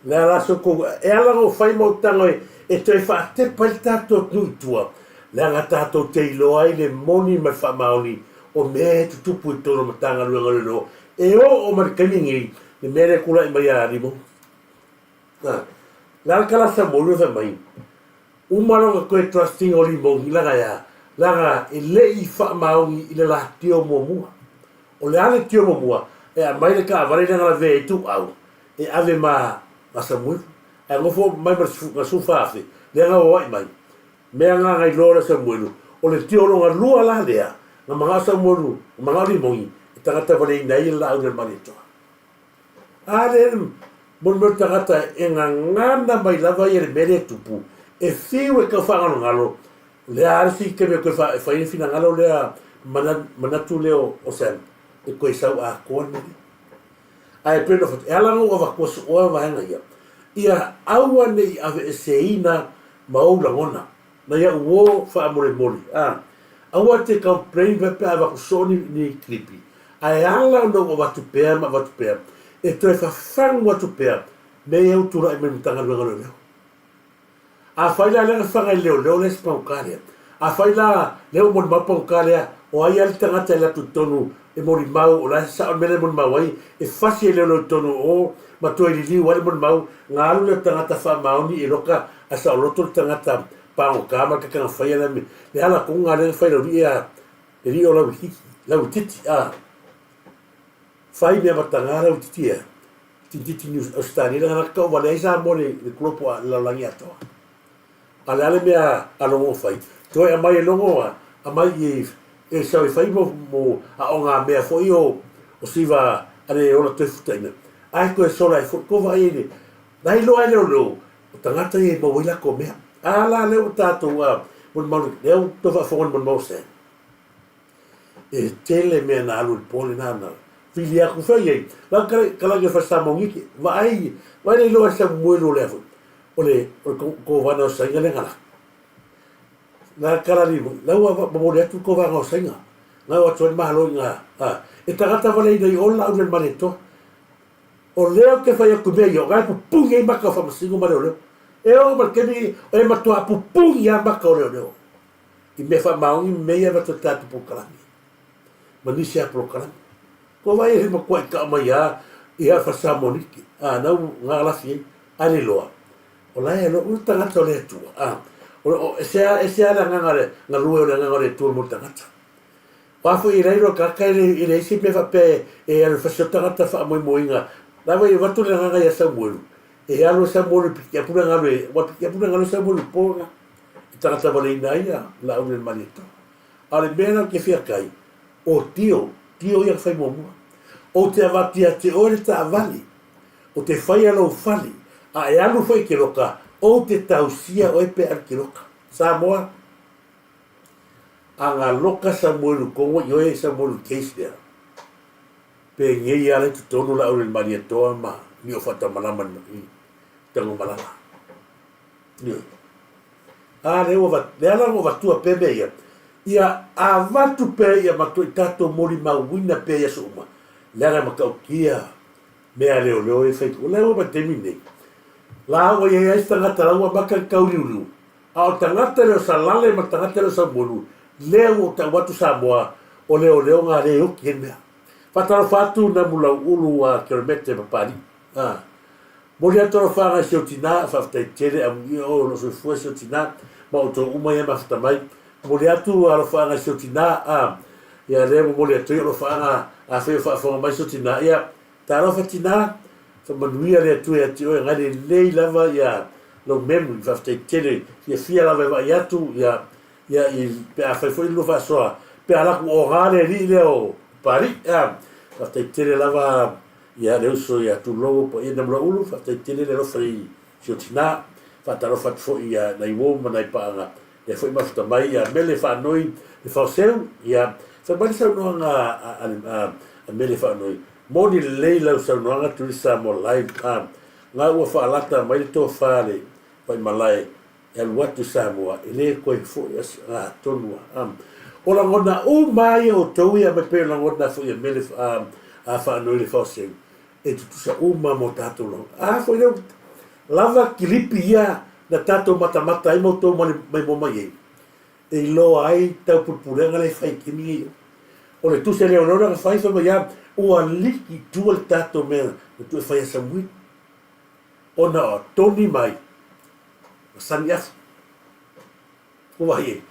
Speaker 2: Le ala soko, e ala ona fai mautaga e toe faatepa ai le tatou atunuu i tua, leaga tatou te iloa ai le moni ma le faamaoni o mea e tutupu i totonu o Matagaluega o Leoleo e oo mai le taimi lenei le mea lea e tulai mai ia Limon. A, le ala kalasa moli o fai mai, uma lona toe trust ina o Limon i laga ea, leaga e le i faamaoni i le la tio muamua. O le a le tio muamua e aumai le taavale lea na lavea ai Tuuau e ave ma ma Samuelu, ae nofo mai ma le 14,000 lea na oai mai. Mea na na iloa lea Samuelu, o le tio lona lua la lea, na manao Samuelu, na manao Limoni e tagata valeina ai le laau le Malietoa. A lea le molimau le tagata e gagana mai lava ia le mea lea e tupu, e fiu e tau faagalogalo, o le a le isi taimi e toe e fai ai le finagalo lea manatu lea o Sam, e toe sau atoa le mea lea. Ae pei ona fai atu, e ala ona ou avatua sooa vaega ia, ia aua ne i aveeseina ma ou lagona, na ia uo faamolemole, a. Aua te complain pe pe a avatu soo ni, ni kilipi, ae ala ona ou avatu pea ma avatu pea, e toe fafagu atu pea mea ia ua tulai mai i le Matagaluega o Leoleo. Afai la lea na faga i le leoleo lea isi pagota lea. Afai la lea ua molimau pagota lea, o ai lava le tagata e alu atu i totonu e molimau, o la e sao le mea lea e molimau ai, e fasi e leoleo i totonu o o ma toe liliu ai le molimau, na alu lea o le tagata faamaoni e loka ae saoloto le tagata pagota ma le tagata na faia lea mea. Le ala tonu lena lea na fai e Laulii a le alii o Lauititi, a fai mea mataga Lauititi ea. Tititi New Ausetalia leaga na tau vale ai Samoa i le kulopo a le lalolagi atoa. A o le a le mea a Logo o fai? Toe aumai e Logo a aumai i e sau e fai mo mo aoga mea foi o o siva a le ola toe futaina. Ae toe sola ai foi ko vaai ai le na iloa ai leoleo o tagata ia e maua ai latou mea. A la lea ua tatou a molimau lea ua toe faafofoga i le molimau o Sam. E tele mea na alu i le po lena na vili atu fai ai la kala kala ke fa sa mongi ke vaai vai le iloa sa muelu o le afu o le o le kovana o sainga le ngala la kala li la ua momoli atu kovana o sainga na o atu ai malo i nga a e tagata vale ina i ola au le maleto o lea ou te fai atu mea ia o ngai pupungi ai maka o faamasino ma leoleo e oo ma le taimi e matua pupungi lava maka o leoleo i mea faamaoni ma mea ia e avatu e le tatou polokalame ma nisi a polokalame. Kua vaai e makuai kaa mai a i Alpha Samoa Niki, a nau nga lafi ai, a le loa. O la e loa, o le tagata o le Atua, a, o, o, e se a, e se a le agaga le galue o le agaga o le Atua mo le tagata. O a foi e leai loa tagata e le, e leai se mea faapea e, e alu e fasi o tagata faamoemoeina. La foi e avatu le agaga ia Samuelu, e alu e Samuelu e piki apu le galue, ua piki apu le galue Samuelu i po na. E tagata valeina ai a Laauli le Malietoa. A o le mea lena ou te fia kai, o tio, tio ia ka fai muamua. Ou te avatu ia te oe le taavale, ou te faia lou fale, a e alu foi i Keloka, ou te tausia oe pe alu Keloka. Samoa, A nga loka Samuelu Kongo i oe Samuelu case lea, penei ala i totonu la aule Malietoa ma ni o faatamalama i Tagomalala. Ioe. A lea ua va, lea la ua avatua pea mea ia, ia avatu pea ia matua i tatou molimauina pea i aso uma, leaga e matautia mea a leoleo ia e fai. O lea ua vaitaimi nei, la ua i ai ai se tagata la ua amata le tauliuliu, a o le tagata lea o Salale ma le tagata lea o Samuelu, lea ua ou tau atu Samoa, o leoleo na le oti ai le mea. Faatalofa atu Namulauulu a Keromete Papalii. A. Momoli atu alofaga i si ou tina, faafetai tele amuia oe o lo o soifua si ou tina ma outou uma ia mafuta mai. Momoli atu alofaaga i si ou tina, a, ia lea momoli atu ai alofaaga afai o faafofoga mai si ou tina, ia, talofa tina, faamanuia le Atua ia te oe, ngai lelei lava ia lou memory, faafetai tele, fiafia lava e vaai atu, ia, ia i, pe afai foi lua faasoa, pe a laku oga le alii lea o Papalii, a, faafetai tele lava Ia le uso ia Tulou paia Namulaulu, faafetai tele le alofa i si o tina. Faatalofa atu foi ia nai uo ma nai paaga lea foi mafuta mai ia Mele Faanoi le Faoseu. Ia fai mai le saunoaga a Mele Faanoi, moni lelei lau saunoaga Tourist Samoa Live a nga ua faalata mai le tofa a le Vaimalae e alu atu i Samoa e le koe foi a tonu a. O lagona uma a ia outou ia mai pei o lagona foi a Mele a Faanoi le Faoseu e tutusa uma mo tatou lagona. A foi lea lava kilipi ia na tatou matamata ai ma outou mai moa mai ai e iloa ai taupulepulega lea e fai i taimi nei. O le tusi a leoleo lea na fai fai mai a ua liki i tua le tatou mea na tuu e fai a Samuili ona o toni mai ma sani afu. Ua wahi e.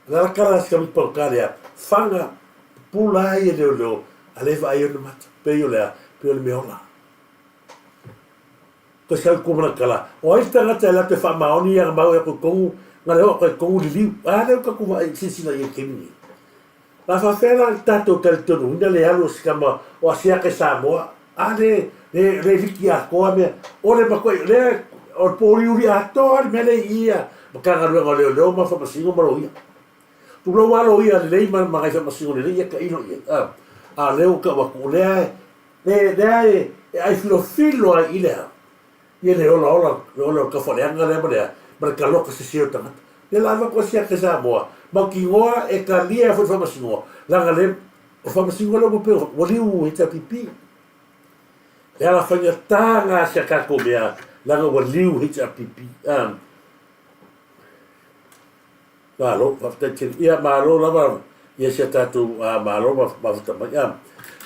Speaker 2: Lala kala si kami pau ka lea. Fanga pula ai e leo leo a le vaai ona mata. Pe o lea, pe o le mea ola. Ko se au kumana kala. O ai tangata e lato e whaamaoni ia mau e koe kongu, nga leo koe kongu liliu. A leo ka kuva e sisina i e kemi ni. La whawhea la tātou talitonu, hina le alu o sikama o Asiaka i Samoa, a le, le, le liki a koa mea, o le makoe, le, o le pōuriuri atoa le mea le i ia, Matagaluega o Leoleo ma Faamasino ma Loia. Tulou lava loia lelei ma ma nai faamasino lelei ia tailo i ai. A, a lea ua tau atu, o lea e, le, lea e, e ai filofilo ai i le a, ia le olaola, le ola o le taufaleaga lea ma le a, ma le taloka sese o tagata. Lea la avatu ai siaka i Samoa, mautinoa e talia foi le faamasinoa, leaga le, o faamasinoa lea ua pei ua liu HRPP. Le ala faigata na si a tatou mea, leaga ua liu HRPP. A, Malo, faafetai tele. Ia, malo lava ia si a tatou malo ma mafuta mai. Ia,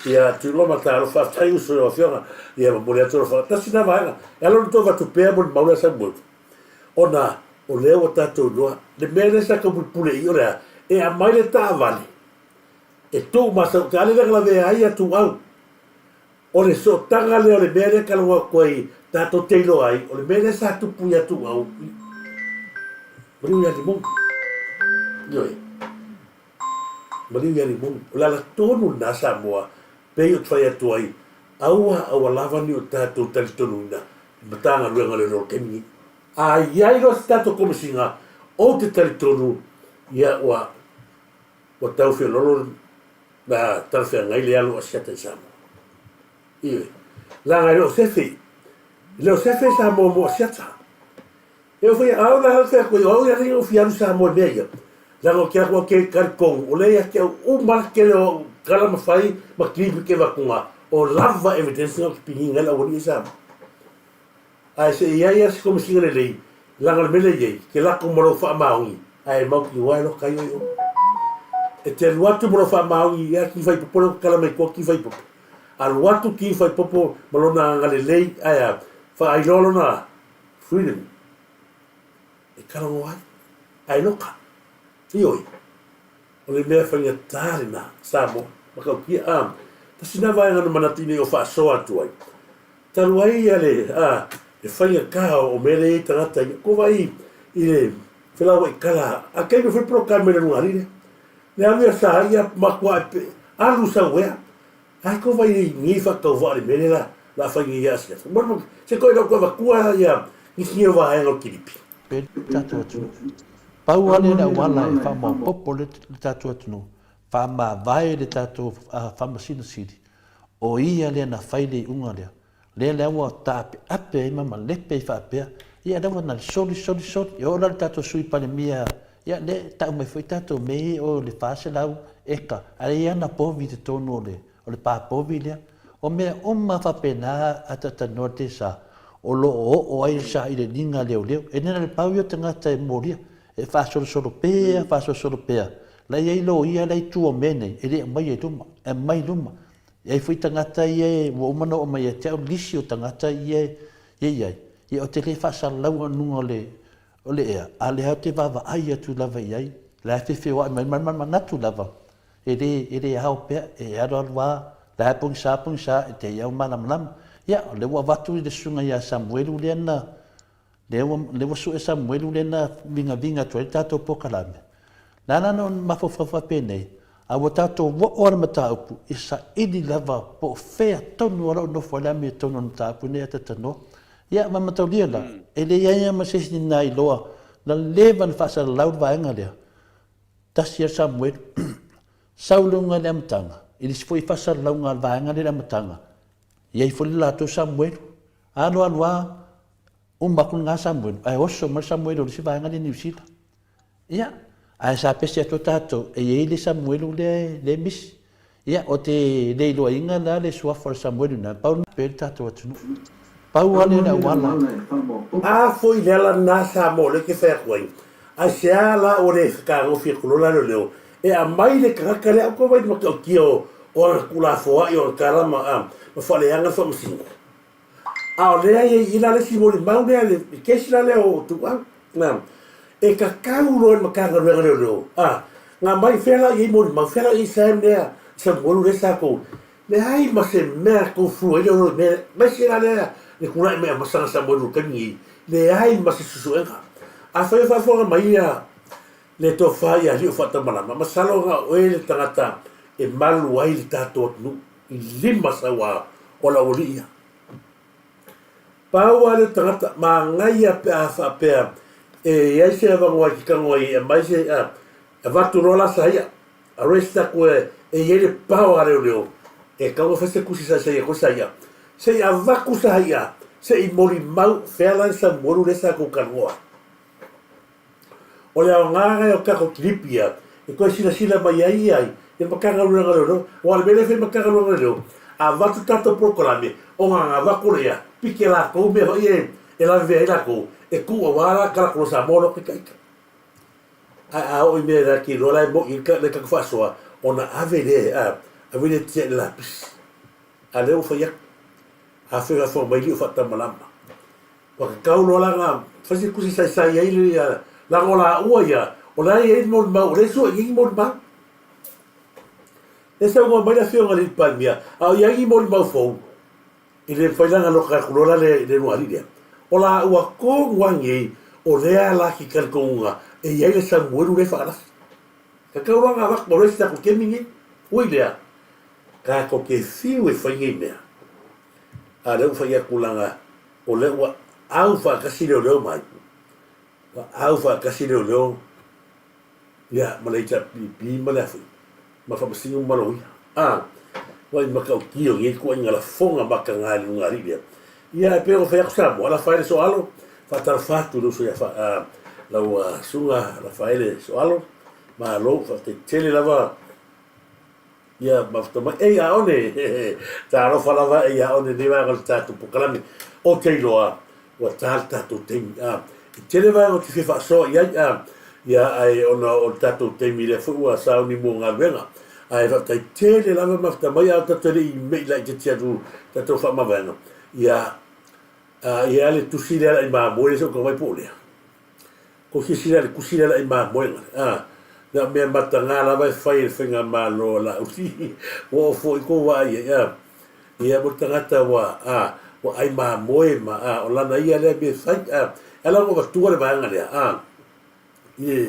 Speaker 2: ia Tuiloa ma Talofa, faafetai uso i lau Afioga. Ia, momoli atu lau faafetai. Tasi lena vaega, e ala ona tou avatu pea molimau lea Samuelu, ona o lea ua tatou iloa, le mea lea sa tau pulepule i i o le a, e aumai le taavale, e tuu ma sau, te ale lea na lavea ai ia Tuau. O le sootaga lea o le mea lea e talanoa atu ai tatou te iloa ai, o le mea lea sa tupu ia Tuau i Maliu ia Limoni. Ioe. Maliu ia Limoni. O le ala tonu lena Samoa, pei ou te fai atu ai, aua aua lava ni o tatou talitonuina i Matagaluega o Leoleo o le taimi nei. A i ai loa se tatou Komesina, ou te talitonu, ia ua ua tau feololo na talafeagai le alu o Asiata i Samoa. Ioe. Leaga e le o sefe. E le o sefe Samoa mo Asiata. E o fai, au la fai atu ai, o au ia nei o fia alu Samoa i mea ia. Leaga o te atu au ke talitonu, o lea ia te au uma le tele o au kala ma fai ma clip ke vatunga, o lava evidence na o te piniga ai le aualii i Samoa. Ae se i ai a se komesina lelei, leaga o le mea lea e i ai, ke lako ma lou faamaoni, ae mautinoa e loka ai oe i o. E te alu atu ma lou faamaoni ia Kifaipopo lea ua tatala mai tua Kifaipopo. Alu atu Kifaipopo ma lona agalelei, ae a, faailoa lona freedom e talanoa ai, ae loka. Ioe, o le mea faigata lena, Samoa, matautia, a, tasi lena vaega na manatu ina ia faasoa atu ai. Talu ai ia le, a, le faigata o mea lea e i ai tagata ia, ko vai i le felauai kala, a taimi foi polokalame i le luga alii lea. Le alu ia sa ia matua e alu sau ea. Ai ko vai i ngi whakauvaa le mele la la whai ngi ia asia. Se koe lau koe vatua ia nisi ngi vaenga o Kilipi.
Speaker 8: Pe le tatou atunuu. Pau lava lea le auala e faamaopoopo le tatou atunuu, faamavae le tatou Faamasino Sili, o ia lea na fai le iuga lea. Lea la ua taapeape ai ma malepe ai faapea, ia lea ua na soli soli soli. E oo la i le tatou Sui Palemia, ia lea e tau mai foi tatou mea ia o le 400 eka, ae i ai ana povi i totonu o le o le pa povi lea. O mea uma faapena a talatalanoa le tesa, o lo o oo ai le sailiiliga a leoleo. E le na o le pau ia o tagata e molia, e faasolosolo pea, faasolosolo pea. La e i ai loia la e i tua o mea nei, e le aumaia i luma, e aumai i luma. E i ai foi tagata ia ua uma ona oo mai ia te au lisi o tagata ia e i ai, ia ou te le faasalalaua i luga o le o le ea, a o lea ou te vaavaai atu lava i ai, la e feofeoai mai ma le manatu lava, e le, e le ao pea, e alualu lava, la e pogisa pogisa, e te i au malamalama. Ia, o lea ua avatu i le susuga ia Samuelu lea na, lea ua, lea ua sue Samuelu lea na vigaviga atu ai le tatou polokalame. Na ala ona mafaufau faapenei, a ua tatou oo lava i le mataupu, e saili lava po o fea tonu o lo o nofo ai le amiotonu o le mataupu lenei a Tatanoa. Ia, ma mataulia la, e leai lava ma se isi na iloa, na leva ona faasalalau le vaega lea, tasi lava Samuelu, sau luga i le amataga, i le isi foi faasalalauga a le vaega lea i le amataga, i ai foi le latou Samuelu, alu alu lava, uma atu lena Samuelu, ae oso mai le Samuelu o le isi vaega lea i Niu Sila. Ia, ae sa pese atu tatou, e i ai le Samuelu lea e misi. Ia, o te le iloaina la le suafa o le Samuelu na, pau pe le tatou atunuu. Pau lava lea o le auala.
Speaker 2: A foi le ala lena Samoa o lea ke fai atu ai, aisea la ua le fekagofie atu loa la leoleo e aumai le tagata lea auka vai matautia o ana tulafoai o ana tala ma faaleaga le faamasino. A o lea e i la le isi molimau lea, le kesi la lea o Tuuau, na, e tatau loa i le Matagaluega Leoleo, a, na aumai fea la i ai molimau, fea la i ai Sam lea, Samuelu lea sa tou, leai ma se mea tou fua ai leoleo i mea, aemaise la lea le tulai mai a Masaga Samuelu i le taimi nei, leai ma se suesuega. Afai o faafofoga mai ia le tofa i alii o Faatamalama, masalo na o oe le tagata e malu ai le tatou atunuu. i 5 sau o le aualii ia. Pau lava lea o tagata, manaia pe a faapea e i ai se avanoa e te tago ai e aumai se, avatu loa la saia, arrest atu e i ai le power a leoleo e tatau ona fai se tusi saisai atu ai saia, se i avatu saia, se i molimau fea la le Samuelu lea sa tou talanoa ai. O le aoga lea o tatou kilipi ia e toe silasila mai ai ia i le Matagaluega o Leoleo. Aua o le mea lea e fai e le Matagaluega o Leoleo, a avatu tatou polokalame, ona na avatu lea, pike latou mea foi ia e lavevea ai latou, e tuu aua la tala atu loa Samoa loa ita ita. Ae a oo i mea la te iloa la e moi ai le tatou faasoa, ona ave lea, a, ave lea tia i le lapisi. A lea ua fai atu, a fai mai lio faatamalama. Ua tatau loa la na fai se tusi saisai ai le leaga o laua ia, o la e i ai le molimau, o lea e sue i ai ni molimau. Lea e saunoa mai le Afioga i le Palemia, a o i ai ni molimau fou, e le mafai la ona loka atu loa la le ulugalii lea. O laua tonu lava nei, o lea la te talitonuga e i ai le Samuelu lea e faalafi. Tatau loa ona avatu, o le isi tatou taimi lenei. Ui lea, tatou te fiu e fai nei mea, a o lea ua fai atu leaga o lea ua au faatasi leoleo mai, ua au faatasi leoleo ia ma le HRPP ma le afi, ma faamasino ma loia. A, ua i matautia o nei ituaiga lafoga mataga i le lugalii lea. Ia, e pei ona fai atu Samoa, Rafaele Soalo, faatalofa atu i le uso ia fa, lau susuga Rafaele Soalo, malo, faafetai tele lava Ia, mafuta mai. Ei Aone! Talofa lava, ei Aone, nei vaega o le tatou polokalame. Ou te iloa, ua ta le tatou taimi. A, e tele vaega ou te fia faasoa i ai, a, ia, ae ona o le tatou taimi lea foi ua sauni mo galuega. Ae faafetai tele lava mafuta mai, a o tatou le i me'i laitiiti atu i tatou faamavaega. Ia, a, i ai le tusi lea la i mamoe lea se i ou tau mai po o lea. Ko silasila i le tusi lea la i mamoe a, na o mea mataga lava e fai e le faigamalo a Laauli. Ua oo foi kou vaai ai, a, ia mo le tagata ua, a, ua ai mamoe ma, a, o lana ia lea mea e fai, a. E ala ona avatua le vaega lea, a, i le,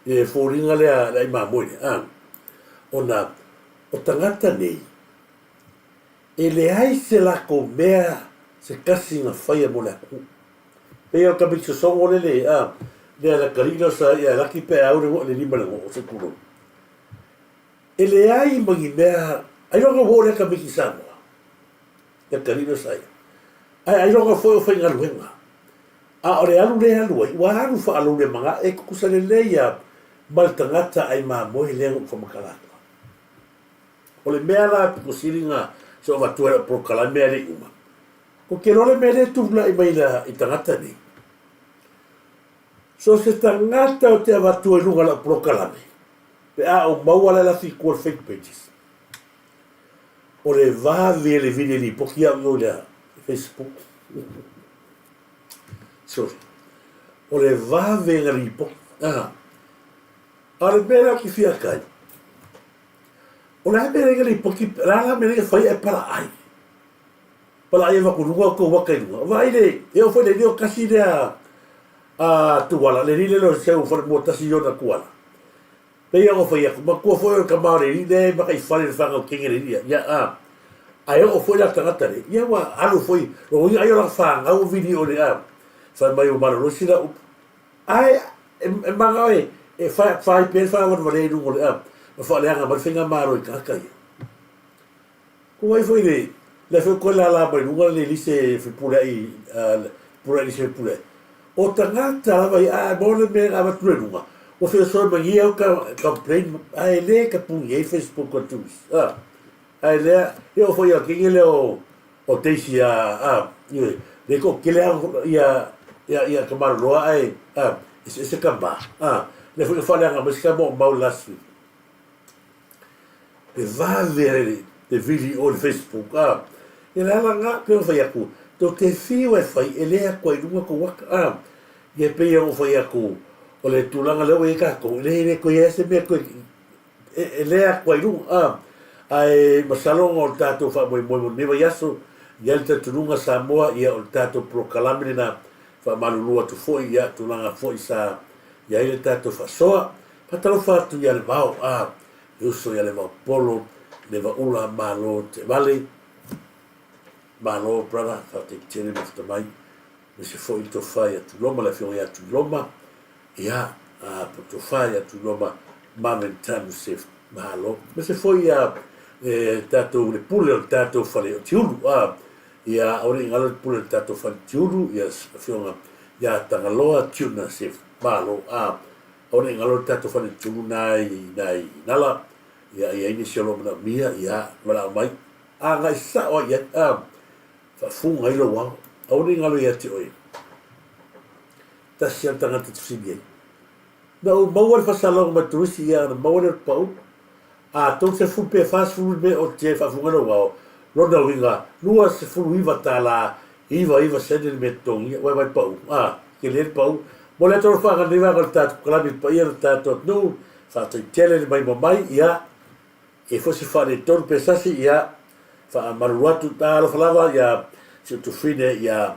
Speaker 2: i le foliga lea le ai mamoe lea, a. Ona o tagata nei, e leai se lakou mea se tasi na faia mo le atunuu. Pei o le tamaiti sosogo lele, a, lea la kalina sa ia laki pe au le le lima le go se kulo. E leai ma ni mea, ailoga ua oo lea tamaiti i Samoa. Ia kalina sa ia. Ae ailoga foi o faigaluega. A o le alu lea e alu ai, ua alu faaloulemaga e tutusa lelei lava ma le tagata ai mamoe lea na ou faamatala atu ai. O le mea la pito sili na se ou avatua i lau polokalame a le i uma, ou te iloa le mea lea e tulai mai i tagata nei. So se tagata ou te avatua i luga o lau polokalame, pe a ou maua la e lafi i tua o le fake pages, o le vave e le vili e lipoti au i o i le Facebook. Sorry. O le vave na lipoti. Ah. A o le mea lea ou te fia kai, o le a mea lea na lipoti, o le a la mea lea na fai ae palaai. Palaai e avatu i luga o tou ata i luga. Vaai le, e oo foi le lio tasi lea a Tuala, le alii lea o seu falemua tasi i ona Tuala. Pei ona fai atu, matua foi o le tama o le alii lea e mataifale i le fanau teine le alii ia, ia a. Ae oo foi la tagata lea, ia ua alu foi, lona uiga ai o lana fanau o vili o le a. Fai mai ua malolosi la upu. Ae e manao e e fai pea le faavalevalea i luga o le a, ma faaleaga mai le faigamalo i tagata ia. Ko wai foi le, lea foi koe lala mai luga le lise fepuleai, pule lise fepuleai. O tagata lava ia, a mo le mea na avatu le luga, ua fesoe mai ia ka complain, ae le ka puni ai Facebook atu. Ae lea, e oo foi ia kenge lea o, o Daisy a, a, ioe, le toatele a ia, ia, ia ka maloloa ae, a, eseese ka ma, a, lea foi na faaleaga mai se ka moomau last week. Le vave ai le, le vili o le Facebook, a, ia le ala na, pei ona fai atu, tou te fiu e fai, e le atu ai i luga tou ata, a, ia pei ona ou fai atu, o le tulaga lea ua i ai tatou, e le, le toe i ai se mea toe, e le atu ai i luga, a, ae masalo ona o le tatou faamoemoe mo lenei vaiaso, i ai le talitonuga Samoa, ia o le tatou polokalame lena, faamalulu atu foi ia tulaga foi sa i ai le tatou faasoa. Faatalofa atu ia Levao, a, le uso ia Levao Polo, Levaula, malo Tevale, malo brother, faafetai tele mafuta mai, aemaise foi le tofa ia Tuiloma, le afioga ia Tuiloma, ia, a, po le tofa ia Tuiloma, Marvin Tanu Sef, malo. Aemaise foi ia e tatou le pule o le tatou fale o Tiulu, a, ia, aua ne i galo le pule o le tatou fale Tiulu, ia, afioga ia Tagaloa Tuna Sef, malo, a, Aua ne i galo le tatou fale tulu na i na i Nala, ia i ai nisi o lo o manaomia, ia, valaau mai. Agai sao ai i ai, a, faafuga ai lou ao. Aua ne i galo ia te oe. Tasi lava le tagata e fesili ai. Na ou maua le faasalaga mai turisi, ia, ona maua lea o le pau. A 30 pe 40 le mea o te faafuga ai lou ao, lona uiga, 29 tala 99 sene le mea totogia, uae vai pau, a, tele le pau. Mo le atu alofa nei vaega o le tatou kalami le paia o le tatou atunuu, faafetai tele le maimoa mai, ia, e foi se faaletonu pe sasi, ia, faamalulu atu, talofa lava, ia, si ou tufine, ia,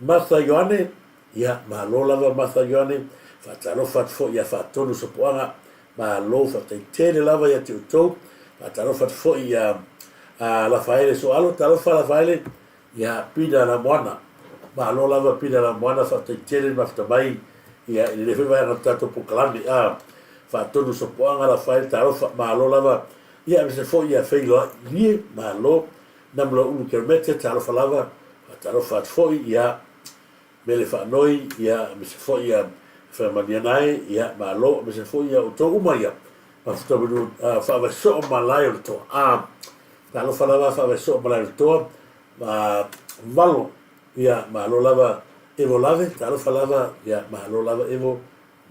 Speaker 2: Martha Ioane, ia, malo lava Martha Ioane, faatalofa atu foi ia Faatonu Sopoaga, malo, faafetai tele lava ia te outou, faatalofa atu foi ia Lafaele Soalo, talofa Lafaele, Ia Pina Lamoana. Malo lava Pina Lamoana, faafetai tele le mafuta mai ia i lenei foi vaega o le tatou polokalame. A faatonu sopoaga Lafaele talofa, malo lava. Ia aemaise foi ia Feiloai Lie, malo. Namulauulu Kermete, talofa lava, faatalofa atu foi ia Mele Faanoi, ia aemaise foi ia Faimaliana e, ia malo, aemaise foi ia outou uma ia mafuta faavae soo malae o le toa. A Talofa lava faavae soo malae o le toa, ma valo, ia malo lava Evo Lave, talofa lava, ia malo lava Evo,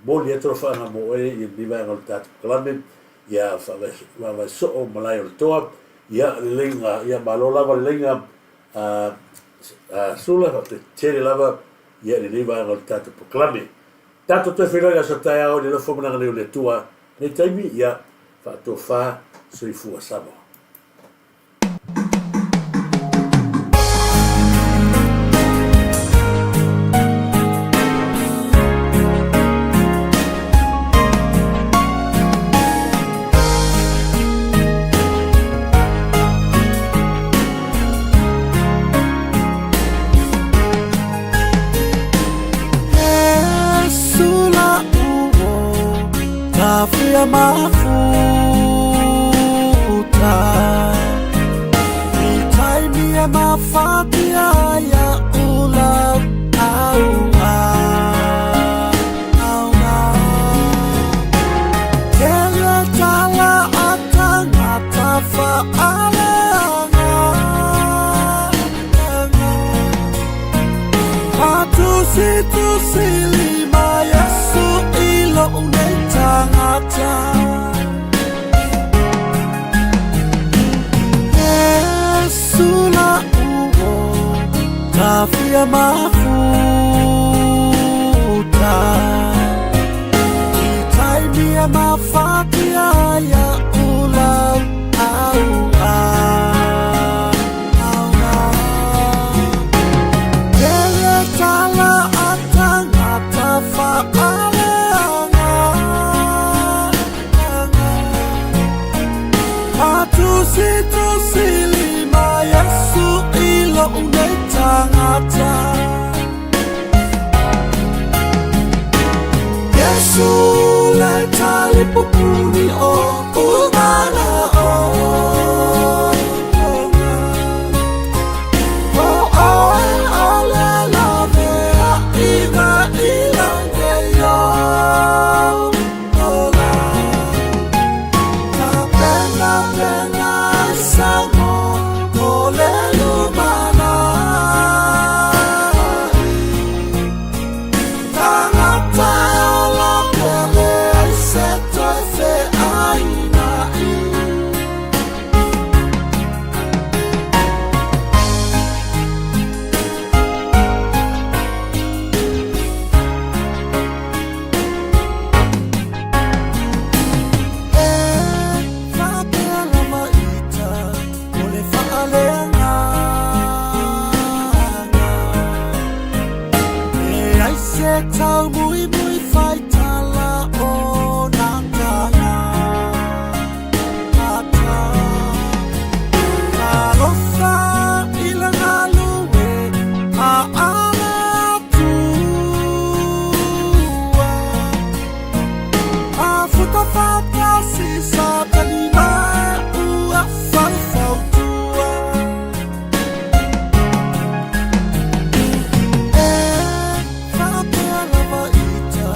Speaker 2: moli atu alofaaga mo oe i lenei vaega o le tatou polokalame, ia faavae soo malae o le toa, ia leleiga, ia malo lava leleiga, Sula, faafetai tele lava ia i lenei vaega o le tatou polokalame. Tatou toe feiloai i le aso taeao i le alofa ma le agalelei o le Atua. Lenei taimi, ia faatofa soifua Samoa.
Speaker 12: tafia mafuta I taimi e mafatia ia ula au auna Kele tala a tangata whaaleanga Atusi tusi lima Yesu i lou nei tagata Yesu la uo tafia mafuta I taimi e mafatia ia ulau au auna Kele tala a tangata whaaleanga Atusi tusi lima Yesu i lou nei tagata Yesu le talipupuni o umana o O oe o le lavea i ngā ilange yo Ola Ka pena pena sango o le lumana Tangata la pele ai se toe fe aina i E whapea lava ita o le whaaleanga E ai se tau mui mui whaitala o nā tanga Ata Talofa i le galue a ale atua A futa whatasi sa tani mai ua wharefautua E whapea lava ita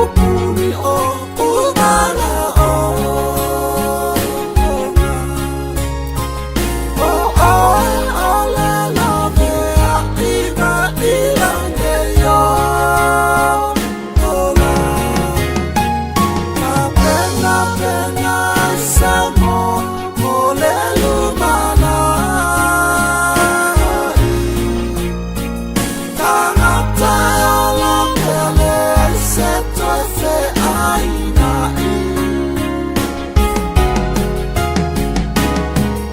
Speaker 12: talipupuni o umana o. O oe o le lave a ina i lange yo ola. Ka pena pena sa mo mo le lumana. Tangata ola pele se toe fe aina i.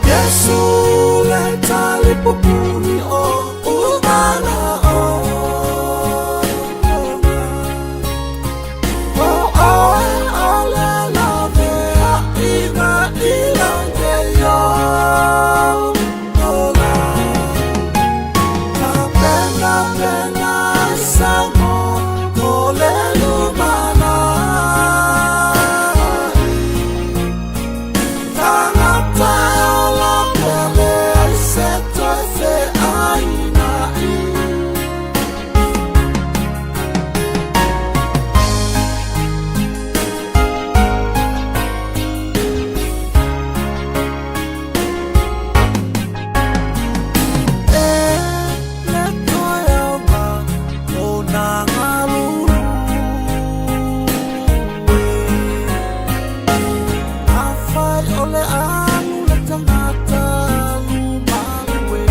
Speaker 12: Yesu le talipupuni o umana o. O oe o le lave a ina i lange yo ola. Ka pena pena sa mo mo le lumana. Tangata ola pele se toe fe aina i. E le toe auma o nā ngalulu e. Afai o le alu le tangata lumalu e.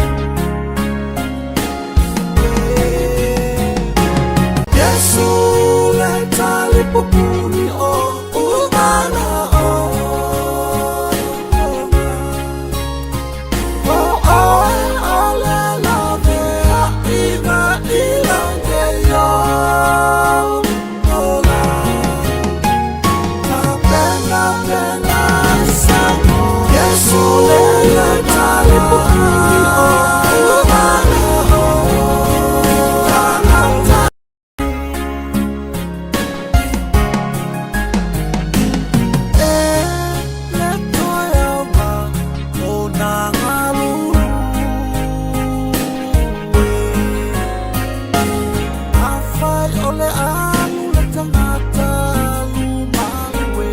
Speaker 12: Yesu le talipupuni o umana o. O oe o le lave a ina i lange yo ola. Ka pena pena sa mo. Yesu le talipupuni o umana o. Tangata E le toe auma o nā ngalulu e. Afai o le alu le tangata lumalu e.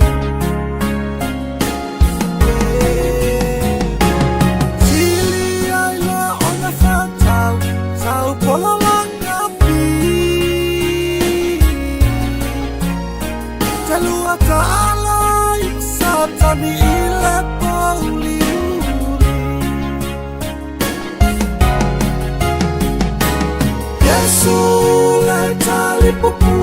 Speaker 12: Sili ai loa ona whatau, sau pola langa pi. Te lua ta'ala i satani i le pauli uli. Yesu le talipupuni.